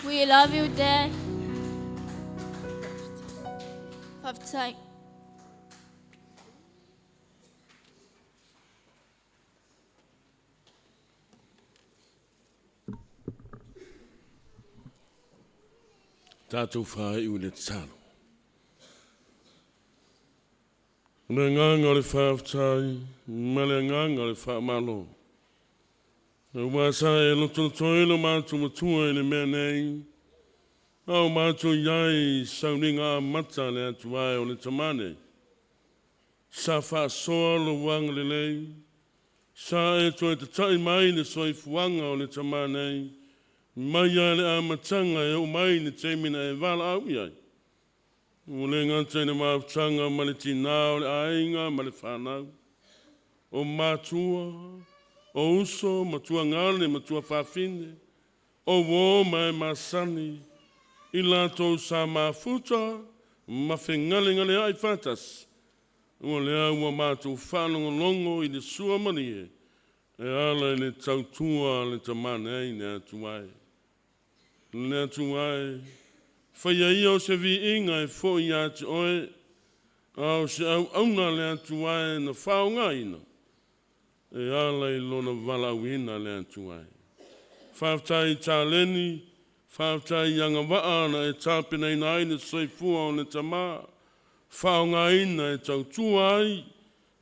We love you, Dad. Faafetai. Tatou faaiu i le tatalo. O le agaga o le faafetai ma le agaga o le faamalo. Aua sa e lotolotoi lo matou matua i le mea nei, a o matou i ai i sauniga amata le Atua e o le Tama nei. Sa faasoa lou agalelei, sa e toe tata'i mai le soifuaga o le tama nei, mai lava i le amataga e oo mai i le taimi na e valaau i ai. Ua le gata i le mafutaga ma le tinā o le aiga ma le fanau, o matua, o uso, matuagale, matuafafine, o uō ma e masani, i latou sa mafuta ma fegalegaleai faatasi, o lea ua matou faalogologo i le suamalie e ala i le tautua a le tama nei le Atua e. Le Atua e, faia ia o se viiga e foi ia te oe, a o se auauna le Atua e na faaaogaina e ala i lona valaauina le Atua e. Faafetai i taleni, faafetai i agavaa na e tapenaina ai le soifua o le tama, faaaogaina e tautua ai,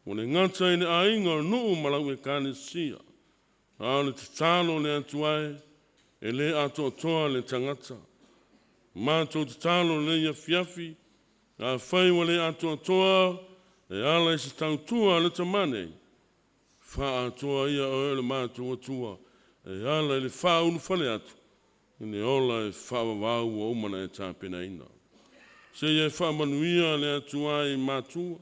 ua le gata i le aiga o nuu ma lau ekalesia. A o le tatalo le Atua e, e le atoatoa le tagata. Matou tatalo lenei afiafi, afai ua le atoatoa e ala i se tautua a le tama nei, faaatoa ia oe o le matou Atua e ala i le faaulufale atu i le ola e faavavau ua uma ona e tapenaina. Seia e faamanuia le Atua i matua,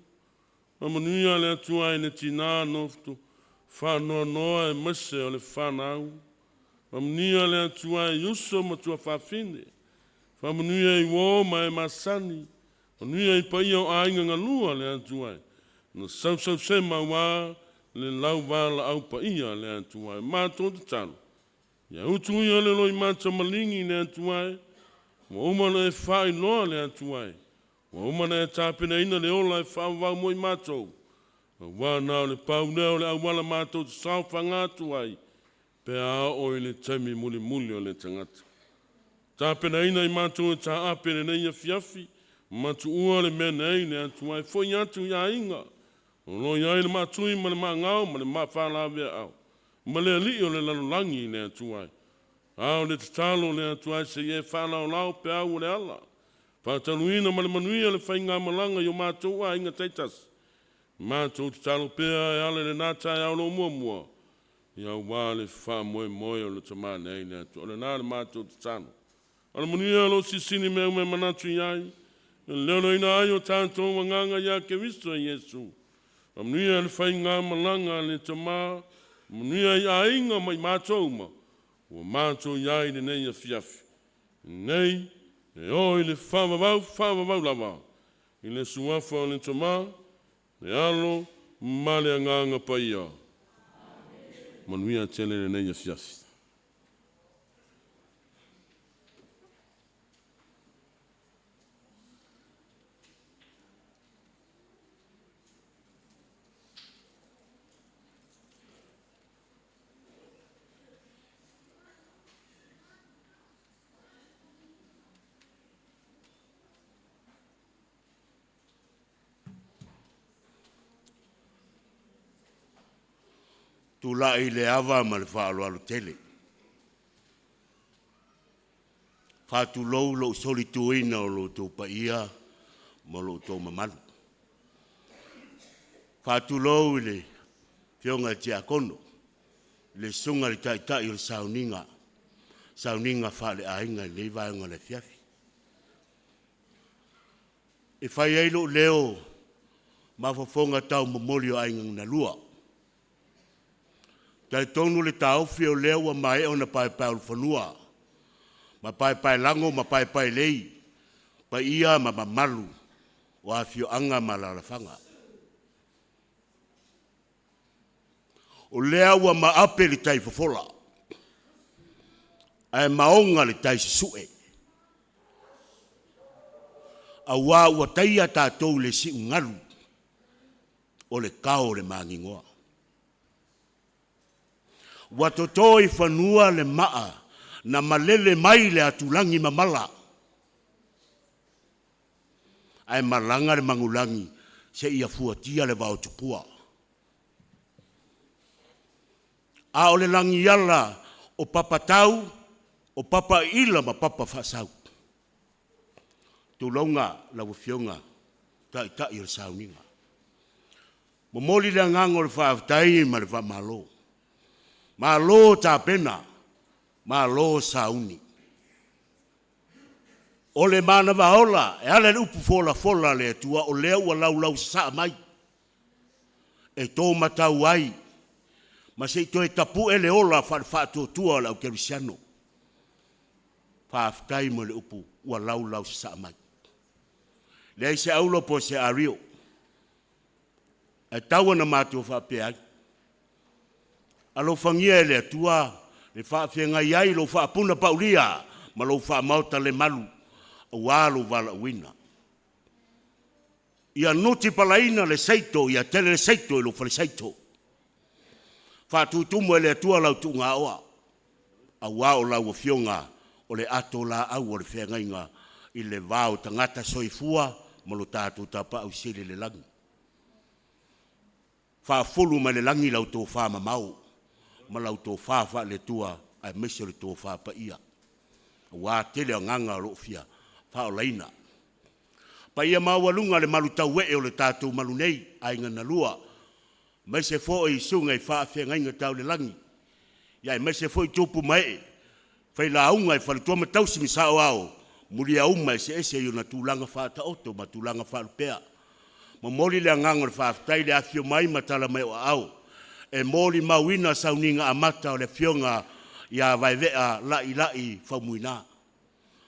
faamanuia le Atua i le tinā nofoto faanoanoa aemaise o le fanau, faamanuia le Atua i uso ma tuafafine, faamanuia i uō ma e masani, manuia i paia o aiga galua le Atua e, na sausausema aua le lauvalaau paia le Atua e. Matou tatalo, ia utu ia le loimata maligi le Atua e, ua uma ona e faailoa le Atua e, ua uma ona e tapenaina le ola e faavavau mo i matou, aua na o le pau lea o le auala matou te saofaga atu ai, pe a oo i le taimi mulimuli o le tagata. Tapenaina i matou e taape lenei afiafi, matuua le mea nei le Atua e foi atu i aiga, o lo o i ai le maatui ma le maagao ma le maafalaveaao, ma le alii o le lalolagi le Atua e. A o le tatalo le Atua e seia e faalaolao peau o le ala, faataluina ma le manuia le faigamalaga i o matou aiga taitasi, matou tatalo pea e ala i lena taeao lo muamua, ia aua le faamoemoe o le tama nei le Atua. O lena le matou tatalo. O le manuia o lo o silisili mea uma e manatu i ai, e leoleoina ai o tatou agaga ia Keriso Iesu. Faamanuia le faigamalaga a le tama, manuia i aiga ma i matou uma, ua matou i ai i lenei afiafi. Nei, e oo i le faavavau, faavavau lava, i le suafa o le Tama, le Alo ma le Agaga Paia. Manuia tele lenei afiafi. Tulai i le ava ma le faaaloalo tele. Faatulou lou solituina o lo outou paia ma lo outou mamalu. Faatulou i le Afioga i le Tiakono, le Susuga i le Taitai o le Sauniga, sauniga faaleaiga i lenei vaega o le afiafi. E fai ai lou leo ma fofoga taumomoli o aiga na lua. Talitonu le taofi o lea ua maea ona paepaeulufanua ma paepaelago ma paepaelei paia ma mamalu o afioaga ma alaalafaga. O lea ua maape le tai fofola, Ae maoga le tai susue. Auā ua taia tatou i le siugalu o le kao o le magigoa. Ua toto i fanua le maa na malele mai le atulagi mamala, ae malaga le magulagi seia fuatia le vaotupua. A o le lagiala o papatau, o papaiila ma papafaasau. Tulouna lau Afioga Taitai o le Sauniga. Momoli le agaga o le faafetai ma le faamalo. Malo tapena, malo sauni. O le manava ola e ala i le upu folafola a le Atua o lea ua laulausasaa mai e to matau ai ma se i toe tapue le ola faale-faatuatua o le aukerisiano. Faafetai mo le upu ua laulausasaa mai. Leai se aulo po o se ario, ae tau ona matou faapea ai, alofagia e le Atua le faafeagai ai lou faapunapaulia ma lou faamaota le malu aua lou valaauina. Ia nutipalaina le seito, ia tele le seito i lou faleseito. Faatutumu e le Atua lau tuugaoa, aua o lau Afioga o le ato laau o le feagaiga i le va o tagata soifua ma lo tatou Tapaau Sili i le lagi. Faafulu mai le lagi lau tofa mamao ma lau tofa faale-Atua aemaise o le tofa paia, aua tele agaga o lo o fia faaolaina. Paia maualuga le malutauee o le tatou malu nei, Aiga na Lua, aemaise foi susuga i faafeagaiga tau le lagi, aemaise foi tupu ma ee, failauga i faletua ma tausi ma saoao, muliauma eseese i ona tulaga faataoto ma tulaga faalupea. Momoli le agaga o le faafetai i le afifio mai ma tala mai o aao e molimauina sauniga amata o le Afioga ia Vaevea Lailai Faumuina.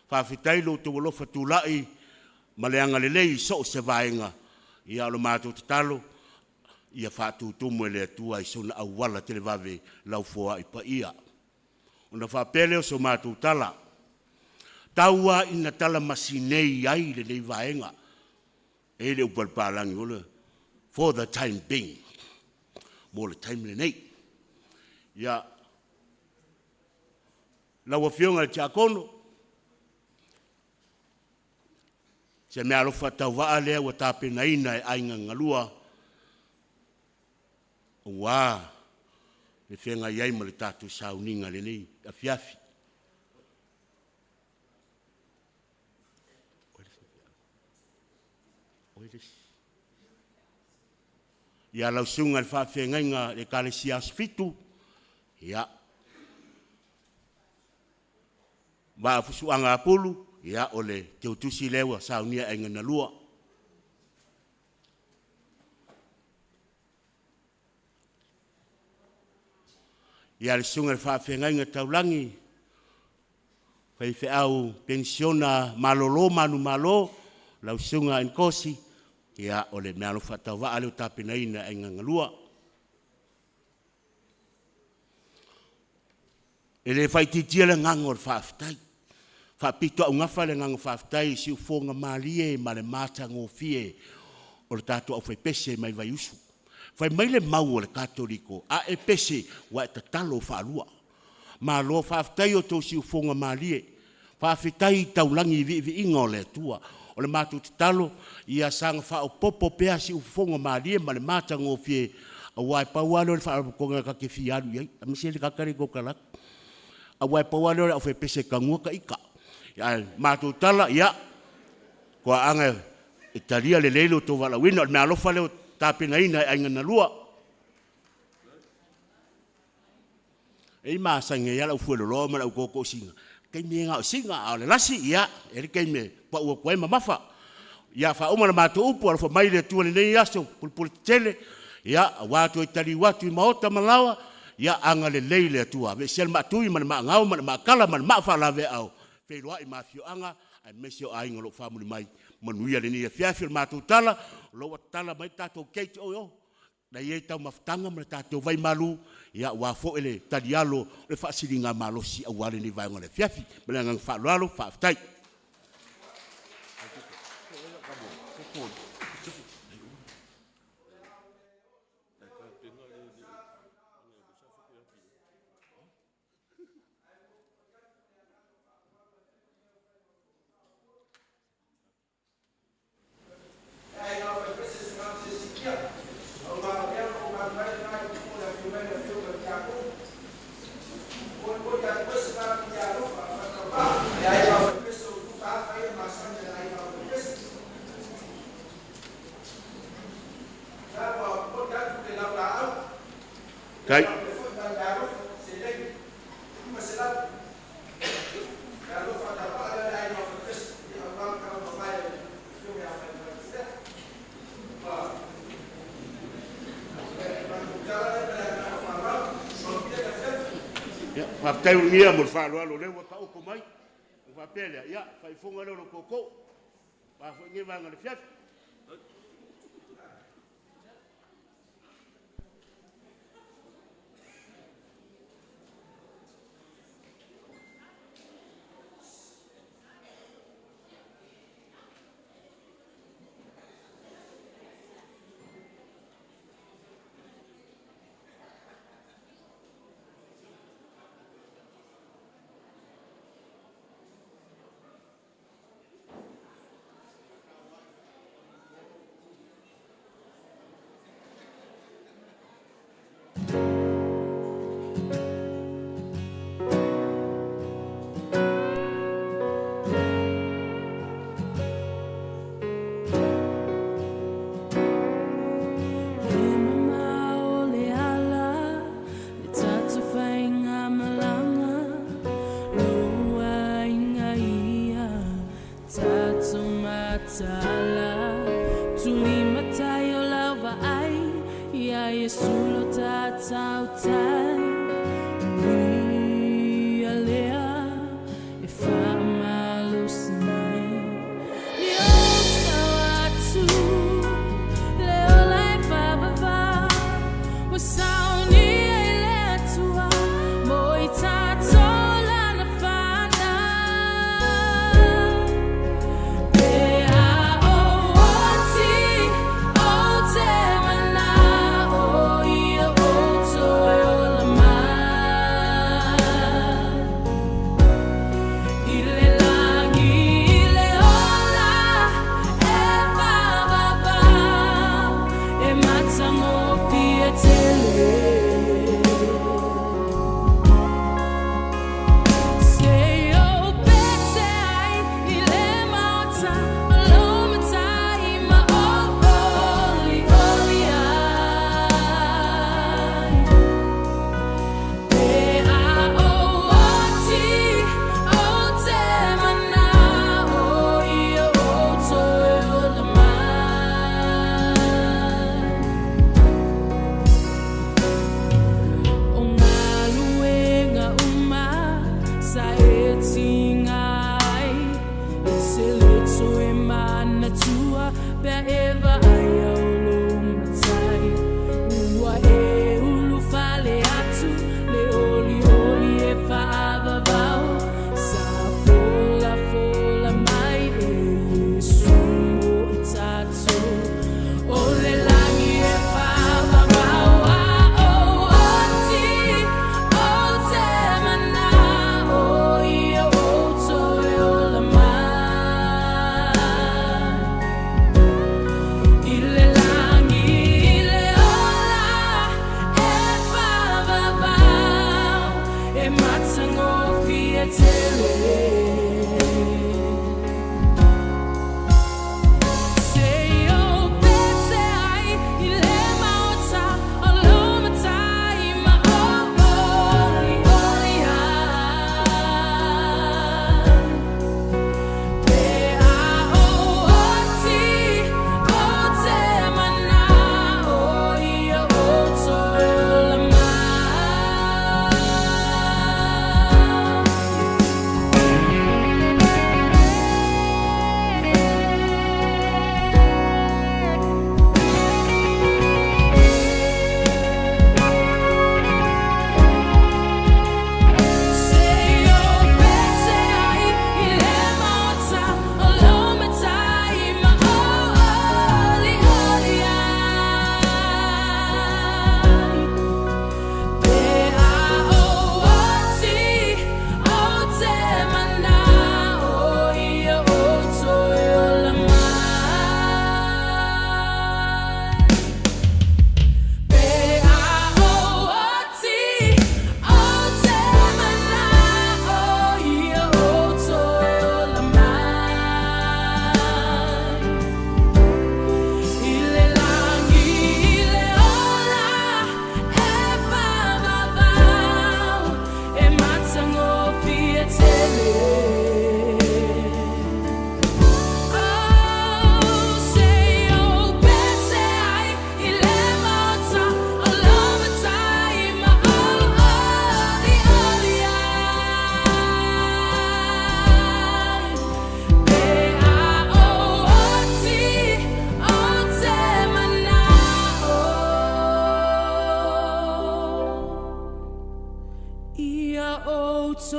Faafetai lo outou alofa tulai ma le agalelei i so o se vaega. Ia o le matou tatalo, ia faatutumu e le Atua i sona auala televave lau foai paia. Ona faapea lea o so matou tala, tau lava ina talamasinei ai lenei vaega. E i ai le upu a le papalagi foi lea, for the time being, mo le taimi lenei. Ia, lau Afioga i le Tiakono, se meaalofa tauvaa lea ua tapenaina e Aiga Galua aua le feagai ai ma le tatou sauniga i lenei afiafi. Ia lau susuga i le faafeagaiga i le Ekalesia Asofitu, ia, Vaafusuaga Apulu, ia o le teutusi lea ua saunia e Aiga na Lua. Ia le susuga i le faafeagaiga taulagi, faifeau penisiona malolo manumalo, lau susuga Nkosi, ia o le meaalofa tauvaa lea ua tapenaina e Aiga Galua. E le faaitiitia le agaga o le faafetai. Faapitoaugafa le agaga faafetai i siufofoga malie ma le matagofie o le tatou aufaipese mai Vaiusu. Fai mai le mau a le Katoliko, a e pese, ua e tatalo faalua. Malo faafetai i o outou siufofoga malie. Faafetai i taulagi i viiviiga o le Atua. O le matou tatalo, ia saga faaopoopo pea siufofoga malie ma le matagofie, aua e pau lava lea o le faalapotopotoga ta te fia alu i ai, aemaise le tagata lea i konekarate. Aua e pau lava lea o le aufaipese e tagua ita. Ae matou tala, ia, toaaga e talia lelei lo outou valaauina. O le meaalofa lea ua tapenaina e Aiga na Lua. E i masani ai lava le aufueloloa ma le autootoo taimi e na o sina, a o le lasi, ia, e i ai le taimi e pau atu ai mamafa. Ia faauma la matou upu, alofa mai le Atua i lenei aso pulepule tetele, ia, aua toe taliu atu i maota ma laoa, ia agalelei le Atua. Aveesea le maatui ma le maagao ma le maatala ma le maa faalaveao, feiloai ma afioaga aemaise o aiga o lo o faamuli mai. Manuia lenei afiafi. O le matou tala, o lo o ua tatala mai le tatou gate o i o. Na i ai taumafataga ma le tatou vaimalu, ia aua foi le talialo o le faasiligamalosi aua lenei vaega o le afiafi. Ma le agaga faaaloalo, faafetai. Tai. Ia, faafetai Ulugia mo le faaaloalo o lea ua taoto mai. Ua faapea lea, ia, faaifoga lea o le tootoo. Aua foi lenei vaega o le afiafi.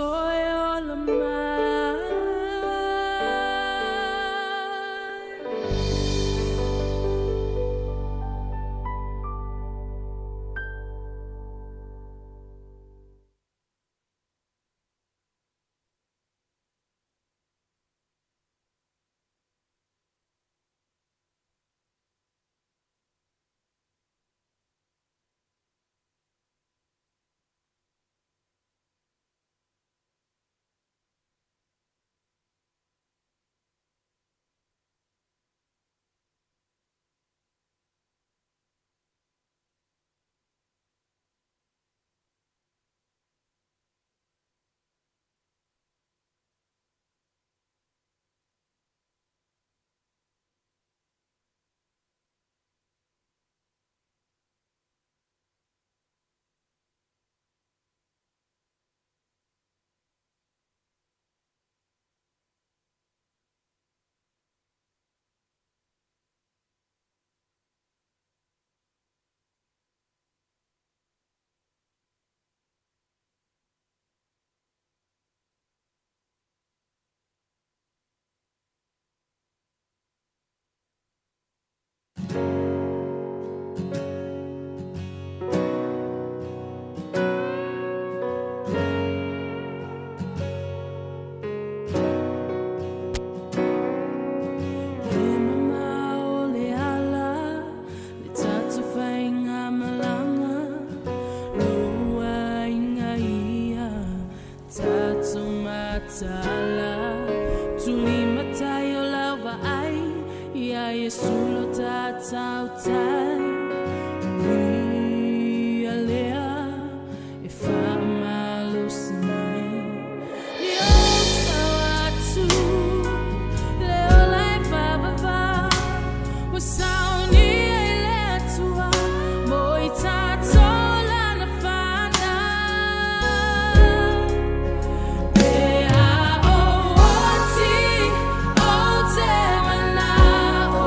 toe ola mai. E mamao le ala, le tatou faigamalaga, lou aiga ia tatou mataala. Tulimatai o lau vaai, ia Iesu lo tatau tai. O ia lea e faamalosi mai. Ia sao atu, le ola e faavavau, ua saunia i le Atua mo i tatou lana fanau. Pe a ou oti, ou te mana'o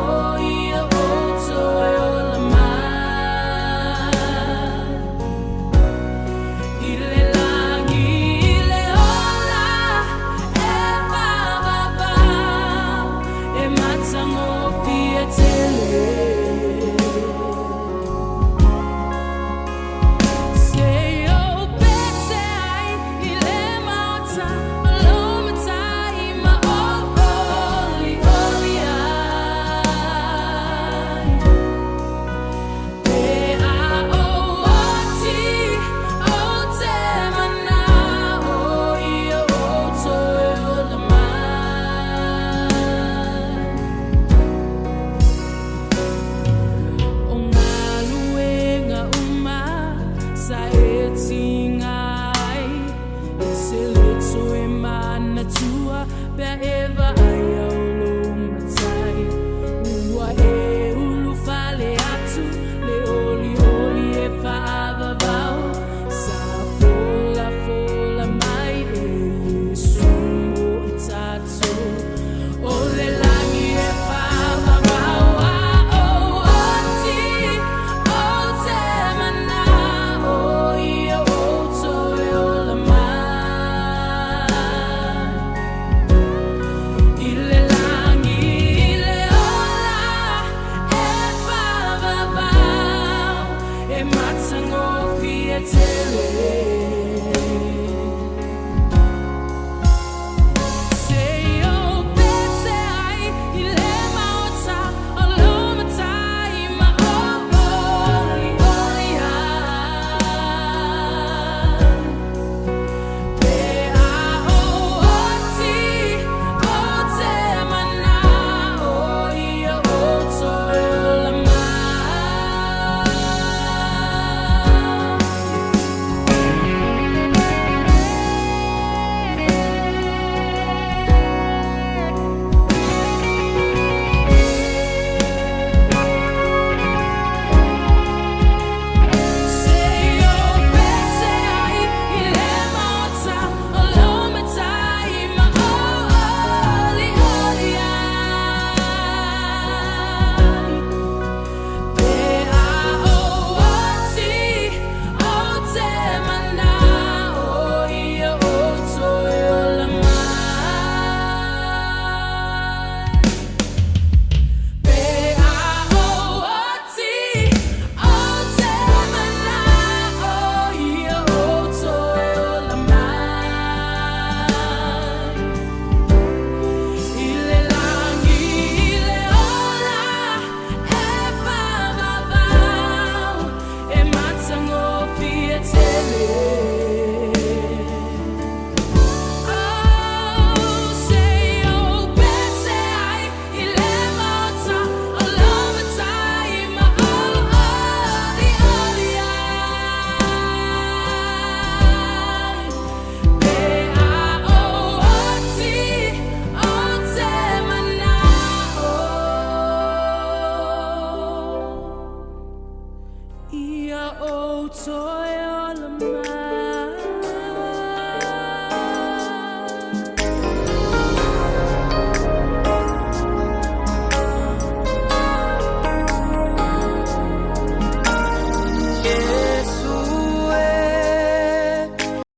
ia ou toe ola mai. I le lagi i le ola e faavavau, e matagofie tele. Se i ou pese ai i le maota o lou Matai ma ou olioli ai. Pe a ou oti, ou te mana'o ia ou toe ola mai. O galuega uma sa e tiga ai, e te le toe manatua pe a